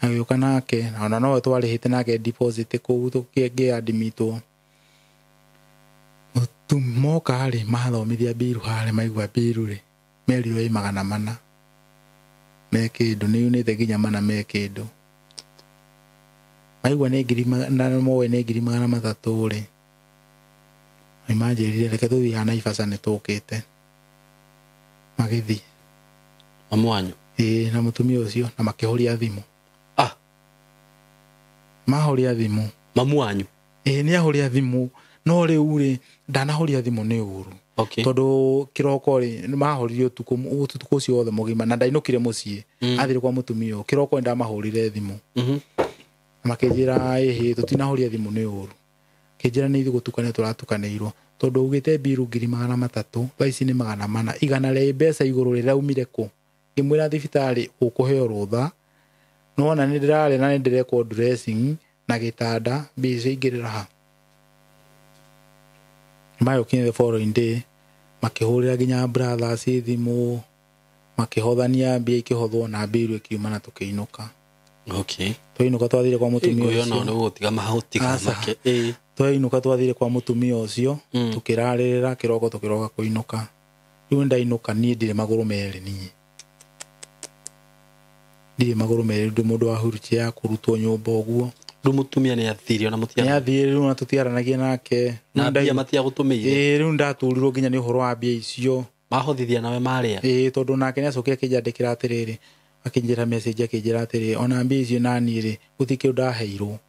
Agĩũka nake, na ona nowe twarĩhĩte nake deposit kũu tũkĩadmitwo. Moka rĩ, mathomithia mbiru harĩa, maigua mbiru rĩ, merirwo ĩ 400. Me kĩndũ, nĩ yunĩte nginya 400 me kĩndũ. Maigua nĩ ngiri na moĩ nĩ 300,000 rĩ. Manjĩrire reke tũthiĩ haha Naivasha nĩ tũkĩte. Magĩthiĩ. Mamu wanyu? Ĩĩ, na mũtumia ũcio, na makĩhũria thimũ. Ah. Mahũria thimũ. Mamu wanyu? Ĩĩ, nĩ ahũria thimũ. No rĩu rĩ, ndanahũria thimũ nĩ ũru. Okay. Tondũ kĩroko rĩ, mahũrire ũtukũ ũcio wothe mũgima, na ndainũkire mũciĩ. Athire kwa mũtumia ũyũ. Kĩroko nĩ ndamahũrire thimũ. Makĩnjĩra ĩhĩ, tũtinahũria thimũ nĩ ũru. Kĩnjĩra nĩ ithuĩ gũtukania tũratukanĩirwo. Tondũ ugĩte mbiru 300,000, thaa ici nĩ 400. Igana rĩa mbeca igũrũ rĩraumire kũ? Ngĩmwĩra thibitarĩ ũkũheo rũtha. Nĩwona nĩ ndĩrarĩa na nĩ ndĩrekwo dressing na gĩtanda, mbia icio ingĩrĩra ha? Magĩũkinya the following day, makĩhũrĩra nginya brothers thimũ, makĩhothania mbia ikĩhothwo na mbiru ĩkiuma na tũkĩinũka. Okay. Twainũka twathire kwa mũtumia ũcio. Ũcio. Nĩ gũtiga mahũtiga make. Ĩĩ. Twainũka twathire kwa mũtumia ũcio, tũkĩrarĩrĩra kĩroko tũkĩroka kũinũka. Rĩu ndainũka niĩ ndirĩ magũrũ merĩ niĩ. Ndirĩ magũrũ merĩ, ndĩ mũndũ wa wheelchair kũrutwo nyũmba ũguo. Rĩu mũtumia nĩ athire ona mũtiaranagia. Nĩ athire rĩu ona tũtiaranagia nake. Na mbia matiagũtũmĩire. Ĩĩ, rĩu ndaturirwo nginya nĩ ũhoro wa mbia icio. Mahothithia nawe marĩa. Ĩĩ, tondũ nake nĩ acokire akĩnjandĩkĩra atĩrĩrĩ, akĩnjĩra message akĩnjĩra atĩrĩrĩ, ona mbia icio naniĩ rĩ, gũtirĩ kĩndũ ndaheirwo.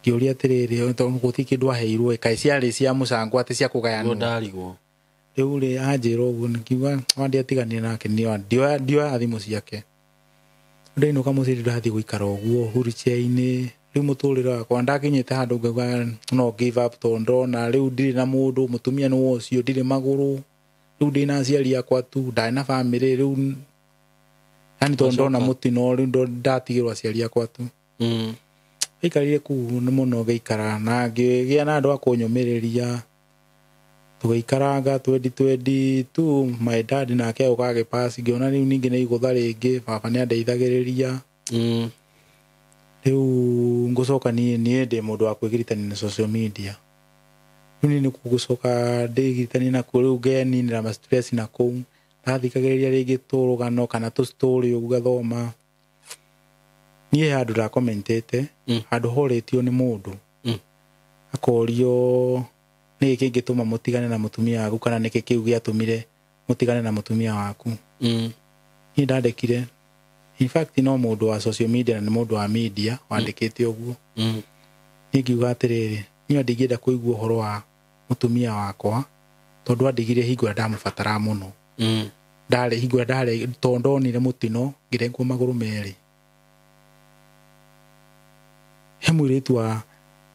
Ngĩũria atĩrĩrĩ, tondũ gũtirĩ kĩndũ aheirwo, kaĩ ciarĩ cia mũcango atĩ cia kũgayanwo. Ndarigwo. Rĩu rĩ, anjĩra ũguo, ngiuga, wandiatiganire nake, ndioya thimũ ciake. Ndainũka mũciĩ ndathiĩ gũikara ũguo wheelchair-inĩ. Rĩu mũtũrĩre wakwa ndakinyĩte handũ ngauga no give up tondũ ndona rĩu ndirĩ na mũndũ, mũtumia nĩ ũcio, ndirĩ magũrũ. Rĩu ndĩ na aciari akwa tu, ndarĩ na bamĩrĩ rĩu. Yani tondũ ndona mũtino rĩu ndatigĩrwo aciari akwa tu. Aikarire kũu mũno ngĩikara na ngĩgĩa na andũ a kũnyũmĩrĩria. Tũgĩikaranga 2022, my dad nake agĩũka agĩpass, ngĩona rĩu ningĩ nĩ igũtha rĩngĩ, baba nĩ andeithagĩrĩria. Rĩu ngũcoka niĩ ndĩ mũndũ wa kwĩgiritania na social media. Rĩu niĩ nĩkuo ngũcoka ndĩgiritanie nakuo, rĩu ngeninĩra ma stress na kũu. Ndathikagĩrĩria rĩngĩ tũrũgano kana tũ story ũguo ngathoma. Niĩ he handũ ndakomentete, handũ horĩtio nĩ mũndũ. Akorio nĩkĩ kĩngĩtũma mũtigane na mũtumia waku kana nĩkĩ kĩu gĩatũmire mũtigane na mũtumia waku. Niĩ ndandĩkire. In fact no mũndũ wa social media na nĩ mũndũ wa media wandĩkĩte ũguo. Niĩ ngiuga atĩrĩrĩ, niĩ ndingĩenda kũigua ũhoro wa mũtumia wakwa tondũ andigire hingo ĩrĩa ndamũbataraga mũno. Ndarĩ hingo ĩrĩa ndarĩ tondũ ndonire mũtino ngĩrengwo magũrũ merĩ. He mũirĩtu wa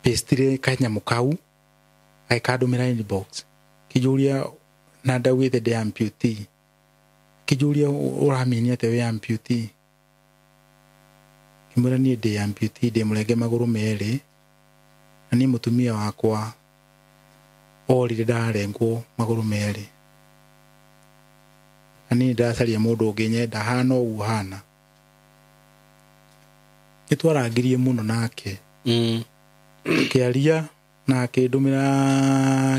pestire kanyamũ kau agĩkandũmĩra inbox kĩnjũria na ndaugĩte ndĩ amputee. Kĩnjũria ũramini atĩa wĩ amputee. Ngĩmwĩra niĩ ndĩ amputee, ndĩ mũrenge magũrũ merĩ na niĩ mũtumia wakwa orire ndarengwo magũrũ merĩ na niĩ ndacaria mũndũ ũngĩnyenda hana ũguo hana. Nĩ twarangirie mũno nake. Tũkĩaria na akĩndũmĩra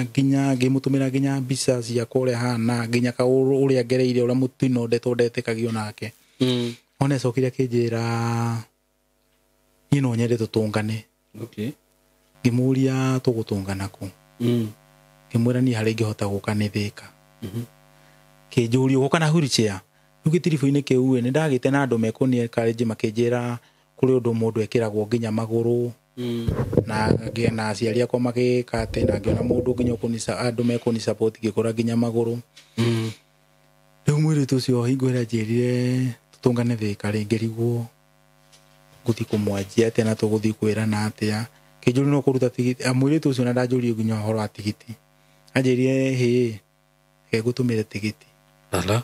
nginya ngĩmũtũmĩra nginya mbica ciakwa ũrĩa hana nginya ũrĩa ngereire ũrĩa mũtino ndeto ndetĩkagio nake. Ona acokire akĩnjĩra niĩ no nyende tũtũngane. Okay. Ngĩmũria tũgũtũngana kũ. Ngĩmwĩra niĩ harĩa ingĩhota gũka nĩ Thĩka. Kĩnjũria ũgũka na wheelchair. Rĩu gĩtiribũ-inĩ kĩu nĩ ndagĩte na andũ mekũni encourage makĩnjĩra kũrĩ ũndũ mũndũ ekĩragwo nginya magũrũ. Na ngĩona na aciari akwa magĩka atĩ na ngĩona mũndũ nginya ũkũni andũ mekũni support ngĩkũra nginya magũrũ. Rĩu mũirĩtu ũcio hingo ĩrĩa anjĩrire tũtũngane Thĩka rĩ, ngĩrigwo ngũthiĩ kũmwanjia atĩa na tũgũthiĩ kwĩrana atĩa. Kĩnjũria no kũruta tigiti. Mũirĩtu ũcio na ndanjũrie nginya ũhoro wa tigiti. Anjĩrire hĩ, reke ngũtũmĩre tigiti. Ala.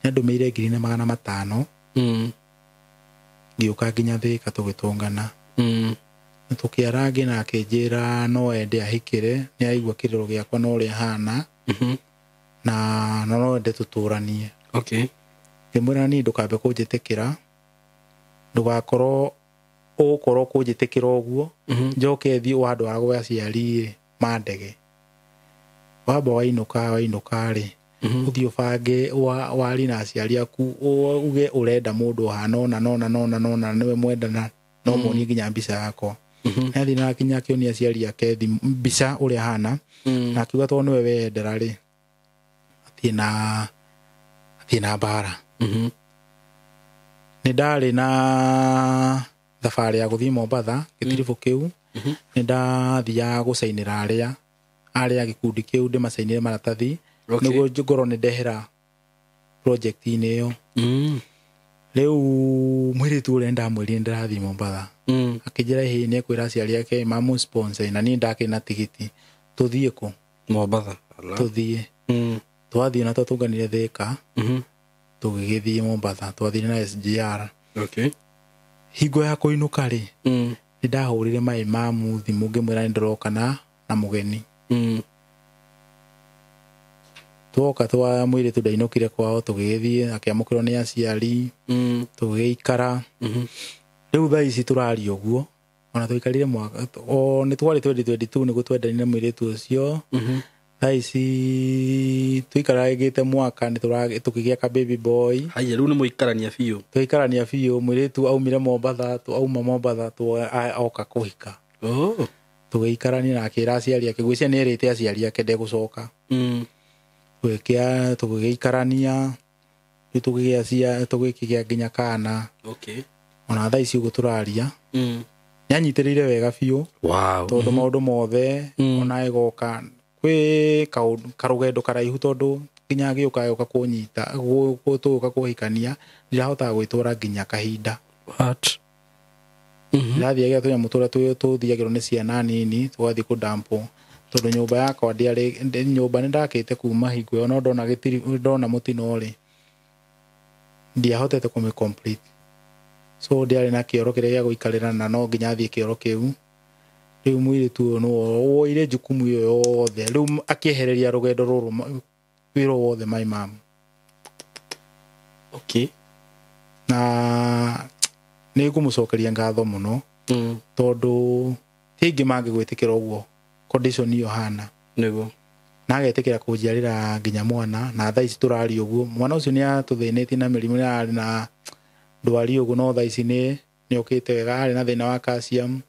Nĩandũmĩire 4,500. Ngĩũka nginya Thĩka tũgĩtũngana. Tũkĩarangi na akĩnjĩra no ende ahikĩre, nĩ aigua kĩrĩro gĩakwa na ũrĩa hana. Na no ende tũtũranie. Okay. Ngĩmwĩra niĩ ndũkambe kũnjĩtĩkĩra, ndũgakorwo ũgũkorwo kũnjĩtĩkĩra ũguo, njoke thiĩ wandwara gwa aciari rĩ, mandege. Wamba wainũka rĩ, ũthiĩ ũbange warie na aciari aku, uge ũrenda mũndũ ũhana ũna na ũna na ũna na ũna, nĩwe mwendana. No muonie nginya mbica yakwa. Nĩathire na akinya akĩonia aciari ake mbica ũrĩa hana. Na akiuga tondũ nĩwe weyendera rĩ, athiĩ na mbara. Nĩ ndarĩ na thabarĩ ya gũthiĩ Mombatha gĩtiribũ kĩu. Nĩ ndathiaga gũcainĩra arĩa gĩkundi kĩu ndĩmacainĩre maratathi. Nĩguo ngorwo nĩ ndehera project-inĩ ĩyo. Rĩu mũirĩtu ũrĩa ndamwĩrire ndĩrathiĩ Mombatha. Akĩnjĩra ĩhĩ nĩ ekwĩra aciari ake mamũ sponsor na niĩ ndakĩrĩ na tigiti. Tũthiĩ kũ? Mombatha. Tũthiĩ. Twathiĩ na twatũnganire Thika. Tũgĩgĩthiĩ Mombatha, twathire na SGR. Hingo ya kũinũka rĩ, nĩ ndahũrire mai mamu thimũ ngĩmwĩra nĩ ndĩroka na mũgeni. Twoka twa mũirĩtu ndainũkire kwao tũgĩgĩthiĩ akĩamũkĩrwo nĩ aciari. Tũgĩgĩikara. Rĩu thaa ici tũraria ũguo ona tũikarire mwaka o nĩ twarĩ 2022 nĩguo twendanire mũirĩtu ũcio. Thaa ici tũikaragĩte mwaka nĩ tũkĩgĩa ka baby boy. Haya rĩu nĩ mũikarania biũ. Tũikarania biũ mũirĩtu aumire Mombatha, auma Mombatha oka kũhika. Tũgĩikarania na akĩra aciari ake, ngwĩciria nĩ erĩte aciari ake ndegũcoka. Tũgĩikarania rĩu tũgĩkĩgĩa nginya kana. Ona thaa ici ũguo tũraria. Nĩanyitĩrĩire wega biũ. Tondũ maũndũ mothe ona ĩgoka kwĩ karũgendo karaihu tondũ nginya agĩũka agĩũka kũnyita tũgĩũka kũhikania ndirahotaga gwĩtwara nginya kahinda. Ndĩrathiaga tũnyamũ tũrĩa tũthiagĩrwo nĩ ciana nini tũgathiĩ kũdampwo tondũ nyũmba yakwa ndĩarĩ nyũmba nĩ ndakĩte kuma hingo ĩyo no ndona gĩtiri ndona mũtino rĩ ndiahotete kũmĩ complete. So ndiarĩ na kĩoro kĩrĩa gĩa gũikarĩra na no nginya thiĩ kĩoro kĩu. Rĩu mũirĩtu ũyũ nĩwe woire jukumu ĩyo yothe rĩu akĩehereria rũgendo rũrũ wĩra wothe my mom. Na nĩ ngũmũcokeria ngatho mũno tondũ ti aingĩ mangĩgwĩtĩkĩra ũguo condition ĩyo hana. Nĩguo. Na agetĩkĩra kũnjiarĩra nginya mwana na thaa ici tũraria ũguo mwana ũcio nĩ atũthĩnĩtie na mĩrimũ nĩ arĩ na ndwari ũguo no thaa ici nĩ okĩte wega arĩ na thĩna wa calcium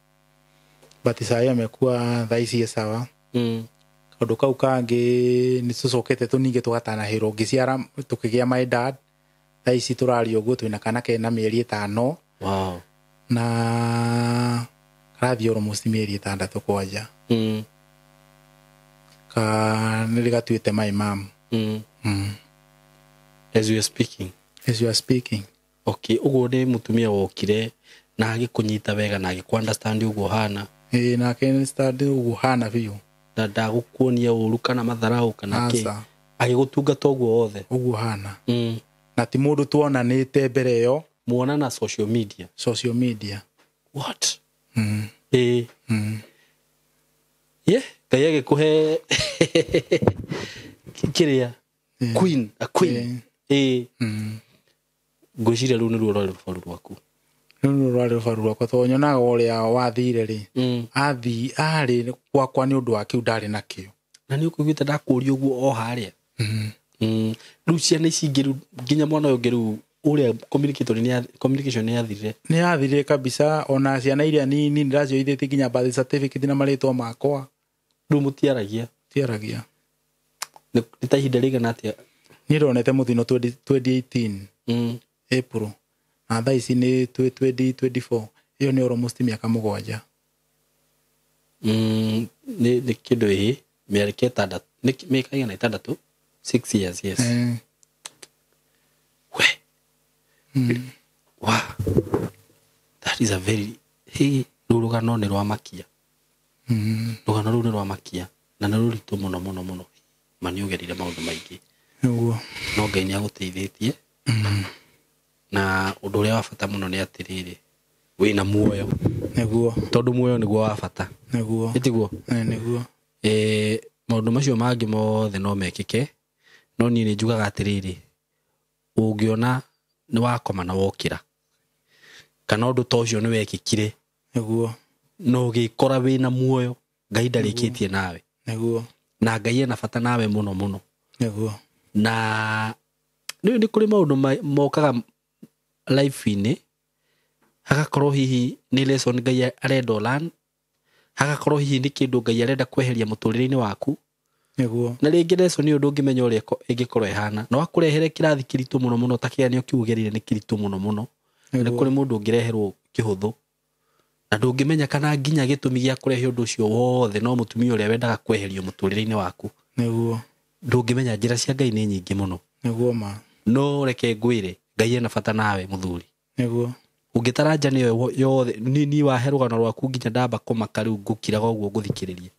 but sai amekuwa thaa ici sawa. Kaũndũ kau kangĩ nĩ tũcokete tũningĩ tũgatanahĩrwo ngĩciara tũkĩgĩa my dad thaa ici tũraria ũguo twĩna kana kena mĩeri 5. Na karathiĩ almost mĩeri 6 kwanja. Ka nĩ gatuĩte my mom. As you are speaking. As you are speaking. Ũguo nĩ mũtumia wokire na agĩkũnyita wega na agĩkũ understand ũguo hana. Ĩĩ na akĩ understand ũguo hana biũ. Na ndagũkuonia ũru kana matharau kana kĩ. Agĩgũtungata ũguo wothe. Ũguo hana. Na ti mũndũ tuonanĩte mbere ĩyo. Muona na social media. Social media. What? Ye, Ngai agĩkũhe kĩrĩa queen, a queen. Ngwĩciria rũu nĩruo rwarĩ rũbaru rwaku. Rũu nĩruo rwarĩ rũbaru rwakwa tondũ nyonaga ũrĩa wathire rĩ. Athi arĩ gwakwa nĩ ũndũ wa kĩu ndarĩ nakĩo. Na nĩ ũkũiguĩte ndakũria ũguo o harĩa. Rĩu ciana ici ingĩ rĩu nginya mwana ũyũ ũngĩ rĩu ũrĩa communication nĩ yathirire. Nĩ yathirire kabisa ona ciana iria nini ndĩracioithĩtie nginya birth certificate na marĩtwa makwa. Rĩu mũtiaragia? Tiaragia. Nĩ ta ihinda rĩigana atĩa? Niĩ ndonete mũtino 2018. April. Na thaa ici nĩ 2024. Ĩyo nĩ almost mĩaka 7. Nĩ kĩndũ ĩĩ mĩaka 6 nĩ mĩaka igana 6 6 years yes. We. Wow. That is a very rũu rũgano nĩ rwa makia. Rũgano rũu nĩ rwa makia na nĩ rũritũ mũno mũno mũno. Ma nĩ ũgerire maũndũ maingĩ. Nĩguo. No Ngai nĩ agũteithĩtie. Na ũndũ ũrĩa wa bata mũno nĩ atĩrĩrĩ wĩna muoyo. Nĩguo. Tondũ muoyo nĩguo wa bata. Nĩguo. Ĩtiguo? Nĩguo. Maũndũ macio mangĩ mothe no mekĩke no niĩ nĩ njugaga atĩrĩrĩ ũngĩona nĩ wakoma na wokĩra kana ũndũ ta ũcio nĩ wekĩkire. Nĩguo. Na ũgĩkora wĩna muoyo Ngai ndarĩkĩtie nawe. Nĩguo. Na Ngai ena bata nawe mũno mũno. Nĩguo. Na nĩ kũrĩ maũndũ mokaga life-inĩ Hagakorwo hihi nĩ lesson Ngai arenda ũlearn, hagakorwo hihi nĩ kĩndũ Ngai arenda kweheria mũtũrĩre-inĩ waku. Nĩguo. Na rĩngĩ lesson ĩyo ndũngĩmenya ũrĩa ĩngĩkorwo ĩhana, no akũrehere kĩrathi kĩritũ mũno mũno ta kĩgeranio kĩu ũgereire nĩ kĩritũ mũno mũno. Nĩ kũrĩ mũndũ ũngĩreherwo kĩhũthũ na ndũngĩmenya kana nginya gĩtũmi gĩa kũrehe ũndũ ũcio wothe no mũtumia ũrĩa wendaga kweherio mũtũrĩre-inĩ waku. Nĩguo. Ndũngĩmenya njĩra cia Ngai nĩ nyingĩ mũno. Nĩguo ma. No reke ngwĩre Ngai ena bata nawe mũthuri. Nĩguo. Ũngĩtaranja nĩyo yothe ni wahe rũgano rwaku nginya ndamba kũmaka rĩu ngũkiraga ũguo ngũthikĩrĩrie.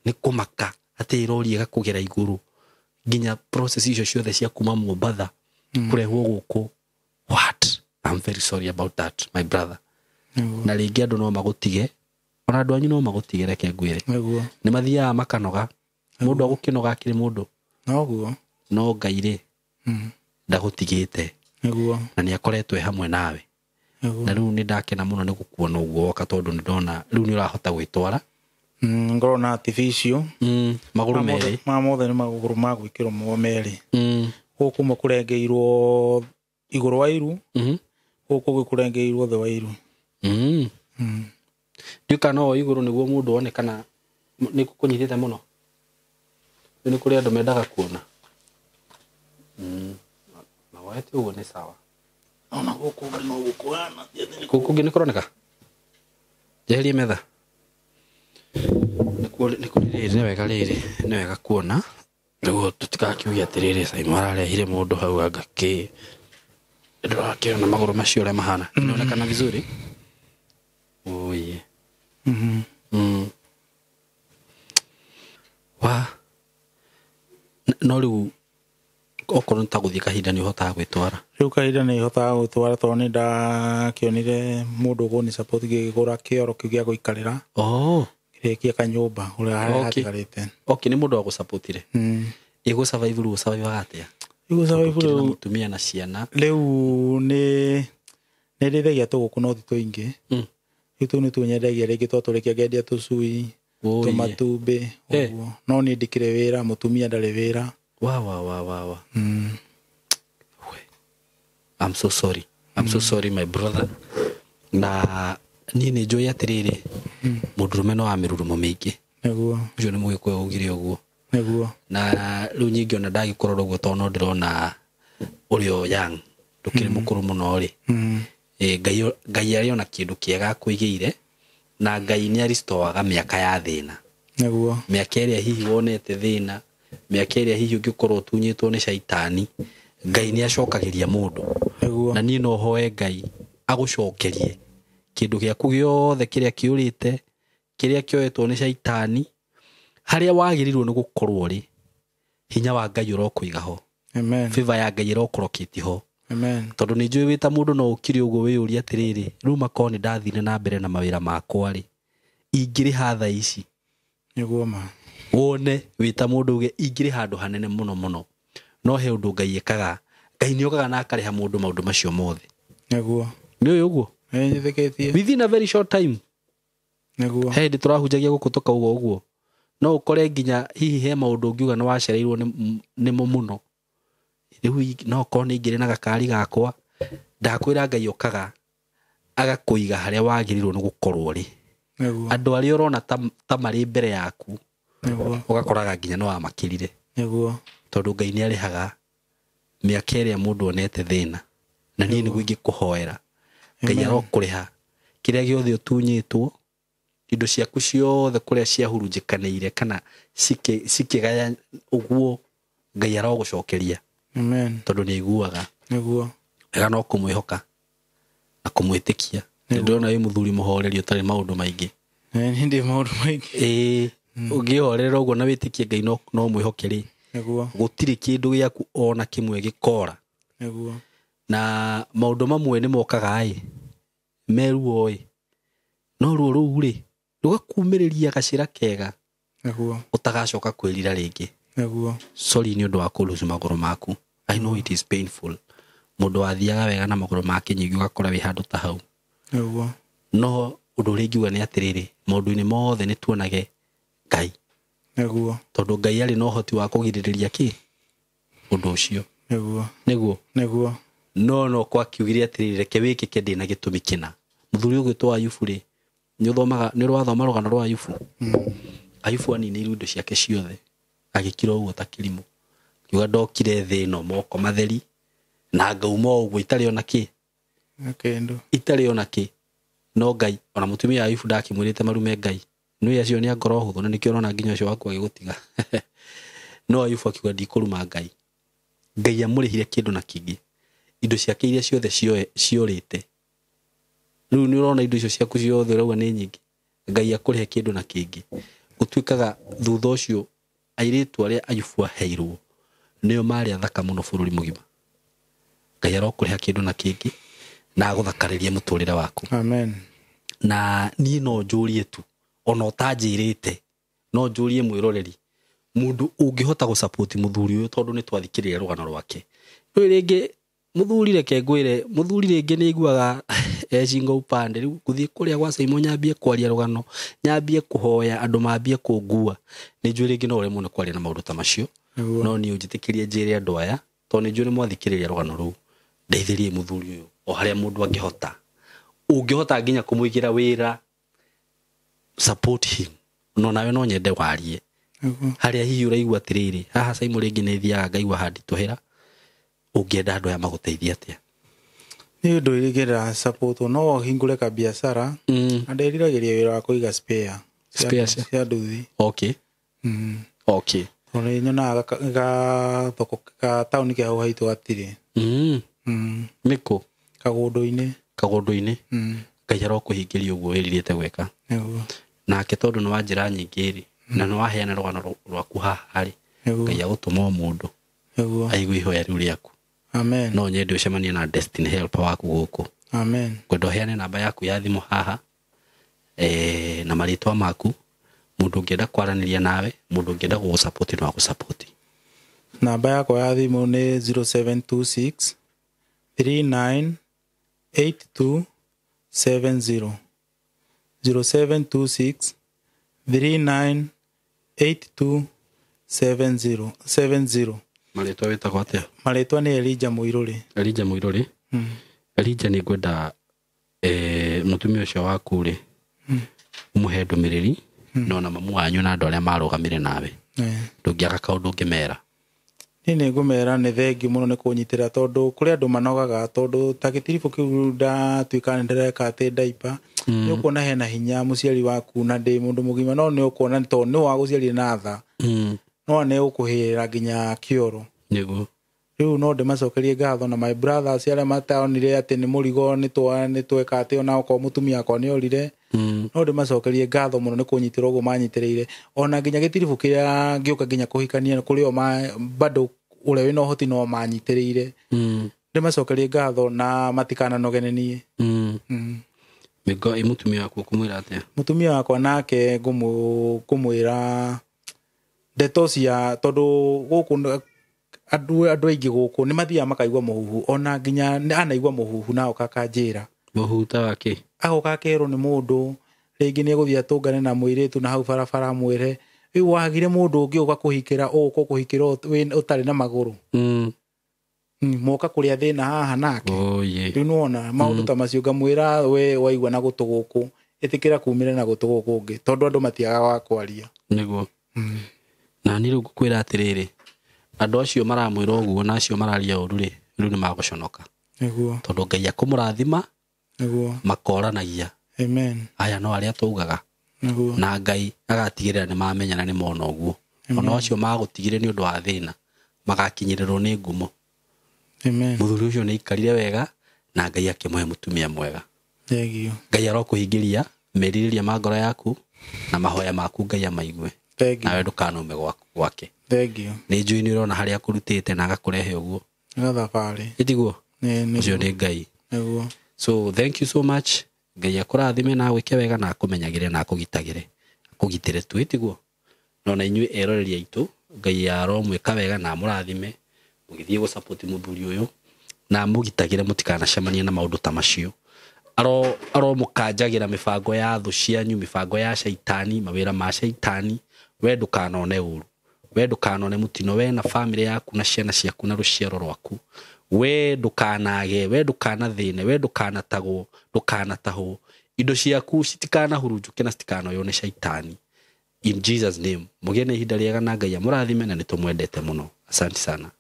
Nĩ kũmaka atĩ rori ĩgakũgera igũrũ nginya process icio ciothe cia kuma Mombatha kũrehwo gũkũ. What? I'm very sorry about that, my brother. Na rĩngĩ andũ no magũtige, ona andũ anyu no magũtige, reke ngwĩre. Nĩguo. Nĩ mathiaga makanoga. Mũndũ agũkĩnoga akĩrĩ mũndũ. Noguo. No Ngai rĩ, ndagũtigĩte. Nĩguo. Na nĩ akoretwo e hamwe nawe. Nĩguo. Na rĩu nĩ ndakena mũno nĩ gũkuona ũguo woka, tondũ nĩ ndona rĩu nĩ ũrahota gwĩtwara. Ngorwo na artificial. Magũrũ merĩ. Ma mothe nĩ magũrũ ma gwĩkĩrwo mo merĩ. Gũkũ kũmwe kũrengeirwo igũrũ wa iru. Gũkũ kũngĩ kũrengeirwo thĩ wa iru. Ndiũĩ kana no igũrũ nĩguo mũndũ one kana nĩ kũnyitĩte mũno. Nĩ kũrĩ andũ mendaga kuona. Na woete ũguo nĩ sawa. Ona gũkũ ũngĩ no gũkũhana. Gũkũ ũngĩ nĩ kũroneka? Njeherie metha. Nĩ kũrĩ rĩrĩ, nĩ wega rĩrĩ, nĩ wega kuona. Nĩguo tũtigakiuge atĩrĩrĩ, Simon ararehire mũndũ hau anga kĩ. Ndũrakĩona magũrũ macio ũrĩa mahana. Inaonekana vizuri? Oye. Wa. No rĩu okorwo nĩ ta gũthiĩ kahinda nĩ ũhotaga gwĩtwara. Rĩu kahinda nĩ hotaga gwĩtwara tondũ nĩ ndakĩonire mũndũ ũkũni support ngĩgũra kĩoro kĩu gĩa gũikarĩra. Kĩrĩkia kanyũmba ũrĩa harĩa hatigarĩte. Okay, nĩ mũndũ wa gũsupportire. Ĩgũ survive rĩu ũsurvivaga atĩa? Ĩgũ survive Ũkĩrĩ na rĩu mũtumia na ciana. Rĩu nĩ ndĩithagia tũgũkũ no ti tũingĩ. Rĩu tũu nĩ tũnyendagia rĩngĩ twatũrĩkia ngendia tũcui, tũmatumbĩ, ũguo. No niĩ ndikĩrĩ wĩra, mũtumia ndarĩ wĩra. Wa, wa, wa, wa, wa. I'm so sorry. I'm so sorry, my brother. Na niĩ nĩ njũĩ atĩrĩrĩ, mũndũrũme no wa mĩrurumo mĩingĩ. Nĩguo. Ũcio nĩ mũgĩkũyũ augire ũguo. Nĩguo. Na rĩu nyingĩ ona ndagĩkũrora ũguo tondũ no ndĩrona ũrĩ o young, ndũkĩrĩ mũkũrũ mũno rĩ. Ngai arĩ ona kĩndũ kĩega akũigĩire, na Ngai nĩ aristoaga mĩaka ya thĩna. Nĩguo. Mĩaka ĩrĩa hihi wonete thĩna, mĩaka ĩrĩa hihi ũngĩkorwo ũtunyĩtwo nĩ caitani, Ngai nĩ acokagĩria mũndũ. Nĩguo. Na niĩ no hoe Ngai agũcokerie kĩndũ gĩaku gĩothe kĩrĩa kĩũrĩte, kĩrĩa kĩoetwo nĩ caitani, harĩa wagĩrĩirwo nĩ gũkorwo rĩ, hinya wa Ngai ũrokũiga ho. Amen. Favor ya Ngai ĩrokũrokĩti ho. Amen. Tondũ nĩ njũĩ wĩ ta mũndũ no ũkire ũguo wĩyũrie atĩrĩrĩ, rĩu makorwo nĩ ndathire na mbere na mawĩra makwa rĩ, ingĩrĩha thaa ici. Nĩguo ma. Wone wĩ ta mũndũ uge ingĩrĩ handũ hanene mũno mũno. No he ũndũ Ngai ekaga. Ngai nĩ okaga na akarĩha mũndũ maũndũ macio mothe. Nĩguo. Nĩ ũyũ ũguo? Nĩ njĩtĩkĩtie. Within a very short time. Nĩguo. He hĩndĩ tũrahunjagia gũkũ tũkauga ũguo. No ũkore nginya hihi he maũndũ ũngiuga nĩ wacereirwo nĩmo mũno. Rĩu no okorwo nĩ ingĩrĩ na gakari gakwa, ndakwĩra Ngai okaga agakũiga harĩa wagĩrĩirwo nĩ gũkorwo rĩ. Nĩguo. Andũ arĩa ũrona ta marĩ mbere yaku, Nĩguo. ũgakoraga nginya nĩ wamakĩrire. Nĩguo. Tondũ Ngai nĩ arĩhaga mĩaka ĩrĩa mũndũ onete thĩna. Na niĩ nĩguo ingĩkũhoera. Ngai Amen. arokũrĩha kĩrĩa gĩothe ũtunyĩtwo, indo ciaku ciothe kũrĩa ciahurunjĩkanĩire kana cikĩgaya ũguo, Ngai arogũcokeria. Amen. Tondũ nĩ aiguaga. Nĩguo. Wega no kũmwĩhoka na kũmwĩtĩkia. Nĩguo. Ndĩrona wĩ mũthuri mũhoreri ũtarĩ maũndũ maingĩ. Nĩ ndĩ maũndũ maingĩ. Ĩĩ, ũngĩhorerera ũguo na wĩtĩkie Ngai no mwĩhoke rĩ. Nĩguo. Gũtirĩ kĩndũ gĩaku ona kĩmwe gĩkora. Nĩguo. Na maũndũ mamwe nĩ mokaga ĩ, me ruo ĩ. No ruo rũu rĩ, rũgakumĩrĩria gacĩra kega. Nĩguo. Ũtagacoka kwĩrira rĩngĩ. Nĩguo. Sorry nĩ ũndũ wa kũlose magũrũ maku. I know it is painful. Mũndũ wathiaga wega na magũrũ make nyingĩ ũgakora wĩ handũ ta hau. Nĩguo. No ũndũ ũrĩa ingiuga nĩ atĩrĩrĩ, maũndũ-inĩ mothe nĩ tuonage Ngai. Nĩguo. Tondũ Ngai arĩ na ũhoti wa kũgirĩrĩria kĩ? Ũndũ ũcio. Nĩguo. Nĩguo. Nĩguo. No no kwa kiugire atĩrĩrĩ, reke wĩkĩke ndĩna gĩtũmi kĩna. Mũthuri ũgwĩtwo Ayubu rĩ, nĩ ũthomaga, nĩ ũrathoma rũgano rwa Ayubu? Ayubu aninĩirwo indo ciake ciothe, agĩkira ũguo ta kĩrimũ. Akiuga ndokire thĩ ĩno moko matheri na ngauma ũguo itarĩ ona kĩ. Itarĩ ona kĩ. No Ngai, ona mũtumia wa Ayubu ndakĩmwĩrĩte marume Ngai. Nĩ acio nĩ ngoro hũthũ na nĩkĩo ũrona nginya ũcio waku agĩgũtiga. No Ayubu akiuga ndikũruma Ngai. Ngai amũrĩhire kĩndũ na kĩngĩ. Indo ciake iria ciothe ciorĩte. Rĩu nĩ ũrona indo icio ciaku ciothe ũrauga nĩ nyingĩ. Ngai akũrĩhe kĩndũ na kĩngĩ. Gũtuĩkaga thutha ũcio airĩtu arĩa Ayubu aheirwo nĩo marĩ athaka mũno bũrũri mũgima. Ngai arokũrĩha kĩndũ na kĩngĩ na agũthakarĩrie mũtũrĩre waku. Amen. Na niĩ no njũrie tu, ona ũtanjĩrĩte, no njũrie mwĩroreri, mũndũ ũngĩhota gũsupport mũthuri ũyũ tondũ nĩ twathikĩrĩria rũgano rwake. Rĩu rĩngĩ mũthuri, reke ngwĩre, mũthuri rĩngĩ nĩ aiguaga ecinga upande. Rĩu ngũthiĩ kũrĩa gwa Simon nyambie kwaria rũgano, nyambie kũhoya andũ mambie kũngua. Nĩ njũĩ rĩngĩ no ũremwo nĩ kwaria na maũndũ ta macio. No niĩ ũnjĩtĩkĩrie njĩre andũ aya, tondũ nĩ njũĩ nĩ mwathikĩrĩria rũgano rũu. Ndeithĩrie mũthuri ũyũ o harĩa mũndũ angĩhota. Ũngĩhota nginya kũmũigĩra wĩra, support him. No nawe no nyende warie. Harĩa hihi ũraigua atĩrĩrĩ, haha Simon rĩngĩ nĩ thiaga ngaigua handitũhĩra, ũngĩenda andũ aya magũteithie atĩa? Nĩ ũndũ ingĩenda support, no hingũre ka biacara, na ndĩriragĩria wĩra wa kũiga spare. Spare cia nduthi. Okay. Okay. Tondũ nĩ nyonaga ga thoko ka taũni kĩa hau haitũ gatirĩ. Nĩkũ? Kagũndũ-inĩ. Kagũndũ-inĩ. Ngai arokũhingĩria ũguo wĩrirĩte gwĩka. Nake tondũ nĩ wa njĩra nyingĩ rĩ, na nĩ waheana rũgano rwaku haha rĩ, Ngai agũtũma o mũndũ aigue ihoya rĩu rĩaku. Amen. No nyende ũcemanie na destiny helper waku gũkũ. Amen. Ngwenda ũheane namba yaku ya thimũ haha, na marĩtwa maku, mũndũ ũngĩenda kwaranĩria nawe, mũndũ ũngĩenda gũgũsupport no agũsupport. Namba yakwa ya thimũ nĩ 0726 39 82 70. 0726 39 82 70. 70. Marĩtwa wĩtagwo atĩa? Marĩtwa nĩ Elijah Mũirũrĩ. Elijah Mũirũrĩ. Elijah, nĩ ngwenda mũtumia ũcio waku rĩ, ũmũhe ndũmĩrĩri, no na mamu wanyu na andũ arĩa marũgamire nawe. Ndũngĩaga kaũndũ ũngĩmera. Niĩ nĩ ngũmera nĩ thengiũ mũno nĩ kũnyitĩra, tondũ kũrĩ andũ manogaga, tondũ ta gĩtiribũ kĩu ndatuĩka nĩ ndĩreka atĩ ndaipa, nĩ ũkuona hena hinya mũciari waku na ndĩ mũndũ mũgima, no nĩ ũkuona tondũ nĩ wagũciarire na tha, no nĩ ũkũhĩra nginya kĩoro. Nĩguo. Rĩu no ndĩmacokerie ngatho na my brothers arĩa mataonire atĩ nĩ mũrigo nĩ tweka atĩ ona okorwo mũtumia wakwa nĩ orire, no ndĩmacokerie ngatho mũno nĩ kũnyitĩra ũguo manyitĩrĩire. Ona nginya gĩtiribũ kĩrĩa ngĩũka nginya kũhikania kũrĩ o bado ũrĩa wĩna ũhoti no manyitĩrĩire. Ndĩmacokerie ngatho na matikananogene niĩ. Mĩgo ĩ mũtumia waku ũkũmwĩra atĩa? Mũtumia wakwa nake ngũmwĩra ndeto cia, tondũ gũkũ andũ aingĩ gũkũ nĩ mathiaga makaigua mũhuhu, ona nginya anaigua mũhuhu na oka akanjĩra. Mũhuhu ta wa kĩ? Agoka akerwo nĩ mũndũ, rĩngĩ nĩ egũthiĩ atũngane na mũirĩtu na hau barabara amwĩre, rĩu wagire mũndũ ũngĩ ũka kũhikĩra, ũka kũhikĩra ũtarĩ na magũrũ. Moka kũrĩa thĩna haha nake. Rĩu nĩwona maũndũ ta macio ngamwĩra we waigua na gũtũ gũkũ, ĩtĩkĩra kumĩra na gũtũ gũkũ kũngĩ, tondũ andũ matiagaga wa kwaria. Nĩguo. Na niĩ rĩu ngũkwĩra atĩrĩrĩ, andũ acio maramwĩra ũguo na acio mararia ũru rĩ, rĩu nĩ magũconoka. Nĩguo. Tondũ Ngai akũmũrathima, Nĩguo. makoranagia. Amen. Aya no arĩa taugaga. Nĩguo. Na Ngai agatigĩrĩra nĩ mamenya na nĩ mona ũguo. Ona acio magũtigire nĩ ũndũ wa thĩna, magakinyĩrĩrwo nĩ ngumo. Amen. Mũthuri ũcio nĩ aikarire wega na Ngai akĩmũhe mũtumia mwega. Thengiũ. Ngai arokũhingĩria merirĩria ma ngoro yaku na mahoya maku Ngai amaigue. Thengiũ. Nawe ndũkanaume gwake. Thengiũ. Nĩ njũĩ nĩ ũrona harĩa akũrutĩte na agakũrehe ũguo. Gathabarĩ. Ĩtiguo? Nĩ Ũcio nĩ Ngai. Nĩguo. So thank you so much. Ngai akũrathime na agwĩke wega na akũmenyagĩre na akũgitagĩre. Akũgitĩre tu, ĩtiguo? No na inyuĩ eroreri aitũ, Ngai aromwĩka wega na amũrathime, mũgĩthiĩ gũsupport mũthuri ũyũ na amũgitagĩre mũtikanacemanie na maũndũ ta macio. Aromũkanjagĩra mĩbango ya thũ cianyu, mĩbango ya caitani, mawĩra ma caitani, we ndũkanone ũru. We ndũkanone mũtino, we na famĩlĩ yaku na ciana ciaku na rũciaro rwaku. We ndũkanage, we ndũkanathĩne, we ndũkanatagwo, ndũkanatahwo, indo ciaku citikanahurunjũke na citikanoywo nĩ shaitani. In Jesus name, mũgĩe na ihinda rĩega na Ngai amũrathime, na nĩ tũmwendete mũno. Asante sana.